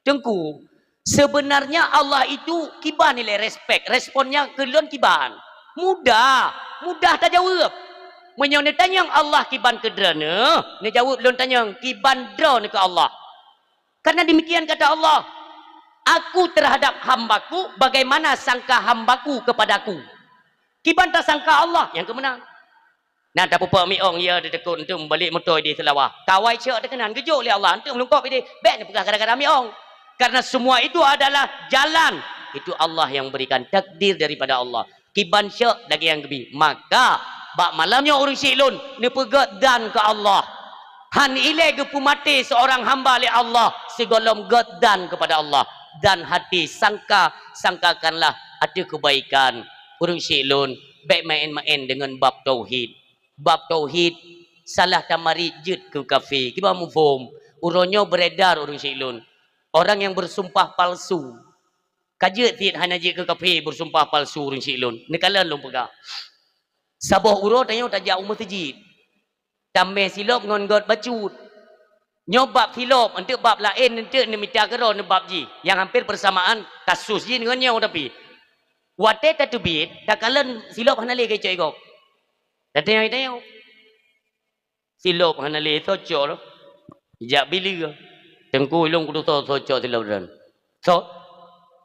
"Teungku, sebenarnya Allah itu kiban ilée respek, responnya keu lôn kiban?" Mudah, mudah tajaweueb. Meunyoe neutanyong Allah kiban keu droeneuh, neujaweueb lôn tanyong kiban droeneuh keu Allah. Karena demikian kata Allah, "Aku terhadap hambaku bagaimana sangka hambaku kepadaku." Kiban tasangka Allah nyang keumeunang. Na tapupok miong, ya, teuteukot, enteuk mubalek meutoe di Seulawah. Kawai cok teuh keunan, geujok lé Allah, enteuk meulungkop idéh, bék neupeugah gara-gara miong. Karena semua itu adalah jalan. Itu Allah yang berikan, takdir daripada Allah. Kiban cok lagée nyang geubi. Maka, bak malam nyoe ureuëng syiek lôn, neupeugét dan keu Allah. Han ilée geupeumaté seorang hamba lé Allah, sigohlom gét dan kepada Allah. Dan hati sangka, sangkakanlah ateueh keubaikan. Ureuëng syiek lôn, bék maén-maén deungon bab tauhid. Bab tauhid, salah tamarit jeuet keu kafé. Kiban muphom, uroe nyoe beredar ureuëng syiek lôn. Orang yang bersumpah palsu. Ka jeuet cit hana jeuet keu kafé bersumpah palsu ureuëng syiek lôn. Neukalon lôn peugah. Saboh uroe tanyoe tajak u meuseujid. Tamé silop ngon gét bacut. Nyoe bab silop, enteuk bab laén, enteuk neumita keudroe nibab jih. Nyang hampir persamaan kasus jih ngon nyoe tapi. Watée tateubiet, takalon silop hana lé keu icok igob. Tatanyong-tanyong. Silop hana lé, soe cok lom. Jak bileue. Teungku, ilôn kutusoe soe cok silop droen. Soe?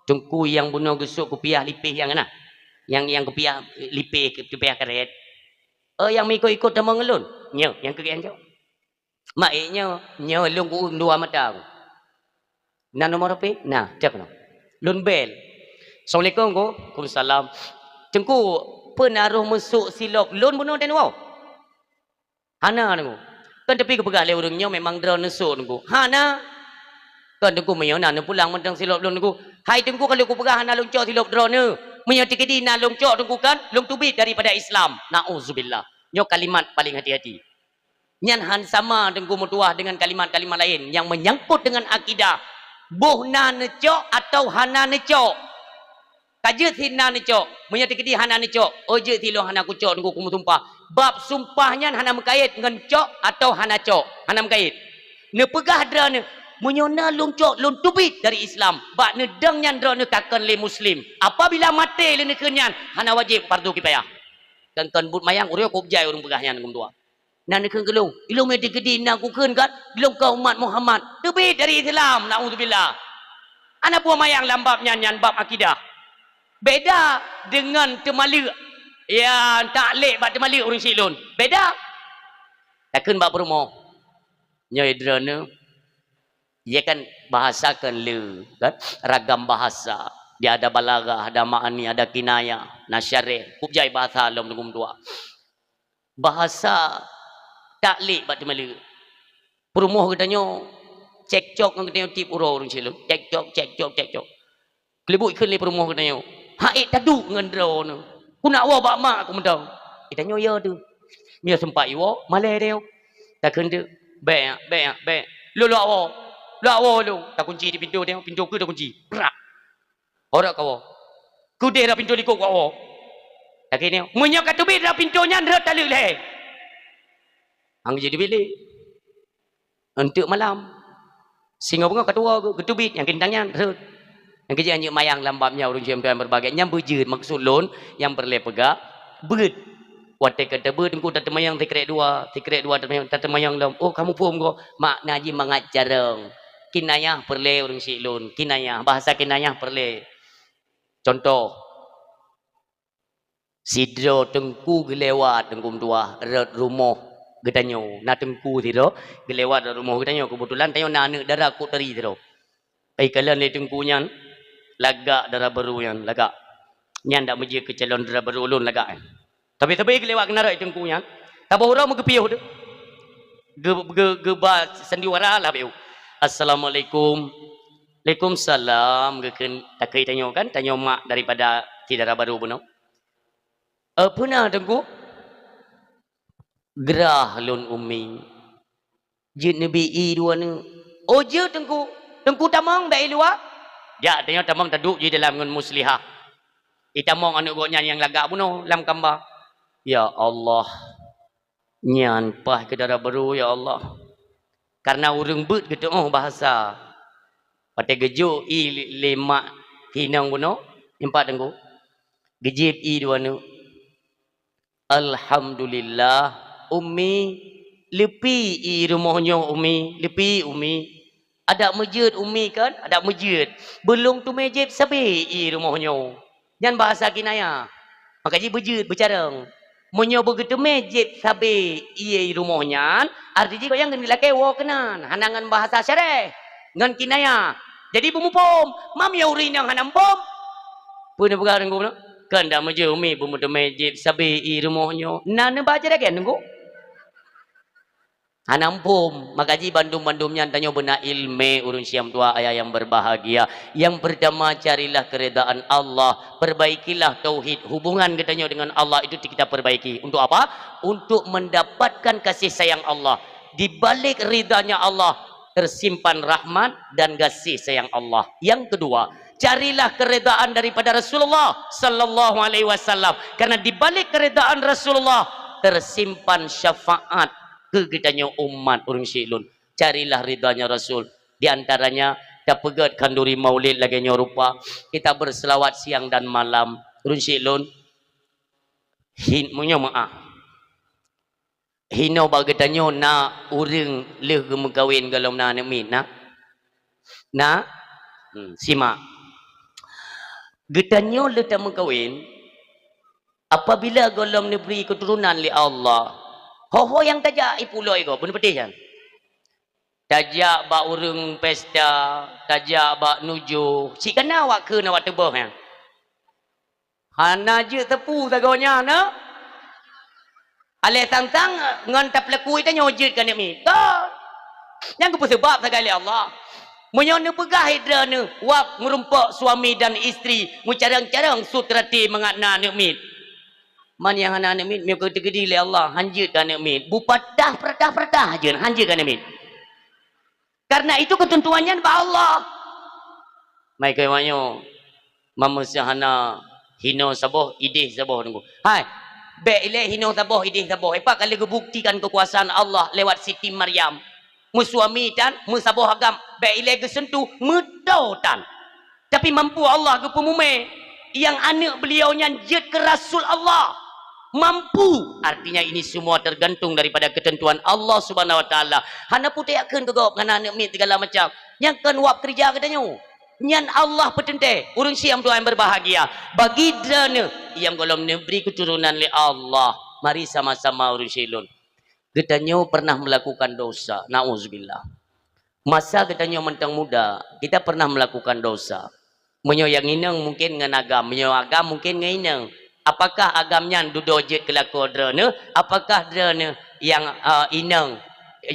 Teungku nyang bunoe geusok kupiah lipéh nyang na. Nyang, nyang kupiah lipéh, kupiah karet. Oh, nyang meuikot-ikot tamong ngon lôn? Nyoe, nyang keu geuh nyoe. Mak, eh, nyoe, nyoe lôn ku dua mata ku. Na nomor H P? Na, cok noh. Lôn bel. Assalamualaikum, Ku. Waalaikumsalam. Teungku, peue na roh meusok silop lôn bunoe dan wow? Hana, Teungku. Kan tapi geupeugah lé ureuëng nyoe memang droeneuh sôk Teungku. Hana. Kan Teungku meunyoe na neupulang mantong silop lôn Teungku. Hai Teungku, ka lôn kupeugah hana lôn cok silop droeneuh. Meunyoe teukeudi na lôn cok Teungku kan, lôn teubiet daripada Islam. Nauzubillah. Nyoe kalimat paling hati-hati. Nyan han sama Teungku meutuah dengan kalimat-kalimat laén nyang menyangkut dengan akidah. Boh na neucok atawa hana neucok. Ka jeuet sit na neucok. Meunyoe teukeudi hana neucok, oh jeuet sit lôn hana kucok Teungku, kumeusumpah. Bab sumpah nyan hana meukait ngon cok atawa hana cok. Hana meukait. Neupeugah droeneuh, meunyoe na lôn cok, lôn teubiet dari Islam. Bak neudong nyan droeneuh takon lé Muslim. Apabila maté lé neukheun nyan, hana wajéb fardu kipayah. Kan kon buet mayang, ureuëng kôb jai ureuëng peugah nyan Teungku meutuah. Na neukheun keu lôn, ilôn meunyoe teukeudi na kukheun kan, lôn ka umat Muhammad. Teubiet dari Islam, naudzubillah. Ana buah mayang lam bab nyan, nyan bab akidah. Beda dengan teumaleuek. Ya, taklek bak teumaleuek ureuëng syiek lôn. Beda. Takheun bak peurumoh. Nyoe droeneuh, ya kan, bahasa kan le, kan? Ragam bahasa. Dia ada balaghah, ada ma'ani, ada kinayah, na syareh. Kôb jai bahasa lom Teungku meutuah. Bahasa taklek bak teumaleuek. Peurumoh geutanyoe cekcok ngon geutanyoe tiep uroe ureuëng syiek lôn. Cekcok, cekcok, cekcok. Keuleubuk kheun lé peurumoh geutanyoe, "Hai taduek ngon droeneuh. Ku nak woe bak mak ku mantong." Geutanyoe yo teuh. Meunyoe seumpat iwoe, malèe tanyoe. Takheun teuk, "Bèk, bèk, bèk. Lôn lôn woe. Lôn woe lôn." Takunci di pintoe tanyoe, pintoe keu takunci. Brak. Ho rot kawoe. Keudeh rot pintoe likot kawoe. Takheun nyoe, meunyoe ka teubiet rot pintoe nyan rot taleuek lhèe. Hana jiteubiet lé. Eunteuk malam. Singoh beungoh ka tuwoe geu-, geuteubiet nyang kintang nyan rhot. Nyang keujeuet anjeuk mayang lam bab nyan ureuëng jieuem tuan berbagai. Nyan beujeuet maksud lôn nyang peureulèe peugah beuet. Watèe ka teubeuet Teungku tateumanyong sikrek dua, sikrek dua tateumanyong, tateumanyong lom. Oh, kamu phom goh? Makna jih mangat carông. Kinayah peureulèe ureuëng syiek lôn. Kinayah, bahasa kinayah peureulèe. Contoh, sidroe teungku geulewat, teungku meutuah, rot rumoh geutanyoe. Na teungku sidroe geulewat rot rumoh geutanyoe. Keubeutulan tanyoe na aneuk dara kok tari sidroe. Ai kalon lé teungku nyan, lagak dara barô nyan, lagak. Nyan dak meujeuet keu calon dara barô lôn lagak nyan. Tapi sabe geulewat keunan rot teungku nyan, saboh uroe meugeupiôh teuh. Geu-, geu-, geuba sandiwara lah piôh. "Assalamualaikum." "Waalaikumsalam," geukheun takheun tanyoe kan, tanyoe mak daripada si dara barô bunoe. "Eh, peue na, Teungku?" "Grah lôn, Umi. Jeuet neubi ié dua neuk." "Oh, jeuet, Teungku. Teungku tamong bak ié luwa." Jak tanyoe tamong taduek jih dalam ngon Muslihah. Itamong aneuk gobnyan nyang lagak bunoe lam kamba. Ya Allah. Nyan paih keu dara barô, ya Allah. Kareuna ureuëng beuet geutu'oh bahasa. Watèe geujok ié lé mak inong bunoe, nyan pat Teungku. Geujieb ié dua neuk. "Alhamdulillah, Umi, leupie ié rumoh nyoe, Umi, leupie, Umi." Adak meujeuet Umi kan? Adak meujeuet. Beulông teumé jieb sabe ié rumoh nyoe. Nyan bahasa kinayah. Maka jih beujeuet, beucarông. Meunyoe beugeuteumé jieb sabe ié rumoh nyan, arti jih gobnyan keuneuk lakèe woe keunan. Hana ngon bahasa syareh. Ngon kinayah. Jadi beumuphom. Mam ya ureuëng nyang hana muphom. Peue neupeugah Teungku nyoe? Kan dak meujeuet Umi beumeuteumé jieb sabe ié rumoh nyoe. Na neuba jeuet lagèe nyan Teungku? Hana muphom, maka jih bandum-bandum nyan tanyoe beuna ileumèe ureuëng siam tuha ayah yang berbahagia. Yang pertama, carilah keridaan Allah, perbaikilah tauhid, hubungan geutanyoe dengan Allah itu kita perbaiki. Untuk apa? Untuk mendapatkan kasih sayang Allah. Di balik ridanya Allah, tersimpan rahmat dan kasih sayang Allah. Yang kedua, carilah keridaan daripada Rasulullah sallallahu alaihi wasallam. Karena di balik keridaan Rasulullah, tersimpan syafaat keu geutanyoe umat ureuëng syiek lôn. Carilah ridanya Rasul. Di antaranya, tapeugét khanduri maulid lagèe nyoe rupa. Kita berselawat siang dan malam. Ureuëng syiek lôn, hin-, meunyoe meu'ah. Hinoe bak geutanyoe na ureuëng lheueh geumeukawen gohlom na aneuk miet, na? Na? Hmm, simak. Geutanyoe lheueh tameukawen, apabila gohlom neubri keuturonan lé Allah, ho-ho nyang tajak ipuloi gob, beuneupatéh nyan. Tajak bak ureuëng pesta, tajak bak nujoh, cit ka na awak kheun awak teuboh nyan. Hana jeuet teupeu sagoe nyan, na? Alèh sang-sang ngon tapeulaku tanyoe jeuet keu aneuk miet. Kon. Nyang geupeuseubab sagai lé Allah. Meunyoe neupeugah droeneuh wab meurumpok suami dan istri, meucarông-carông sut rati mangat na aneuk miet. Man nyang hana aneuk miet, meunyoe ka teukeudi lé Allah, han jeuet keu aneuk miet. Beupadah, peuredah-peuredah jeuet, han jeuet keu aneuk miet. Karena itu keuteuntuan nyan bak Allah. Mai keu manyoe, mameusa hana hinoe saboh, idéh saboh nunggu. Hai, bèk ilèe hinoe saboh, idéh saboh. Ipat ka lheueh geubuktikan keukuasaan Allah lewat Siti Maryam. Meusuami tan, meusaboh agam, bèk ilèe geuseuntuh, meuto tan. Tapi mampu Allah geupeumumè, nyang aneuk beliau nyan jeuet keu rasul Allah. Mampu, artinya ini semua tergantung daripada ketentuan Allah Subhanahu wa Taala. Hana putéh kheun keu gob ngon aneuk miet segala macam. Nyang kon wab keureuja geutanyoe. Nyan Allah peuteuntèe. Ureueng syiek meutuah nyang berbahagia. Bagi droeneuh nyang gohlom neubri keuturonan lé Allah, mari sama-sama ureueng syiek lôn. Geutanyoe pernah melakukan dosa. Nauzubillah. Masa geutanyoe mantong muda, kita pernah melakukan dosa. Meunyoe nyang inong mungken ngon agam, meunyoe agam mungken ngon inong. Apakah agam nyan dudoe jeuet keu lakoe droeneuh? Apakah droeneuh nyang, eh, inong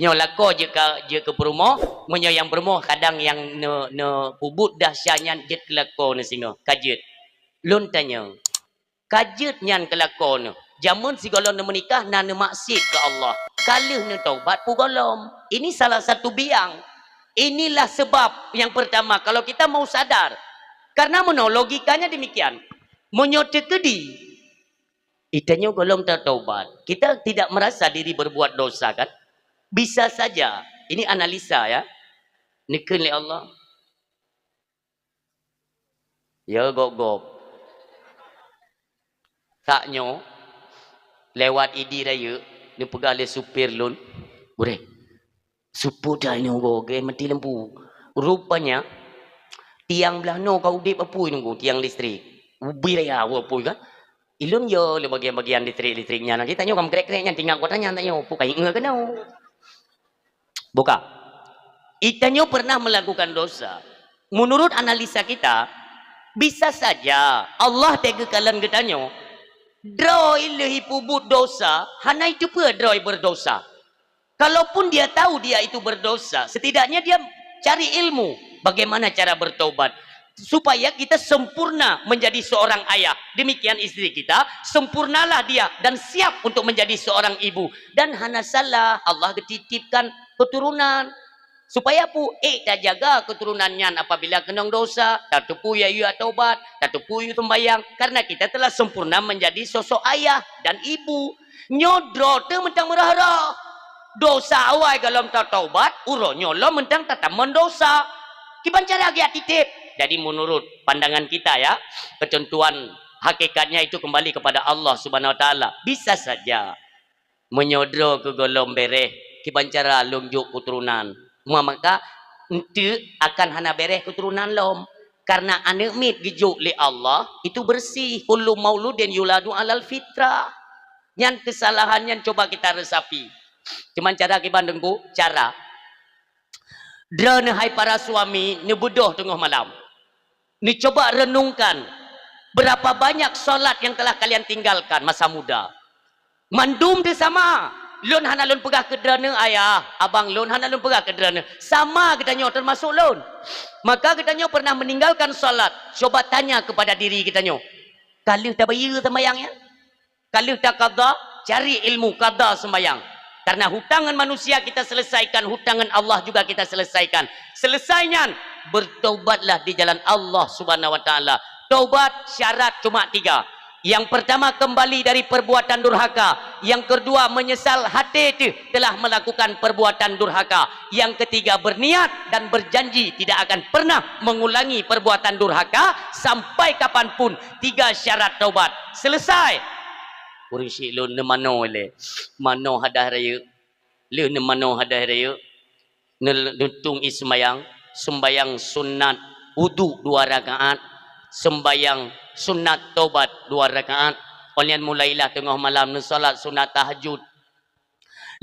nyoe lakoe jeuet keu, jeuet keu peurumoh? Meunyoe nyang peurumoh kadang nyang ne-, neupeubuet dahsya nyan jeuet keu lakoe neuh singoh, ka jeuet. Lôn tanyong, ka jeuet nyan keu lakoe neuh. Jameun sigohlom neumeunikah na neumaksiet keu Allah. Ka lheueh neutaubat peugohlom. Ini salah satu biang. Inilah sebab yang pertama, kalau kita mau sadar. Karena meunoe logikanya demikian. Meunyoe teukeudi, geutanyoe gohlom tataubat, kita tidak merasa diri berbuat dosa, kan? Bisa saja. Ini analisa, ya. Neukheun lé Allah. Ya, gob-gob. Saat nyoe, lewat Idi Rayeuk, neupeugah lé supir lôn, "Gurèe, supôt that nyoe goe, mati lampu." Rupanya, tiang blah noe ka udép apui nunggu, tiang listrik. Ubé raya apui kan. Ilôn yo lé bagian-bagian listrik-listrik nyan. Geutanyoe ka meukrek-krek nyan, tinggai kuat nyan tanyoe, peue ka ingat keunoe. Buka. Geutanyoe pernah melakukan dosa. Menurut analisa kita, bisa saja Allah teuka kalon geutanyoe, droe lheueh ipeubuet dosa, hana iteupeue droe berdosa. Kalaupun dia tahu dia itu berdosa, setidaknya dia cari ilmu bagaimana cara bertobat. Supaya kita sempurna menjadi seorang ayah. Demikian istri kita, sempurnalah dia dan siap untuk menjadi seorang ibu. Dan hana salah, Allah geutitipkan keturunan. Supaya pu, eh, tajaga keturunan nyan apabila keunong dosa, tateupeue yue taubat, tateupeue yue sembahyang, karena kita telah sempurna menjadi sosok ayah dan ibu. Nyoe droe teuh mantong meurah-rah. Dosa awai gohlom tataubat, uroe nyoe lom mantong tatamong dosa. Kiban cara geujak tiep. Jadi, menurut pandangan kita, ya, ketentuan hakikatnya itu kembali kepada Allah Subhanahu Wa Taala. Bisa saja meunyoe droe keu gohlom bèrèh, kiban cara lôn jok keuturonan. Maka, enteuk akan hana bèrèh keuturonan lom. Karena aneuk miet geujok lé Allah, itu bersih. Kullu mauludin yuladu alal fitrah. Nyan keusalahan nyan cuba kita resapi. Cuman cara kiban Teungku, cara. Droeneuh hai para suami, neubeudôh teungoh malam. Neucuba renungkan, berapa banyak salat yang telah kalian tinggalkan masa muda. Mandum teuh sama. Lôn hana lôn peugah keu droeneuh ayah, abang, lôn hana lôn peugah keu droeneuh. Sama geutanyoe, termasuk lôn. Maka geutanyoe pernah meninggalkan salat. Cuba tanya kepada diri geutanyoe. Ka lheueh tabayeue sembahyang nyan? Ka lheueh takada, cari ilmu kada sembahyang. Karena hutang ngon manusia kita selesaikan, hutang ngon Allah juga kita selesaikan. Selesai nyan, bertobatlah di jalan Allah Subhanahu Wa Taala. Tobat syarat cuma tiga. Yang pertama, kembali dari perbuatan durhaka. Yang kedua, menyesal hati itu telah melakukan perbuatan durhaka. Yang ketiga, berniat dan berjanji tidak akan pernah mengulangi perbuatan durhaka sampai kapanpun. Tiga syarat taubat. Selesai. Ureueng syiek lôn neumanoe lé. Manoe hadah rayeuk. Lheueh neumanoe hadah rayeuk, neu-, neutueng ie seumbahyang, seumbahyang sunat wudu dua rakaat, seumbahyang sunat tobat dua rakaat. Óh lheueh nyan mulailah teungoh malam neusalat sunat tahajud.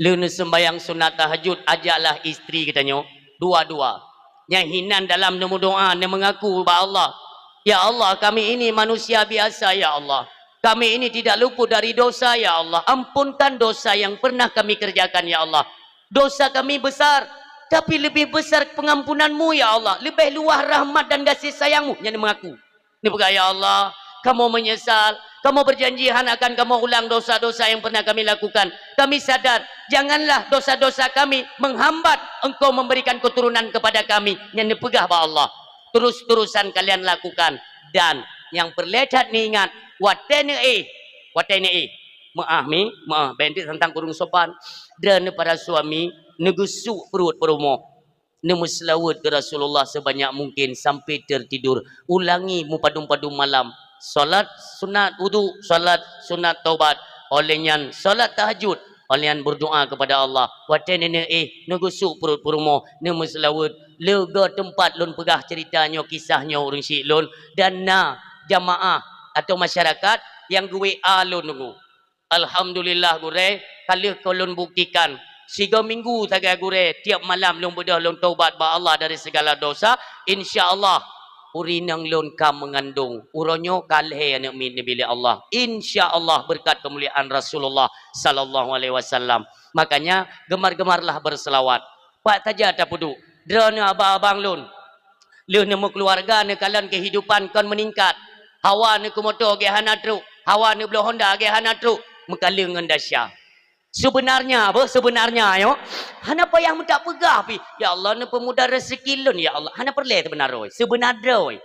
Lheueh neuseumbahyang sunat tahajud, ajaklah istri geutanyoe, dua-dua. Nyang hinan dalam neumeudoá, neumeungaku bak Allah, "Ya Allah, kami ini manusia biasa, ya Allah. Kami ini tidak luput dari dosa, ya Allah. Ampunkan dosa yang pernah kami kerjakan, ya Allah. Dosa kami besar, tapi lebih besar pengampunan-Mu, ya Allah. Lebih luas rahmat dan kasih sayang-Mu. Nyan mengaku. Neupeugah, "Ya Allah, kamoe menyesal. Kamoe berjanji hana akan kamoe ulang dosa-dosa yang pernah kami lakukan. Kami sadar, janganlah dosa-dosa kami menghambat Engkau memberikan keturunan kepada kami." Nyan neupeugah bak Allah. Terus-terusan kalian lakukan. Dan nyang peureulée that neuingat, watée neuéh, watée neuéh, meuáh mi, meuáh, bék tantang kureueng sopan. Droeneuh para suami, neugeusuk pruet peurumoh. Neumeuseulaweuet keu Rasulullah sebanyak mungkin sampai tertidur. Ulangi mupadum-padum malam. Salat sunat wudu, salat sunat taubat. Oleh nyan, salat tahajud. Oleh nyan, berdoa kepada Allah. Watée neuéh, neugeusuk pruet peurumoh, neumeuseulaweuet. Leuga teumpat lôn peugah cerita nyoe, kisah nyoe ureuëng syik lôn. Dan na jamaah atau masyarakat nyang geu-WA lôn nunggu. Alhamdulillah, gurée, ka lheueh keu lôn buktikan. Sigoe minggu sagai, gurée, tiep malam lôn beudôh lôn taubat bak Allah dari segala dosa. Insya Allah, ureuëng inong lôn ka meungandong. Uroe nyoe ka lhée aneuëk miet neubi lé Allah. Insya Allah, beureukat keumuliaan Rasulullah sallallahu alaihi wasallam. Makanya, gemar-gemarlah berselawat. Pat saja tapeuduek, droeneuh abang-abang lôn. Lheueh neumeukeuluwarga, neukalon keuhidupan kon meuningkat. Hawa neukeumoto gét hana trok, hawa neubloe Honda gét hana trok, meukaleueng ngon dasya. Seubeunarnya, beuh, seubeunarnya, nyoe, hana payah meutak peugah pih, "Ya Allah, neupeumudah rezeki lôn, ya Allah." Hana peureulée seubeuna droe, seubeuna droe.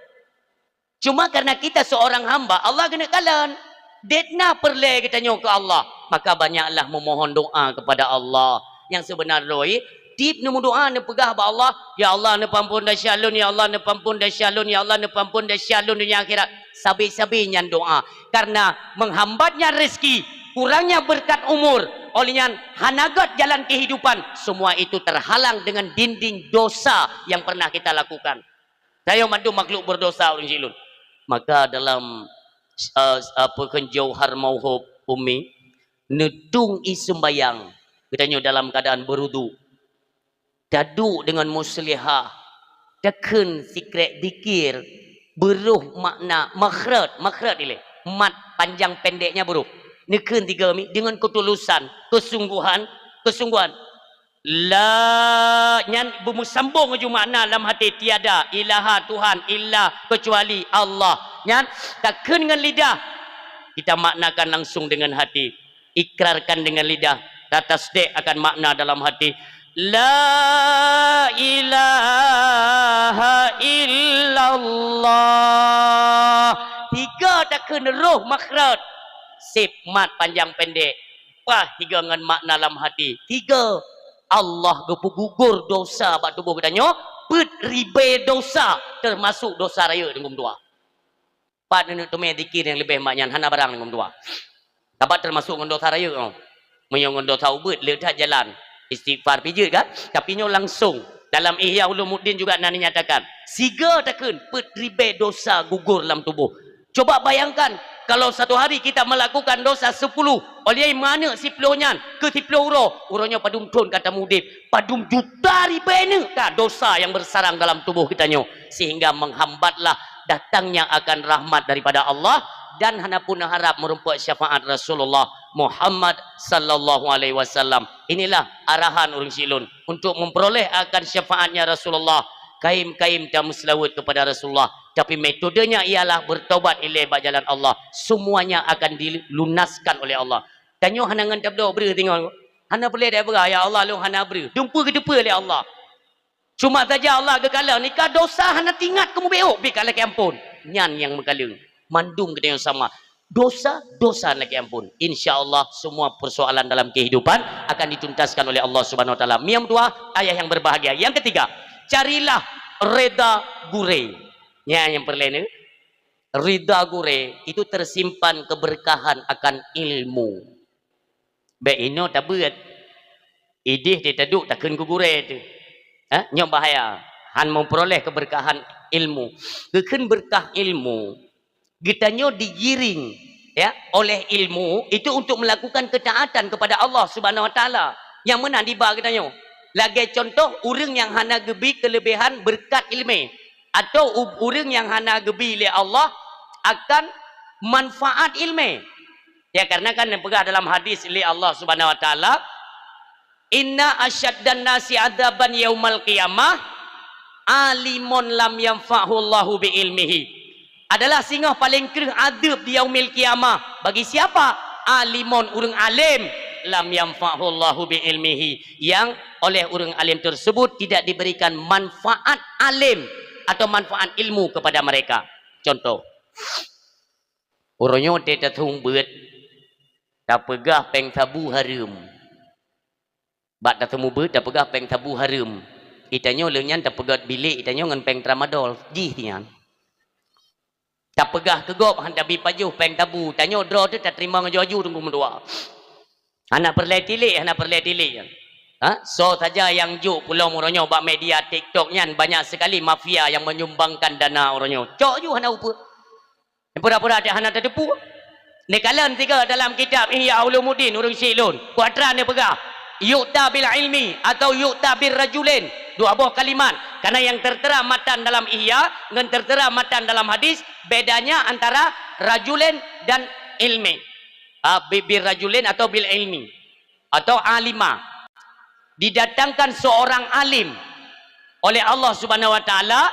Cuma karena kita seorang hamba, Allah keuneuk kalon. Dét na peureulée geutanyoe keu Allah, maka banyaklah memohon doa kepada Allah. Nyang seubeuna droe, tiep neumeudoa, neupeugah bak Allah, "Ya Allah, neupeuampon desya lôn, ya Allah, neupeuampon desya lôn, ya Allah, neupeuampon desya lôn donya akhirat." Sabe-sabe nyan doa. Karena menghambatnya rezeki, kurangnya berkat umur, oleh nyan hana gét jalan kehidupan, semua itu terhalang dengan dinding dosa yang pernah kita lakukan. Tanyoe mandum makhluk berdosa, ureuëng syik lôn. Maka dalam, eh, apa kheun, Jauhar Mauhub Ummi, neutueng ie seumbayang, geutanyoe dalam keadaan berudu, taduek deungon muslihah, takheun sikrek dikir, beuroh makna makhraj, makhraj ilée, mat panjang pendeknya beuroh. Neukheun tiga mi deungon keutulusan, kesungguhan, kesungguhan. La, nyan beumeusambong laju makna lam hati, tiada ilaha Tuhan illa kecuali Allah. Nyan takheun ngon lidah, kita maknakan langsung dengan hati. Ikrarkan dengan lidah, tatasdek akan makna dalam hati. La ilaha illallah. Tiga takheun roh makhraj. Sip mat panjang pendek. Pah tiga ngon makna lam hati. Tiga, Allah geupeugugur dosa bak tuboh geutanyoe, peuet ribée dosa, teumasok dosa rayeuk deungon dua. Pat neuneuk teumé zikir nyang leubeh mak nyan, hana barang deungon dua. Sabab teumasok ngon dosa rayeuk nyoe. Meunyoe ngon dosa ubit, le that jalan. Istighfar pijeuet kan? Tapi nyoe langsung. Dalam Ihya Ulumuddin juga na dinyatakan, siga takheun peuet ribée dosa gugur lam tuboh. Coba bayangkan, kalau satu hari kita melakukan dosa sepuluh, oleh meuaneuk siploh nyan keu siploh uroe, uroe nyoe padum thon ka tamudeb, padum juta ribée neuk ka dosa nyang beusarang dalam tuboh geutanyoe, sehingga menghambatlah datangnya akan rahmat daripada Allah dan hana pun harap meurumpok syafaat Rasulullah Muhammad sallallahu alaihi wasallam. Inilah arahan ureuëng syik lôn untuk memperoleh akan syafaatnya Rasulullah. Kaim-kaim tameuseulaweuet kepada Rasulullah, tapi metodenya ialah bertobat ilée bak jalan Allah. Semuanya akan dilunaskan oleh Allah. Tanyoe hana ngon tabloe breuh tinggai. Hana peureulée tabloe, "Ya Allah, lôn hana breuh." Dumpeue geuteupeue lé Allah. Cuma saja Allah geukalon, nika dosa hana teuingat keu mubiôk, bit ka lakée amphon. Nyan nyang meukalon. Mandum geutanyoe sama. Dosa, dosa lakée amphon. Insya Allah, semua persoalan dalam kehidupan akan dituntaskan oleh Allah Subhanahu Wa Taala. Nyang dua, ayah yang berbahagia. Yang ketiga, carilah reda gurée. Nyan nyang peureulée ni. Reda gurée itu tersimpan keberkahan akan ilmu. Bék inoe tabeuet. Idéh teuh taduek takheun keu gurée teuh. Ha? Nyoe bahaya. Han meupeuroleh keubeurkahan ilmu. Geukheun beurkah ilmu, geutanyoe digiring, ya, oleh ilmu itu untuk melakukan ketaatan kepada Allah Subhanahu Wa Taala. Nyang meunan diba geutanyoe. Lagée contoh, ureuëng nyang hana geubi keuleubehan beurkat iéleumé, atau u-, ureuëng nyang hana geubi lé Allah akan Manfaat ilmu. Ya, karena kan neupeugah dalam hadis lé Allah Subhanahu wa Taala, "Inna asyaddan nasi adzaban yaumal qiyamah alimun lam yanfa'hu Allahu bi ilmihi." Adalah singoh paling kreueh adeueb di yaumil qiyamah. Bagi siapa? Alimun, ureuëng alim, lam yanfa'hu Allahu bi ilmihi, yang oleh ureuëng alim tersebut tidak diberikan manfaat alim atau manfaat ilmu kepada mereka. Contoh, uroe nyoe teutateueng beuet, tapeugah péng sabu hareuem. Bak tateumeubeuet tapeugah péng sabu hareuem. Itanyoe lheueh nyan tapeugét bilék itanyoe ngon péng tramadol, jih nyan. Tapeugah keu gob han tabi pajoh péng sabu, tanyoe droe teuh tateurimong aju-aju teungku meutuah. Hana peureulée tilék, hana peureulée tilék. Ha? Soe saja nyang jok peulom uroe nyoe bak media TikTok nyan banyak sekali mafia yang menyumbangkan dana uroe nyoe. Cok ju hana upeue. Pura-pura teuh hana tateupeue. Neukalon sigoe dalam kitab Ihya Ulumuddin ureuëng syiek lôn. Kuatra neupeugah, "Yu'ta bil ilmi" atau "Yu'ta bir rajulain." Dua boh kalimat. Karena yang tertera matan dalam Ihya ngon tertera matan dalam hadis, bedanya antara rajulain dan ilmi. Ah, bi-, bir rajulain atau bil ilmi. Atau alima, didatangkan seorang alim oleh Allah Subhanahu wa Taala,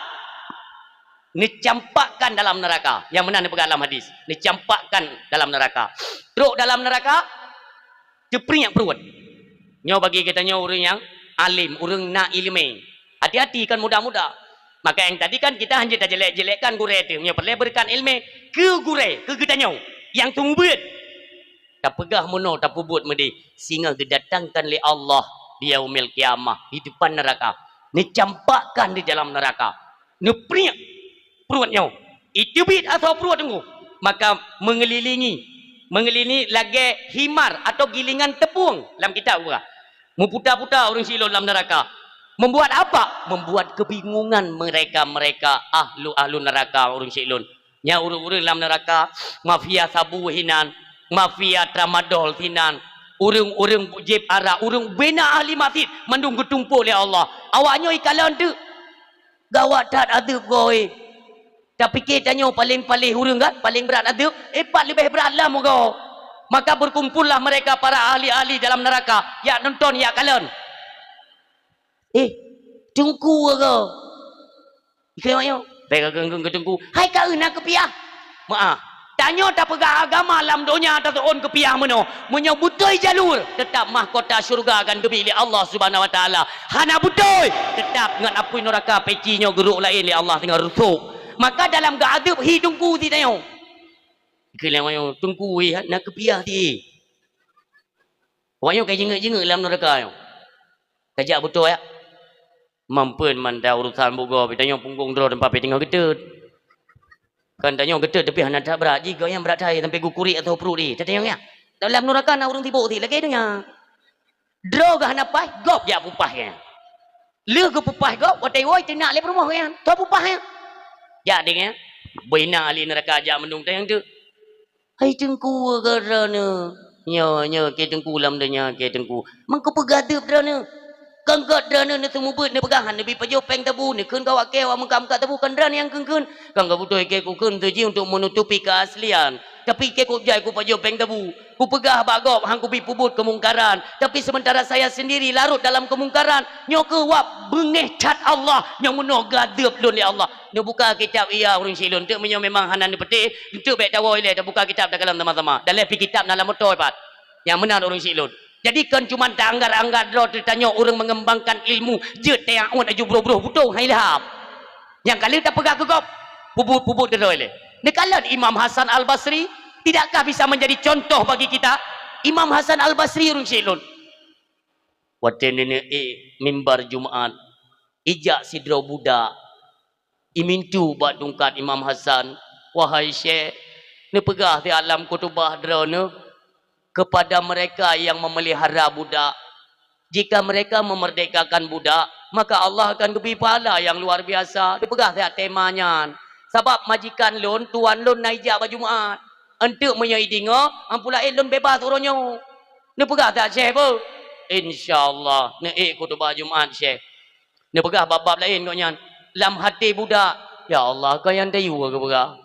neucampakkan dalam neraka. Nyang meunan neupeugah dalam hadis, neucampakkan dalam neraka. Trok dalam neraka, teupriek pruet. Nyoe bagi geutanyoe ureuëng nyang alim, ureuëng na iéleumé. Hati-hati, kon mudah-mudah. Maka nyang tadi kan kita hana tajelek-jelekkan gurée teuh. Nyoe peureulée beureukat iéleumé keu gurée, keu geutanyoe nyang teumubuet. Tapeugah meunoe, tapeubuet meudeh, singoh geudatangkan lé Allah di yaumil qiyamah, di depan neraka, neucampakkan di dalam neraka, neupriek pruet nyoe, iteubiet asoe pruet teungku, maka meungelilingi, meungelilingi lagée himar atau gilingan teupueng lam kitab geupeugah. Meuputa-puta ureuëng syiek lôn lam neraka. Membuat apa? Membuat kebingungan mereka-mereka ahlu-ahlu neraka ureuëng syiek lôn. Nyan ureuëng-ureuëng lam neraka, mafia sabu hinan, mafia tramadol hinan, ureuëng-ureuëng jieb arak, ureuëng bina ahli maksiat, mandum geutumpôk lé Allah. Awaknyoe ikalon teuk. Gawat that adeueb goe. Tapike tanyoe paleng paléh ureuëng kan, paleng brat adeueb, eh, pat leubeh brat lam goe. Maka berkumpullah mereka para ahli-ahli dalam neraka, jak nonton, jak kalon. Eh, teungku agoe. Ikeu nyoe, bèk keu teungku. Hai ka na keupiah. Meu'ah. Tanyoe tapeugah agama lam donya taseuôn keupiah meunoe. Meunyoe beutôi jalur, teutap mahkota syeuruga akan geubi lé Allah Subhanahu wa Taala. Hana beutôi, teutap ngon apui neuraka peci nyoe geurok laén lé Allah teungoh reusôk. Maka dalam geuadeueb hi teungku si tanyoe. Keu lé nyoe teungku wéh na keupiah ti. Awaknyoe ka jingeuk-jingeuk lam neuraka nyoe. Kajak beutôi, ya. Mampeuen mantong urusan bugoe, pih tanyoe punggong droe teumpat pih teungoh geuteut. Kan tanyoe geuteut tapi hana that brat, jih gobnyan brat that sampai geukurek atau pruet jih. Tatanyong nyan. Dalam neuraka na ureuëng sibok ti lagée donya. Droe geuh hana paih, gob jak peupah nyan. Lheueh geupeupah gob, watée woe teunak lé peurumoh nyan. Toh peupah nyan. Jak deh nyan. Bina ahli neuraka jak meundung tanyong teuk. Hai teungku, gara-gara nyoe, nyoe keu teungku lam donya keu teungku. Mangko peugah deueb droeneuh. Kon gét droeneuh neuseumeubeuet neupeugah neubi pajoh péng tabu, neukheun keu awak kée awak meukat-meukat tabu, kon droeneuh nyang kheun-kheun. Kon gét beutôi kée kukheun tu jih untuk menutupi keaslian. Tapi kée kujai kupajoh péng tabu. Kupeugah bak gob han kubi peubuet keumungkaran. Tapi sementara saya sendiri larut dalam keumungkaran. Nyoe keuh wab beungéh that Allah. Nyang meunoe gadeueb lôn lé Allah. Neubuka kitab Ihya ureuëng syiek lôn. Teuk meunyoe memang hana neupeuteh, enteuk bék tawoe ilée, tabuka kitab takalon sama-sama. Dan lé pih kitab na lam moto pat. Nyang meunan ureuëng syiek lôn. Jadi kon cuma taanggar-anggar droe teutanyoe ureuëng mengembangkan ilmu, jeuet teuôt aju broh-broh butong hai lhab. Nyang ka lheueh tapeugah keu gob, peubuet-peubuet droe ilée. Neukalon Imam Hasan Al-Basri, tidakkah bisa menjadi contoh bagi kita? Imam Hasan Al-Basri ureuëng syiek lôn. Watée neuneuk ék mimbar Jumat, ijak sidroe budak, imintu bak tungkat Imam Hasan, "Wahai Syekh, neupeugah siat lam khutubah droeneuh kepada mereka yang memelihara budak, jika mereka memerdekakan budak, maka Allah akan geubri pahala nyang luar biasa." Neupeugah siat tema nyan, sabab majikan lôn, tuan lôn na ijak bak Jumat. Enteuk meunyoe ideungoe, ampu laén lôn bebas uroe nyoe. Neupeugah siat Syekh beu? Insya Allah, neuék khutubah Jumat Syekh. Neupeugah bab-bab laén gobnyan. Lam até budak, "Ya Allah, kon nyang tayue geupeugah."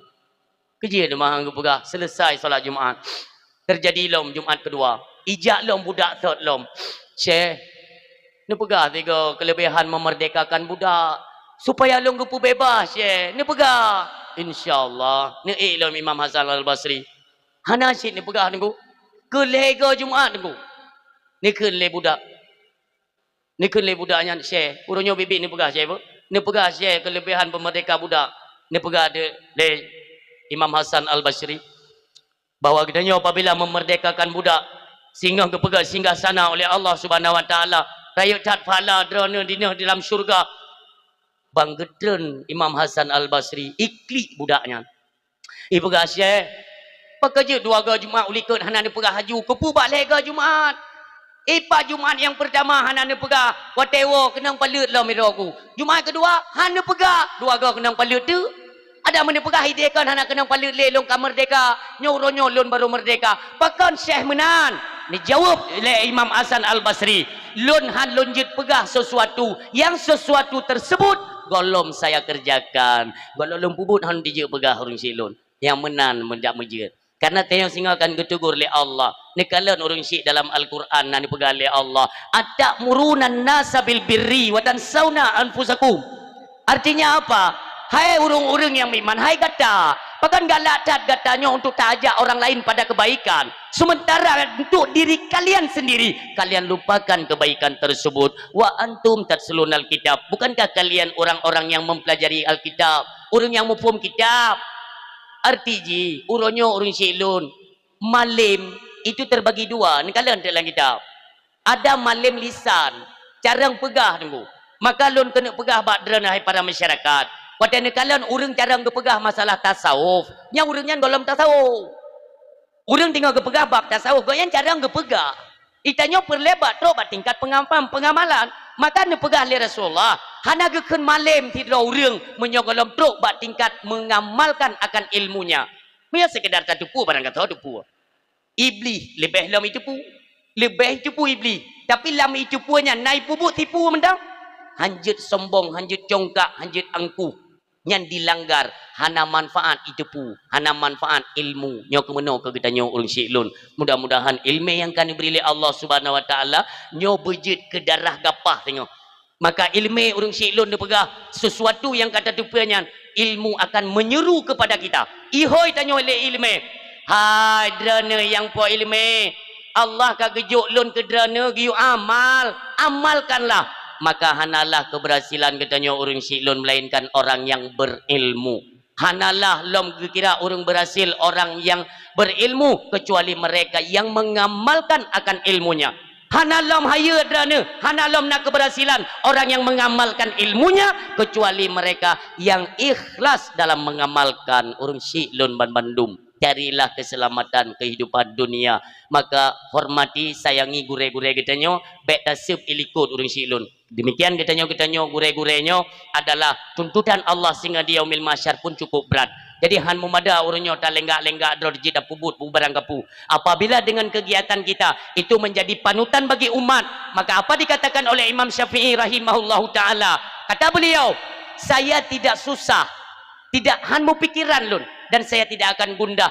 Keujeuet teuma han geupeugah, selesai salat Jumat. Teujadi lom Jumat keudua. Ijak lom budak thot lom. "Syekh, neupeugah tiga keuleubaihan meumerdekakan budak, supaya lôn geupeubeubaih, Syekh. Neupeugah." "Insya Allah." Neuék lom Imam Hasan Al-Basri. "Hana cit neupeugah, Teungku. Keu lhèe goe Jumat, Teungku." Neukheun lé budak. Neukheun lé budak nyan, "Syekh, uroe nyoe biet-biet neupeugah, Syekh, peue? Neupeugah, Syekh, keuleubaihan peumerdeka budak." Neupeugah lé, lé Imam Hasan Al-Basri, bahwa geutanyoe apabila meumerdekakan budak, singoh geupeugah singgah sana oleh Allah Subhanahu wa Taala, rayeuk that pahala droeneuh dinoe di lam syeuruga. Ban geutreun Imam Hasan Al-Basri, iklik budak nyan. Ipeugah, "Syekh, pakon jeuet dua goe Jumat u likot hana neupeugah laju, keupeue bak lhèe goe Jumat? Ipat Jumat nyang peurtama hana neupeugah, watèe woe keunong paleuet lom sidroe ku. Jumat keudua, han neupeugah, dua goe keunong paleuet teuk. Adak meuneupeugah idéh kon hana keunong paleuet lé, lôn ka meurdeka, nyoe uroe nyoe lôn barô meurdeka. Pakon Syekh meunan?" Neujaweueb lé Imam Hasan Al-Basri, "Lôn han lôn jeuet peugah sesuatu, nyang sesuatu tersebut gohlom saya kerjakan." Gohlom lôn peubuet han dijeuet peugah ureueng syik lôn. Nyang meunan meujak meujeuet. Karena tanyoe singoh akan geuteugor lé Allah. Neukalon ureueng syik dalam Al-Quran na neupeugah lé Allah, "Atamuruna nasa bil birri wa tansawna anfusakum." Artinya apa? Hai ureueng-ureueng nyang meuiman, hai gata, pakon galak that gata nyoe untuk taajak orang lain pada kebaikan, sementara untuk diri kalian sendiri, kalian lupakan kebaikan tersebut. "Wa antum tatslunal kitab." Bukankah kalian orang-orang yang mempelajari Alkitab, ureueng nyang muphom kitab? Arti jih, uroe nyoe ureueng syik lôn, malem itu terbagi dua, neukalon teuk lam kitab. Ada malem lisan, carông peugah, Teungku. Maka lôn keuneuk peugah bak droeneuh hai para masyarakat. Watèe neukalon ureueng carông geupeugah masalah tasawuf, nyan ureueng nyan gohlom tasawuf. Ureueng teungoh geupeugah bab tasawuf, gobnyan carông geupeugah. Geutanyoe peureulèe bak trok bak tingkat pengam-, pengamalan. Maka neupeugah lé Rasulullah, hana geukheun malem sidroe ureueng meunyoe gohlom trok bak tingkat mengamalkan akan ilmunya. Meunyoe sekedar tateupeue, barang gata teupeue. Iblih leubeh lom jiteupeue. Leubeh jiteupeue Iblih. Tapi lam jiteupeue nyan na jipeubuet tipu mantong. Han jeuet sombong, han jeuet congkak, han jeuet angkuh. Nyan dilanggar, hana manfaat jiteupeue, hana manfaat ilmu. Nyoe keuh meunoe keu geutanyoe ureueng syik lôn. Mudah-mudahan ileumèe nyang ka neubri lé Allah Subhanahu wa Taala nyoe beujeuet keu darah gapah tanyoe. Maka ileumèe ureueng syik lôn neupeugah, sesuatu nyang ka tateupeue nyan, ilmu akan menyeru kepada kita. Ihôi tanyoe lé ileumèe, "Hai droeneuh nyang po ileumèe, Allah ka geujok lôn keu droeneuh geuyue amal, amalkanlah." Maka hanalah keberhasilan geutanyoe ureueng syik lôn, melainkan orang yang berilmu. Hanalah lom geukira ureueng beurhasil orang nyang beurilmu, kecuali mereka yang mengamalkan akan ilmunya. Hana lom hayeue droeneuh, hana lom na keubeurhasilan orang nyang mengamalkan ilmunya, kecuali mereka yang ikhlas dalam mengamalkan. Ureueng syik lôn banmandum, carilah keselamatan kehidupan dunia. Maka hormati, sayangi gurèe-gurèe geutanyoe, bèk taseup ilikot ureueng syik lôn. Demikian geutanyoe, geutanyoe gurèe-gurèe nyoe adalah tuntutan Allah sehingga di Yaumil Mahsyar pun cukup berat. Jadi, han mumada ureueng nyoe talenggak-lenggak droe jeuet tapeubuet peue barang kapeue. Apabila dengan kegiatan kita itu menjadi panutan bagi umat, maka apa dikatakan oleh Imam Syafi'i rahimahullahu taala? Kata beliau, "Saya tidak susah, tidak han mupikiran lôn, dan saya tidak akan gundah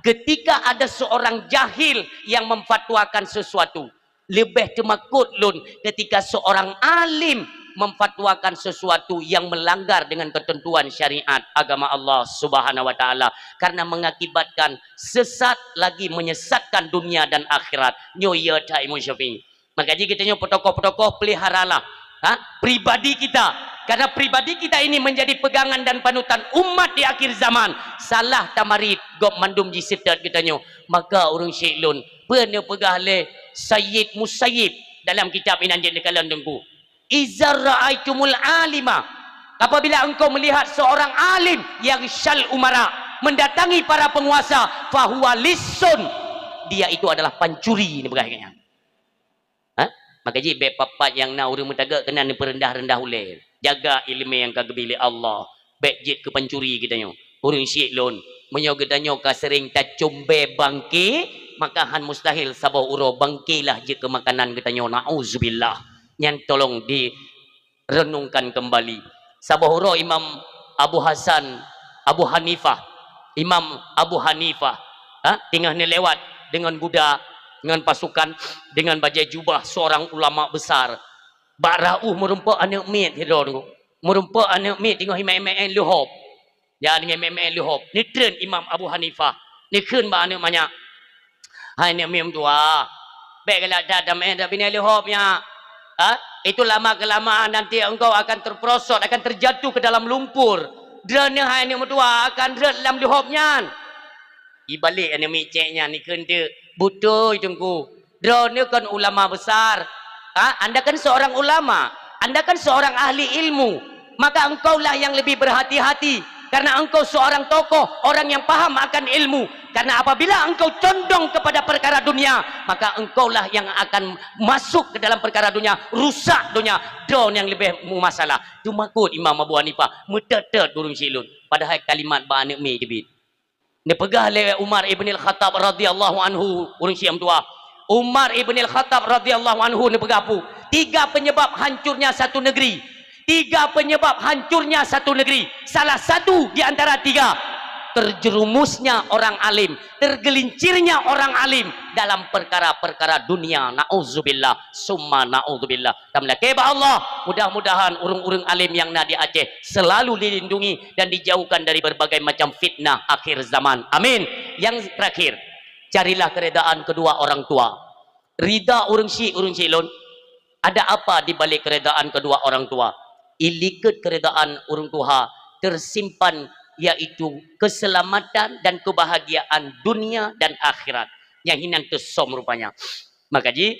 ketika ada seorang jahil yang memfatwakan sesuatu." Leubeh teumakot lôn ketika seorang alim memfatwakan sesuatu yang melanggar dengan ketentuan syariat agama Allah Subhanahu wa Taala, karena mengakibatkan sesat lagi menyesatkan dunia dan akhirat. Nyoe ya that Imam Syafi'i. Maka jih geutanyoe peutokoh-peutokoh, peliharalah, ha, pribadi kita, karena pribadi kita ini menjadi pegangan dan panutan umat di akhir zaman. Salah tamarit, gob mandum jiseutôt geutanyoe. Maka ureueng syik lôn, peue neupeugah lé Sayyid Musayyib dalam kitab inan jeuet neukalon Teungku, "Iza ra'aitumul alima," apabila engkau melihat seorang alim, "yaghshal umara," mendatangi para penguasa, "fahuwa lissun," dia itu adalah pancuri, neupeugah lagèe nyan. Ha? Maka jih bèk pat-pat nyang na ureueng meutagok keunan neupeureundah-reundah ulèe. Jaga ileumèe nyang ka geubri lé Allah. Bèk jeuet keu pancuri geutanyoe. Ureueng syik lôn, meunyoe geutanyoe ka seuring tacöm bèe bangke, maka han mustahil saboh uroe bangke lah jeuet keu makanan geutanyoe. Nauzubillah. Nyan tolong direnungkan kembali. Saboh uroe Imam Abu Hasan, Abu Hanifah, Imam Abu Hanifah, ha, teungoh neulewat deungon guda, deungon pasukan, deungon bajée jubah seorang ulama besar. Bak rauh meurumpok aneuk miet sidroe teungku. Meurumpok aneuk miet teungoh imé-imé leuhop. Ya, teungoh imé-imé leuhop. Neutreun Imam Abu Hanifah. Neukheun bak aneuk manyak, "Hai aneuk miet meutuah, bék galak that tamé dak binéh leuhop nyan. Ha? Itu lama-kelamaan nanti engkau akan terperosot, akan terjatuh ke dalam lumpur. Droeneuh hai aneuk meutuah akan rhot lam leuhop nyan." Ibalek aneuk miet cék nyan ikheun teuk, "Beutôi, Teungku. Droeneuh kon ulama besar. Ha? Anda kan seorang ulama. Anda kan seorang ahli ilmu. Maka engkaulah yang lebih berhati-hati. Karena engkau seorang tokoh, orang yang paham akan ilmu. Karena apabila engkau condong kepada perkara dunia, maka engkaulah yang akan masuk ke dalam perkara dunia, rusak dunia. Droeneuh nyang leubeh mumasalah." Teumakot Imam Abu Hanifah, meutet-tet ureuëng syiek lôn. Padahai kalimat bak aneuk miet teubiet. Neupeugah lé Umar ibn al-Khattab radhiyallahu anhu, ureuëng syiek meutuah. Umar ibn al-Khattab radhiyallahu anhu neupeugah peue? Tiga penyebab hancurnya satu negeri. Tiga penyebab hancurnya satu negeri. Salah satu di antara tiga, terjerumusnya orang alim, tergelincirnya orang alim dalam perkara-perkara dunia. Nauzubillah, summa nauzubillah. Tameulakée bak Allah, mudah-mudahan ureuëng-ureuëng alim nyang na di Aceh selalu dilindungi dan dijauhkan dari berbagai macam fitnah akhir zaman. Amin. Yang terakhir, carilah keredaan kedua orang tua. Rida ureuëng syiek, ureuëng syiek lôn, ada apa di balik keredaan kedua orang tua? Ilikot keredaan ureuëng tuha tersimpan, yaitu keselamatan dan kebahagiaan dunia dan akhirat. Nyang hinan teusom rupanya. Maka jih,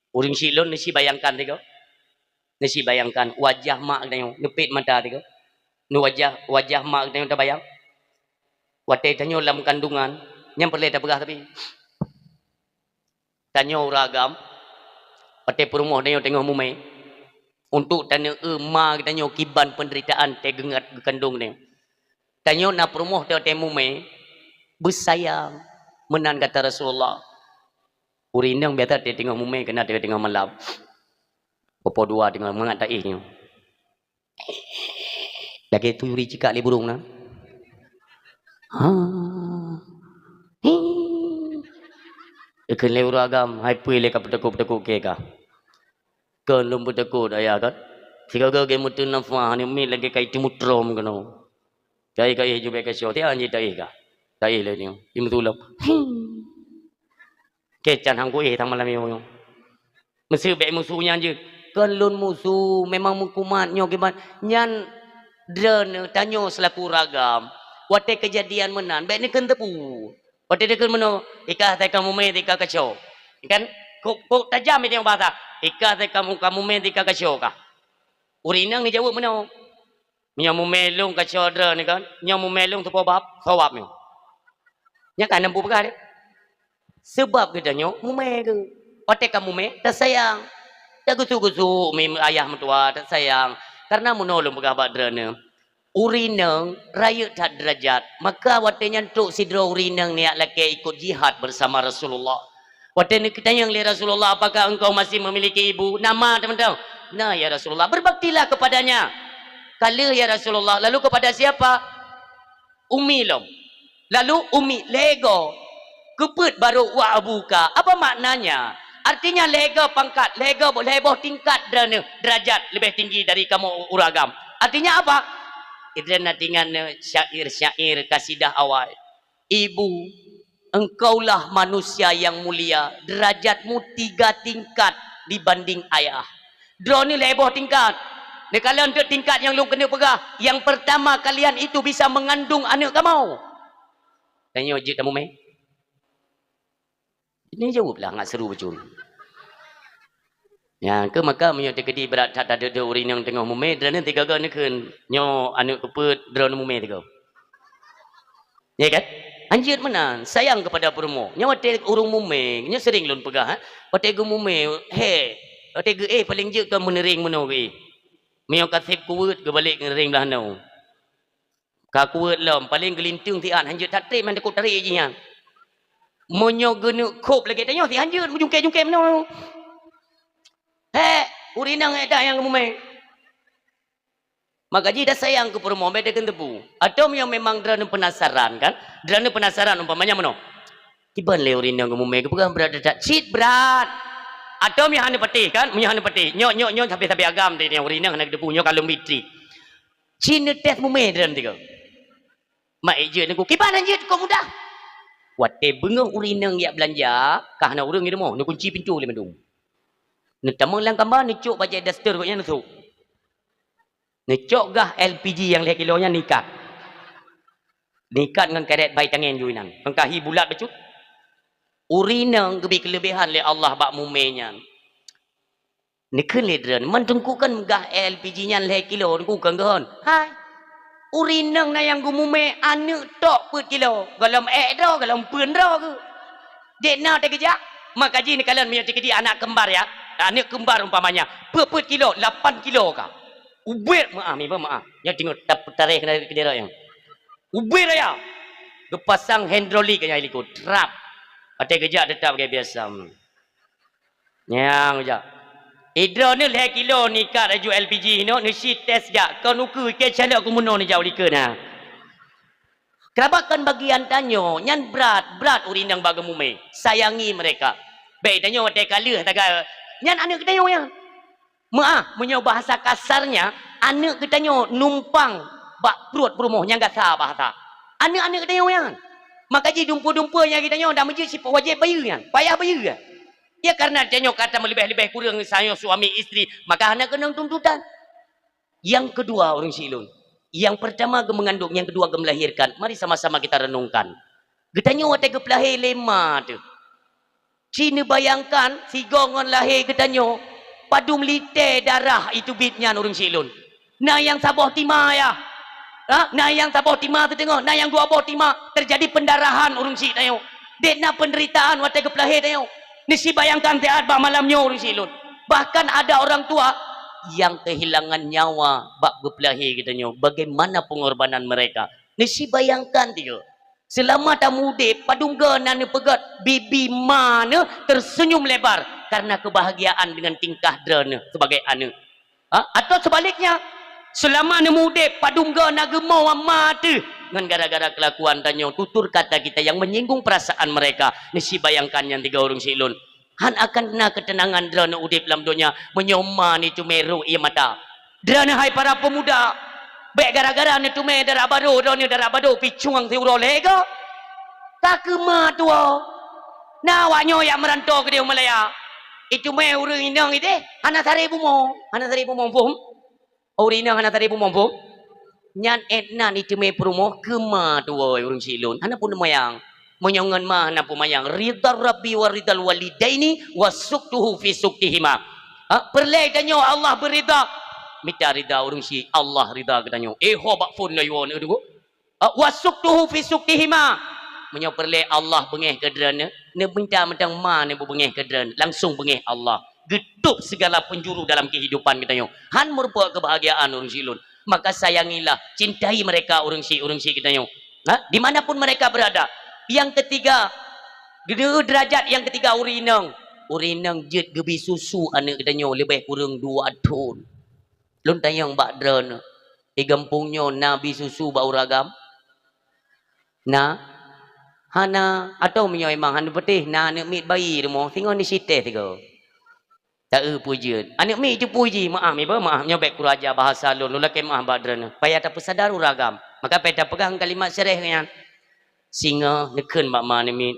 ureuëng syiek lôn, neusi bayangkan tiga. Neusi bayangkan wajah mak geutanyoe, neupet mata tiga. Neuwajah, wajah mak geutanyoe tabayang. Watée tanyoe lam kandungan, nyang peureulée tapeugah tapi. Tanyoe ureuëng agam, watée peurumoh tanyoe teungoh mumé, untuk taneueu ma geutanyoe kiban peunderitaan teuh geungat geukandong tanyoe. Tanyoe na peurumoh teuh watée mumé, beusayang, meunan kata Rasulullah. Ureuëng inong biasa teuh teungoh mumé keunan teuh teungoh malam. Popo dua teungoh mangat taéh nyoe. Lagée turi cikak lé burung na. Ha. Hi. Ikheun lé ureuëng agam, hai peue lé ka peuteukot-peuteukot kée ka. Kon lôn peuteukot ayah kan. Sigoe-goe meuteun nafah ni mit lagée kai timutrom keunoe. Kai-kai jubek ka syoe, tian jih taéh ka. Taéh lé nyoe, imeutulop. Hi. Kecang hang kuéh tamalam nyoe. Meuseu bék musu nyan jeuet. Kon lôn musu, memang meukumat nyoe kiban. Nyan droeneuh tanyoe seulaku ureuëng agam. Watée keujadian meunan, bék neukheun teupeu. Watée neukheun meunoe, ikah teuka mumé teuka kaco. Kan? Kok, kok tajam itu bahasa. Ikah teuka mu-, ka mumé teuka kaco kah. Ureuëng inong neujaweueb meunoe. Meunyoe mumé lôn kaco droeneuh kan, nyoe mumé lôn teupeubab, sawab nyoe. Nyan ka neumpu peugah deh. Seubab geutanyoe mumé geuh. Watée ka mumé, tasayang. Tageusu-geusu mi ayah meutuah, tasayang. Karena meunoe lôn peugah bak droeneuh, ureuëng inong rayeuk that deurajat. Maka watée nyan trok sidroe ureuëng inong niat lakée ikot jihad bersama Rasulullah. Watée neutanyong lé Rasulullah, "Apakah engkau masih memiliki ibu?" "Na ma, teumantong." "Na, ya Rasulullah." "Berbaktilah kepadanya." "Ka lheueh, ya Rasulullah." "Lalu kepada siapa?" "Umi lom." "Lalu umi lego." "Keupeuet barô wa abuka." Apa maknanya? Artinya lego pangkat, lego bo-, lhée boh tingkat droeneuh deurajat leubeh tinggi dari kamoe ureuëng agam. Artinya apa? Idren na tingan syair-syair kasidah awai. Ibu, engkaulah manusia yang mulia, derajatmu tiga tingkat dibanding ayah. Droeneuh lhée boh tingkat. Neukalon teuk tingkat nyang lôn keuneuk peugah, yang pertama kalian itu bisa mengandung aneuk kamoe. Tanyoe jeuet tamumé. Ini jaweueb lah ngat seuru bacut. Nyan keuh maka meunyoe teukeudi brat that tadeue ureuëng nyang teungoh mumé, droeneuh tiga-tiga neukheun, nyoe aneuk keupeuet droeneuh mumé tiga. Ya kan? Hanjeuet meunan, sayang kepada peurumoh. Nyoe watée ureuëng mumé, nyoe sering lôn peugah, ha? Watée geumumé, he, watée geuéh paleng jeuet keu meuneuring meunoe geuéh. Meunyoe ka seb kuweuet geubalek ngiring blah noe. Ka kuweuet lom, paleng geulinteung siat, hanjeuet that treb meunan takot tarek jih nyan. Meunyoe geuneuk khôb lagée tanyoe, si hanjeuet meujungkée-jungkée meunoe. Hék, ureuëng inong ék that nyang geumumé. Maka jih dah sayang keu peurumoh, bèk takheun teupeu. Atau meunyoe memang droeneuh penasaran kan? Droeneuh penasaran umpamanya meunoe. Kiban lé ureueng inong geumumè, geupeugah brat that-that. Cit brat. Atau meunyoe hana patéh kan? Meunyoe hana patéh. Nyoe, nyoe, nyoe sabe-sabe agam teuh nyoe ureueng inong hana geuteupeue, nyoe ka lôn bi treuk. Cit neutés mumè droeneuh tiga. Mak jeuet ngon ku, kiban han jeuet kok mudah. Watèe beungoh ureueng inong jak beulanja, ka hana ureueng di rumoh, neukunci pintoe lé mandum. Neutamong lam kama, neucok bajèe daster gobnyan neusôk. Neucok gah L P G nyang lhèe kilo nyan neuikat. Neuikat ngon karét bai tangen ju inan. Ngon kahi bulat bacut. Ureueng inong geubri keuleubehan lé Allah bak mumè nyan. Neukheun lé droeneuh, man teungku kan meugah L P G nyan lhèe kilo, teungku kan geuhon. Hai. Ureueng inong na nyang geumumè aneuk tok peuet kilo, gohlom èk droe, gohlom peuen droe geuh. Dek na teukeujak, maka jih neukalon meunyoe teukeudi anak kembar ya. Aneuk kembar umpamanya, peuet-peuet kilo, lapan kilo ka. Ubit meuah, mi meuah. Nyoe teungoh tap-, tareh keunan keudroe nyoe. Ubit raya. Geupasang hidrolik nyang likot, trap. Watèe geujak teutap lagèe biasa. Nyang jak. Idroeneuh lhèe kilo neuikat laju L P G nyoe, neusi tes jak. Kon ukeue, keu calok keu meunoe neujak u likot na. Keurabat kon bagian tanyoe, nyan brat, brat ureueng inong bak geumumè. Sayangi mereka. Bèk tanyoe watèe ka lheueh taga, nyan aneuk geutanyoe nyan. Meuah, meunyoe bahasa kasarnya, aneuk geutanyoe numpang bak pruet peurumoh nyang gasa bahasa. Aneuk-aneuk geutanyoe nyan. Maka jih dumpeue-dumpeue nyang geutanyoe dak meujeuet sifeuet wajéb bayeue nyan, payah bayeue nyan. Ya, karena tanyoe ka tameulebeh-lebeh kureueng sayoe suami istri, maka hana keunong tuntutan. Nyang keudua, ureueng syik lôn. Nyang peurtama geumeungandong, nyang keudua geumeulahirkan. Mari sama-sama kita renungkan. Geutanyoe watèe geupeulahé lé ma teuh. Ci neubayangkan, sigoe ngon lahé geutanyoe, padum lité darah iteubiet nyan ureueng syik lôn. Na nyang saboh tima, ya. Ha? Na nyang saboh tima siteungoh, na nyang dua boh tima, teujadi peundarahan ureueng syik tanyoe. Dek na peunderitaan watèe geupeulahé tanyoe. Neusi bayangkan siat bak malam nyoe ureueng syik lôn. Bahkan ada orang tua yang kehilangan nyawa bak geupeulahé geutanyoe. Bagaimana pengorbanan mereka? Neusi bayangkan tiga. Seulama tameudép, padum goe na neupeugöt bibi ma neuh terseunyum lebar karena kebahagiaan dengan tingkah droeneuh sebagai aneuk. Ha? Atau sebaliknya, seulama neumeudép, padum goe na geumoe ma teuh ngon gara-gara kelakuan tanyoe, tutur kata kita yang menyinggung perasaan mereka. Neusi bayangkan nyang tiga ureueng syik lôn. Han akan na keuteunangan droeneuh udép lam donya meunyoe ma neuteumé rhot ié mata. Droeneuh hai para peumuda, bèk gara-gara neuteumé dara baro, droeneuh dara baro picueng siuroe lhèe goe. Ka keu ma tuwoe. Na awak nyoe nyang meuranto keudéh u Malaya. Iteumé ureueng inong idéh, hana saré bumoe, hana saré bumoe, phôn? Ureueng inong hana saré bumoe, phôn? Nyan èt nan iteumé peurumoh keu ma tuwoe ureueng syik lôn. Hana peumayang. Meunyoe ngon ma hana peumayang, ridha Rabbi wa ridhal walidaini wa sukhtuhu fi sukhtihima. Ha, peureulèe tanyoe Allah beuridha. Mita ridha ureueng syik, Allah ridha geutanyoe. Eh, ho bak phôn na yuwoe neudeungoe. Ah, wa sukhtuhu fi sukhtihima. Meunyoe peureulèe Allah beungèh keu droeneuh, neuminta mantong ma neubeungèh keu droeneuh, langsung beungèh Allah. Geutôb segala penjuru dalam kehidupan geutanyoe. Han meurumpok keubahgiaan ureueng syik lôn. Maka sayangilah, cintai mereka ureueng syik, ureueng syik geutanyoe. Ha? Di mana pun mereka berada. Nyang keutiga, geuneuk deurajat nyang keutiga ureueng inong. Ureueng inong jeuet geubi susu aneuk geutanyoe leubeh kureueng dua thon. Lôn tanyong bak droeneuh, di gampông nyoe na bi susu bak ureueng agam? Na? Hana. Atau meunyoe memang hana patéh, na aneuk miet bayi rumoh, singoh neusi tes sigoe. Ta-eu peue jeuet. Aneuk miet teupeue jih, meu'ah, miba, meu'ah. Nyoe bèk kurang aja bahasa lôn, lôn lakèe meu'ah bak droeneuh. Payah tapeusadar ureueng agam. Maka payah tapeugah kalimat syarah nyan. Singoh neukheun bak ma aneuk miet.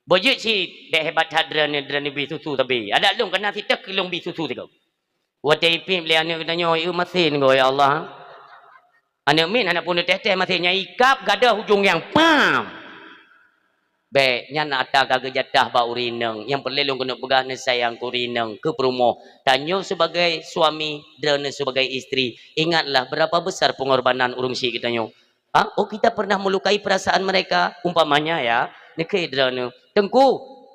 Boh jeuet cit, bèk hebat that droeneuh, droeneuh bi susu sabe. Adak lôn kana siteuh keu lôn bi susu sigoe. Watèe ipiep lé aneuk geutanyoe, eu masen goe, ya Allah. Aneuk miet hana pun teuh-teuh masen nyan ikab gadoh ujong nyang pam. Bèk, nyan ata ka geujatah bak ureueng inong. Nyang peureulèe lôn keuneuk peugah neusayang keu ureueng inong, keu peurumoh. Tanyoe sebagai suami, droeneuh sebagai istri, ingatlah berapa besar pengorbanan ureueng syik geutanyoe. Ha? Oh, kita pernah melukai perasaan mereka. Umpamanya, ya, neukheun droeneuh, "Teungku,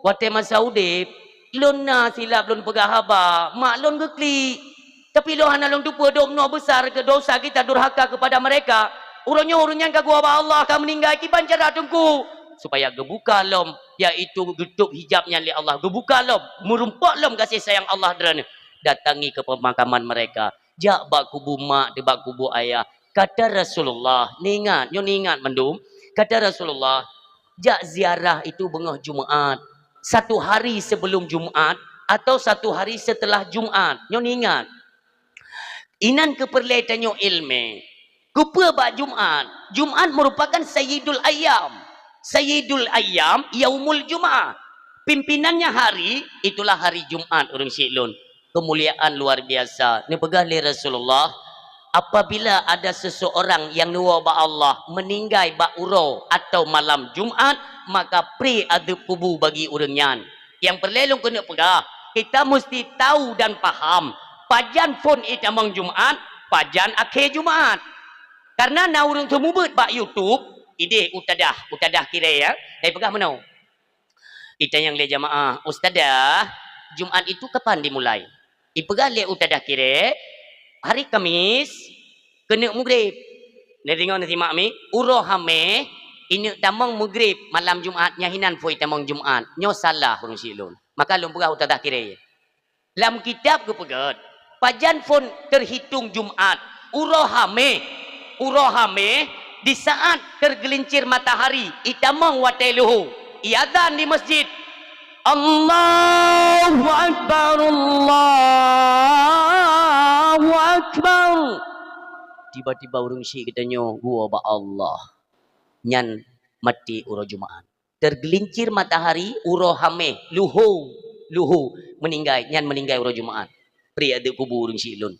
watèe masa udép, lôn na silap lôn peugah haba, mak lôn geuklik. Tapi lôn hana lôn teupeue dum noe besar keu dosa kita durhaka kepada mereka. Uroe nyoe ureueng nyan ka geuwoe bak Allah, ka meuninggai, kiban cara Teungku?" Supaya geubuka lom, yaitu geutôb hijab nyan lé Allah. Geubuka lom, meurumpok lom gaséh sayang Allah droeneuh. Datangi ke pemakaman mereka. Jak bak kubu mak teuh, bak kubu ayah. Kata Rasulullah, neuingat, nyoe neuingat mandum. Kata Rasulullah, jak ziarah itu beungoh Jumat. Satu hari sebelum Jumat atau satu hari setelah Jumat. Nyoe neuingat. Inan keuh peureulée tanyoe iéleumé. Keupeue bak Jumat? Jumat merupakan sayyidul ayyam. Sayyidul ayyam yaumul Jumaah. Pimpinannya hari, itulah hari Jumat, ureuëng syik lôn. Keumuliaan luar biasa. Neupeugah lé Rasulullah, apabila ada seseorang nyang neuwoe bak Allah meuninggai bak uroe atau malam Jumat, maka pri azeub kubu bagi ureuëng nyan. Nyang peureulée lôn keuneuk peugah, kita musti tahu dan paham pajan phon itamong Jumat, pajan akhé Jumat. Karena na ureuëng seumeubeuet bak YouTube, ideh Utadah, Utadah Kirée, ya. Tapi peugah meunoe. Itanyong lé jamaah, "Ustazah, Jumat itu kapan dimulai?" Ipeugah lé Utadah Kirée, "Hari Kamis, keuneuk mugreb." Neudeungoe neusimak mi, uroe Hameh, ineuk tamong mugreb malam Jumat, nyan hinan phon itamong Jumat. Nyoe salah ureuëng syik lôn. Maka lôn peugah Utadah Kirée. Lam kitab geupeugét, pajan phon teuhitung Jumat, uroe Hameh, uroe Hameh di saat teugeulincir matahari, itamong watée luho, iazan di masjid, "Allahu Akbar, Allahu Akbar." Tiba-tiba ureuëng syik geutanyoe geuwoe bak Allah. Nyan maté uroe Jumat. Teugeulincir matahari uroe Hameh, luho, luho, meuninggai, nyan meuninggai uroe Jumat. Pri azeub kubu ureuëng syik lôn.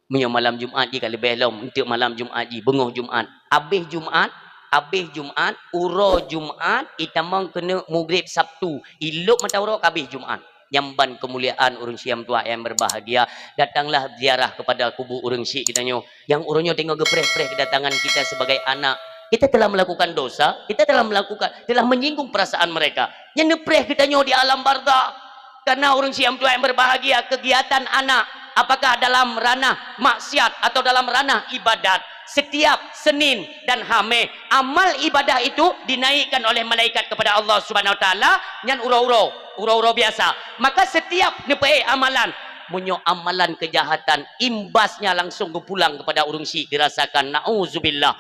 Meunyoe malam Jumat jih ka leubeh lom, eunteuk malam Jumat jih, beungoh Jumat. Abéh Jumat, abéh Jumat, uroe Jumat, itamong keuneuk mugreb Sabtu, ilop mata uroe ka abéh Jumat. Nyan ban keumuliaan ureuëng syik nyang tuha nyang berbahagia, datanglah ziarah kepada kubu ureuëng syik geutanyoe. Nyang uroe nyoe teungoh geupreh-preh kedatangan kita sebagai anak. Kita telah melakukan dosa, kita telah melakukan, telah menyinggung perasaan mereka. Nyang neupreh geutanyoe di alam barzakh. Karena ureuëng syik nyang tuha nyang berbahagia, kegiatan anak, apakah dalam ranah maksiat atau dalam ranah ibadat, setiap Senin dan Hameh, amal ibadah itu dinaikkan oleh malaikat kepada Allah Subhanahu Wa Taala, nyan uroe-uroe, uroe-uroe biasa. Maka setiap neupeuék amalan, meunyoe amalan kejahatan, imbasnya langsung geupulang kepada ureuëng syik dirasakan. Nauzubillah.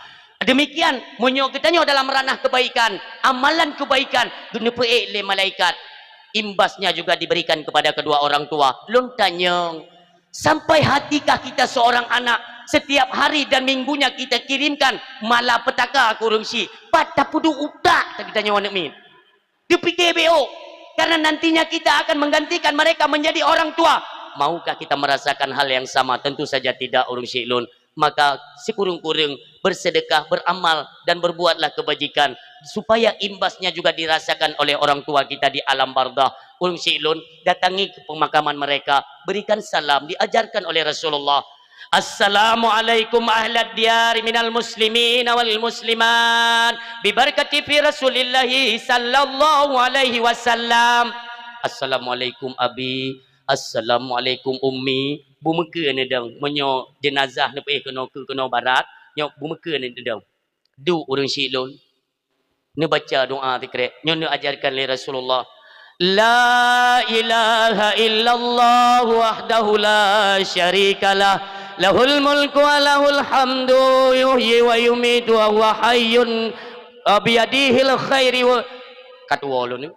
Demikian, meunyoe geutanyoe dalam ranah kebaikan, amalan kebaikan, geuneupeuék lé malaikat, imbasnya juga diberikan kepada kedua orang tua. Lôn tanyong, sampai hatikah kita seorang anak, setiap hari dan minggunya kita kirimkan malapetaka keu ureuëng syik? Pat tapeuduek utak, ta geutanyoe aneuk miet. Dipikir baik, karena nantinya kita akan menggantikan mereka menjadi orang tua. Maukah kita merasakan hal yang sama? Tentu saja tidak, ureuëng syik lôn. Maka sikureueng-kureueng bersedekah, beramal, dan berbuatlah kebajikan, supaya imbasnya juga dirasakan oleh orang tua kita di alam barzakh. Ureuëng syik lôn, datangi ke pemakaman mereka, berikan salam, diajarkan oleh Rasulullah. "Assalamualaikum ahlad diyar minal muslimin wal muslimat, bibarakati fi Rasulillahi sallallahu alaihi wasallam." "Assalamualaikum abi, assalamualaikum ummi." Beumeukeue neudong, meunyoe jenazah neupeuéh keunoe keu keunoe barat, nyoe beumeukeue neudong. Duek ureuëng syik lôn. Neubaca doa sikrek. Nyoe neuajarkan lé Rasulullah. "La ilaha illallah wahdahu la syarikalah. Lahul mulku wa lahul hamdu, yuhyi wa yumitu wa huwa hayyun, wa biyadihil khairu wa," ka tuwoe lôn ni.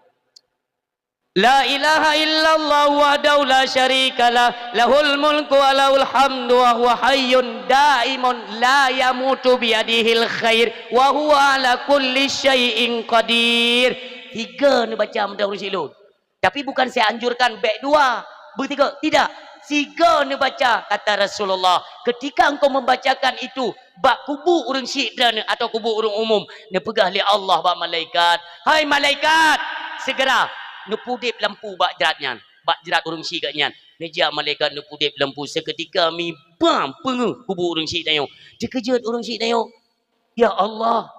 "La ilaha illallah wahdahu la syarikalah, lahul mulku wa lahul hamdu wa huwa hayyun daimun la yamutu biyadihil khair wa huwa ala kulli syai'in qadir." Tiga neubaca meunan ureuëng syik lôn. Tapi bukan saya anjurkan bék dua, beutiga, tidak. Tiga neubaca, kata Rasulullah, ketika engkau membacakan itu, bak kubu ureuëng syik droeneuh atau kubu ureuëng umum, neupeugah lé Allah bak malaikat, "Hai malaikat, segera neupudeb lampu bak jrat nyan, bak jrat ureuëng syik nyan." Neujak malaikat neupudeb lampu, seketika mi bam peungeuh kubu ureuëng syik tanyoe. Teukeujot ureuëng syik tanyoe, "Ya Allah,"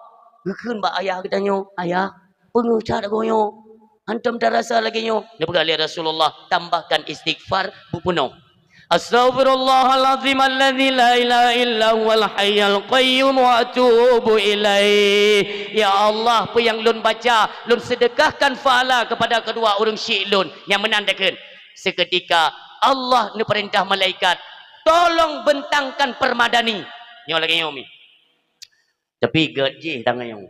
geukheun bak ayah geutanyoe, "Ayah, peungeuh that goe nyoe. Hantom tarasa lagée nyoe." Neupeugah lé Rasulullah, "Tambahkan istighfar beupeunoh." "Astaghfirullahalazim alladzi la ilaha illa huwal hayyul qayyum wa atubu ilaih." Ya Allah, peue nyang lôn baca, lôn sedekahkan pahala kepada kedua ureuëng syik lôn. Nyang meunan takheun. Seketika Allah neupeurintah malaikat, tolong bentangkan permadani. Nyoe lagèe nyoe mi. Tapi gèt jih tanyoe.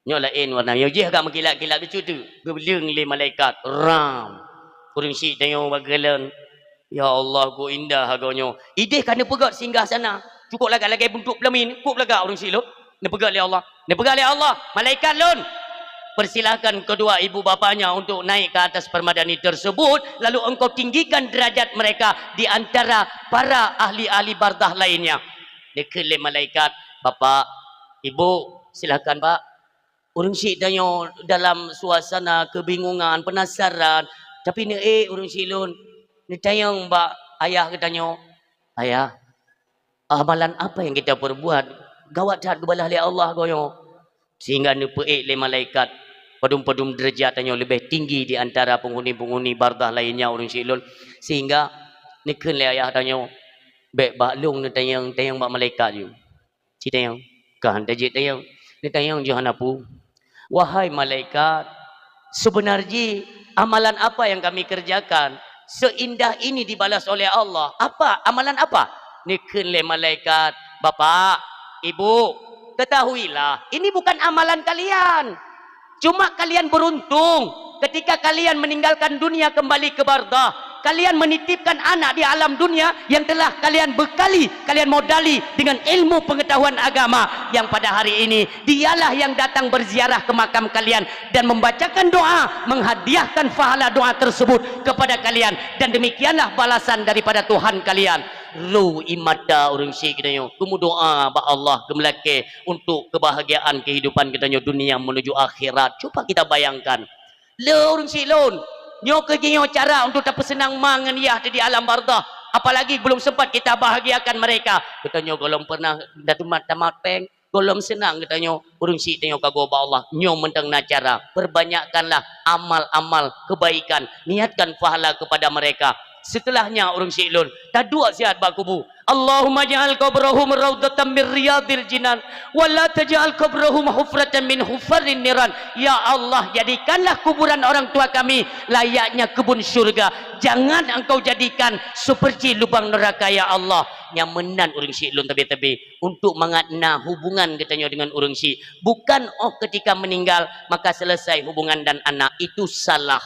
Nyoe laén warna. Nyoe jih agak meukilat-kilat bacut tu. Geubeuleung lé malaikat. Ram. Ureueng syiek tanyoe bak geulan. Ya Allah, kok indah agoe nyoe. Idéh ka neupeugèt singgah sana. Cukôp lagak lagèe buntok peulamin. Kok lagak ureueng syiek lôn. Neupeugah lé Allah. Neupeugah lé Allah, "Malaikat lôn, persilahkan kedua ibu bapaknya untuk naik ke atas permadani tersebut, lalu engkau tinggikan derajat mereka di antara para ahli-ahli barzakh lainnya." Neukheun lé malaikat, "Bapak, Ibu, silahkan, Pak." Ureueng syiek tanyoe dalam suasana kebingungan, penasaran, tapi neuék ureueng syiek lôn neutanyong bak ayah geutanyoe, "Ayah, amalan apa yang kita perbuat gawat that geubalah lé Allah goe nyoe?" Sehingga neupeuék lé malaikat padum-padum deurajat tanyoe leubeh tinggi di antara penghuni-penghuni barzakh lainnya ureueng syiek lôn. Sehingga neukheun lé ayah tanyoe, "Bèk bak lôn neutanyong, tanyong bak malaikat ju." Ci tanyong, ka han tajeuet tanyong. Neutanyong ju hana peue. Wahai malaikat, sebenar jih amalan apa yang kami kerjakan seindah ini dibalas oleh Allah? Apa? Amalan apa? Neukheun lé malaikat, Bapak, Ibu, ketahuilah, ini bukan amalan kalian. Cuma kalian beruntung ketika kalian meninggalkan dunia kembali ke barzakh. Kalian menitipkan anak di alam dunia yang telah kalian bekali, kalian modali dengan ilmu pengetahuan agama yang pada hari ini dialah yang datang berziarah ke makam kalian dan membacakan doa, menghadiahkan pahala doa tersebut kepada kalian, dan demikianlah balasan daripada Tuhan kalian. Ro ie mata ureueng syiek geutanyoe geumeudoa bak Allah, geumeulakèe untuk kebahagiaan kehidupan geutanyoe dunia menuju akhirat. Cuba kita bayangkan, le ureueng syiek lôn, nyoe keuh jih nyoe cara untuk tapeuseunang ma ngon yah di alam barzakh, apalagi belum sempat kita bahagiakan mereka. Geutanyoe gohlom pernah tamat, tamat péng, gohlom seunang geutanyoe, ureueng syiek tanyoe ka goe bak Allah. Nyoe mantong na cara, perbanyakkanlah amal-amal kebaikan, niatkan pahala kepada mereka. Setelahnya ureueng syiek lôn taduek siat bak kubu, "Allahumma ij'al qabrahum raudhatan min riyadhil jinan, wa la taj'al qabrahum hufratan min hufarin niran." Ya Allah, jadikanlah kuburan orang tua kami layaknya kebun syurga. Jangan Engkau jadikan seperti lubang neraka, ya Allah. Nyan meunan ureueng syiek lôn tabe-tabe. Untuk mangat na hubungan geutanyoe deungon ureueng syiek. Bukan óh ketika meninggal, maka selesai hubungan dan anak. Itu salah.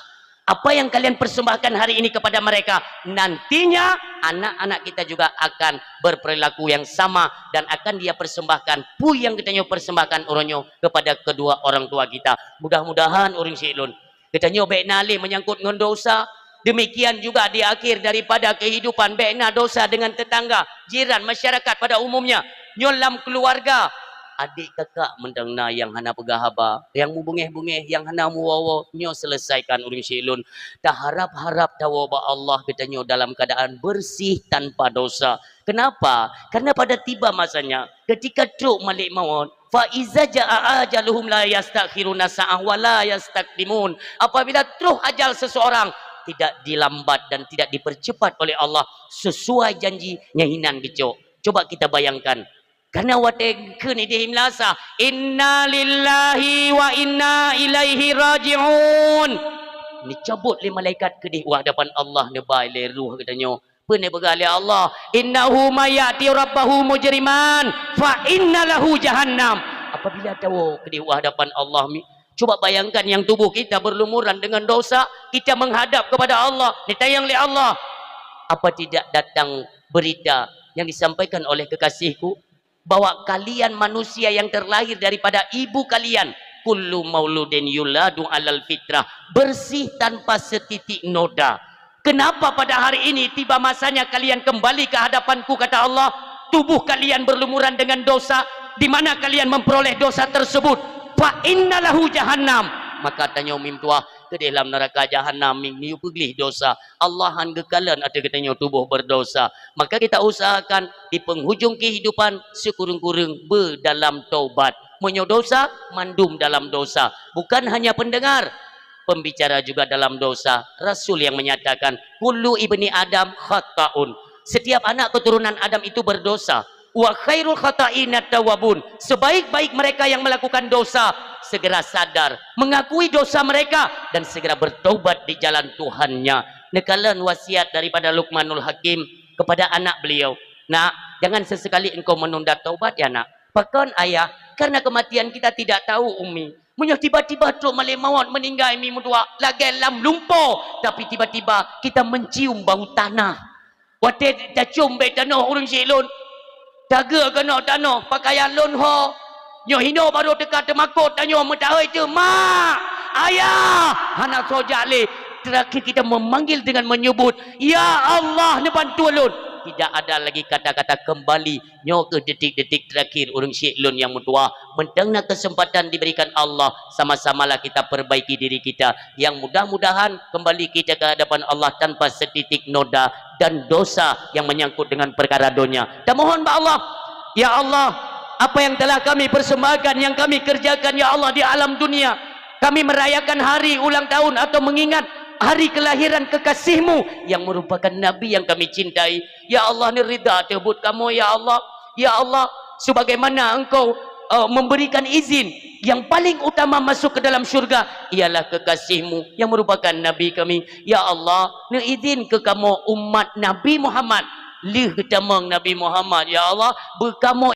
Apa yang kalian persembahkan hari ini kepada mereka, nantinya anak-anak kita juga akan berperilaku yang sama dan akan dia persembahkan peue nyang geutanyoe persembahkan uroe nyoe kepada kedua orang tua kita. Mudah-mudahan ureueng syiek lôn, geutanyoe bèk na lé menyangkut ngon dosa. Demikian juga di akhir daripada kehidupan, bèk na dosa dengan tetangga, jiran, masyarakat pada umumnya. Nyoe lam keluarga, adik kakak mantong na nyang hana peugah haba, nyang mubungéh-bungéh, nyang hana muwoe-woe, nyoe selesaikan ureueng syiek lôn. Taharap-harap tawoe bak Allah geutanyoe dalam keadaan bersih tanpa dosa. Kenapa? Karena pada tiba masanya, ketika trok malaikat maut, "Fa iza jaa ajaluhum la yastakhiruna sa'ah wa la yastaqdimun." Apabila troh ajal seseorang, tidak dilambat dan tidak dipercepat oleh Allah sesuai janji nyang hinan geucok. Coba kita bayangkan, karena watèe kheun idéh imlasa, "Inna lillahi wa inna ilaihi raji'un." Neucabot lé malaikat keudéh u hadapan Allah, neuba lé ruh geutanyoe. Peue neupeugah lé Allah, "Innahu may ya'ti rabbahu mujriman, fa inna lahu jahannam." Apabila tawoe keudéh u hadapan Allah, mi-, coba bayangkan yang tubuh kita berlumuran dengan dosa, kita menghadap kepada Allah, ditanyong lé Allah, "Apa tidak datang berita yang disampaikan oleh kekasihku?" Bahwa kalian manusia yang terlahir daripada ibu kalian, kullu mauludin yuladu alal fitrah, bersih tanpa setitik noda. Kenapa pada hari ini tiba masanya kalian kembali ke hadapanku, kata Allah, tubuh kalian berlumuran dengan dosa, di mana kalian memperoleh dosa tersebut? Fa inna lahu jahannam. Maka tanyoe mim tuah keudéh lam neuraka jahannam, mim miyup peugleh dosa. Allah han geukalon ateueh geutanyoe tuboh berdosa. Maka kita usahakan di penghujung kehidupan sikureueng-kureueng beudalam taubat. Meunyoe dosa, mandum dalam dosa. Bukan hanya pendengar, pembicara juga dalam dosa. Rasul yang menyatakan, "Kullu ibni Adam khata'un." Setiap anak keturunan Adam itu berdosa. "Wa khairul khata'ina tawwabun." Sebaik-baik mereka yang melakukan dosa, segera sadar, mengakui dosa mereka, dan segera bertaubat di jalan Tuhannya. Neukalon wasiat daripada Luqmanul Hakim, kepada anak beliau, "Nak, jangan sesekali engkau menunda taubat ya, Nak." "Pakon, Ayah?" "Karena kematian kita tidak tahu, Umi. Meunyoe tiba-tiba trok malée mawöt meuninggai mi meutuah lagée lam lumpoe, tapi tiba-tiba kita mencium bau tanah. Watée tacöm bék tanoh ureuëng syik lôn, tageue keunoe tanoh, pakaian lôn ho. Nyoe hinoe barô teuka teumakot tanyoe meutahôi teuh, Mak! Ayah!" Hana soe jak lé. Terakhir kita memanggil dengan menyebut, "Ya Allah, neubantu lôn!" Tidak ada lagi kata-kata kembali. Nyoe keuh detik-detik terakhir ureuëng syik lôn nyang meutuah. Mantong na kesempatan diberikan Allah, sama-samalah kita perbaiki diri kita. Yang mudah-mudahan kembali kita ke hadapan Allah tanpa setitik noda dan dosa yang menyangkut dengan perkara dunia. Tamohon bak Allah, "Ya Allah, apa yang telah kami persembahkan, yang kami kerjakan, ya Allah, di alam dunia, kami merayakan hari ulang tahun atau mengingat hari kelahiran kekasih-Mu yang merupakan Nabi yang kami cintai. Ya Allah, neuridha teuh buet kamoe, ya Allah. Ya Allah, sebagaimana Engkau, eh, memberikan izin yang paling utama masuk ke dalam syurga ialah kekasih-Mu yang merupakan Nabi kami. Ya Allah, neuizin keu kamoe umat Nabi Muhammad, lheueh geutamong Nabi Muhammad, ya Allah, beukamoe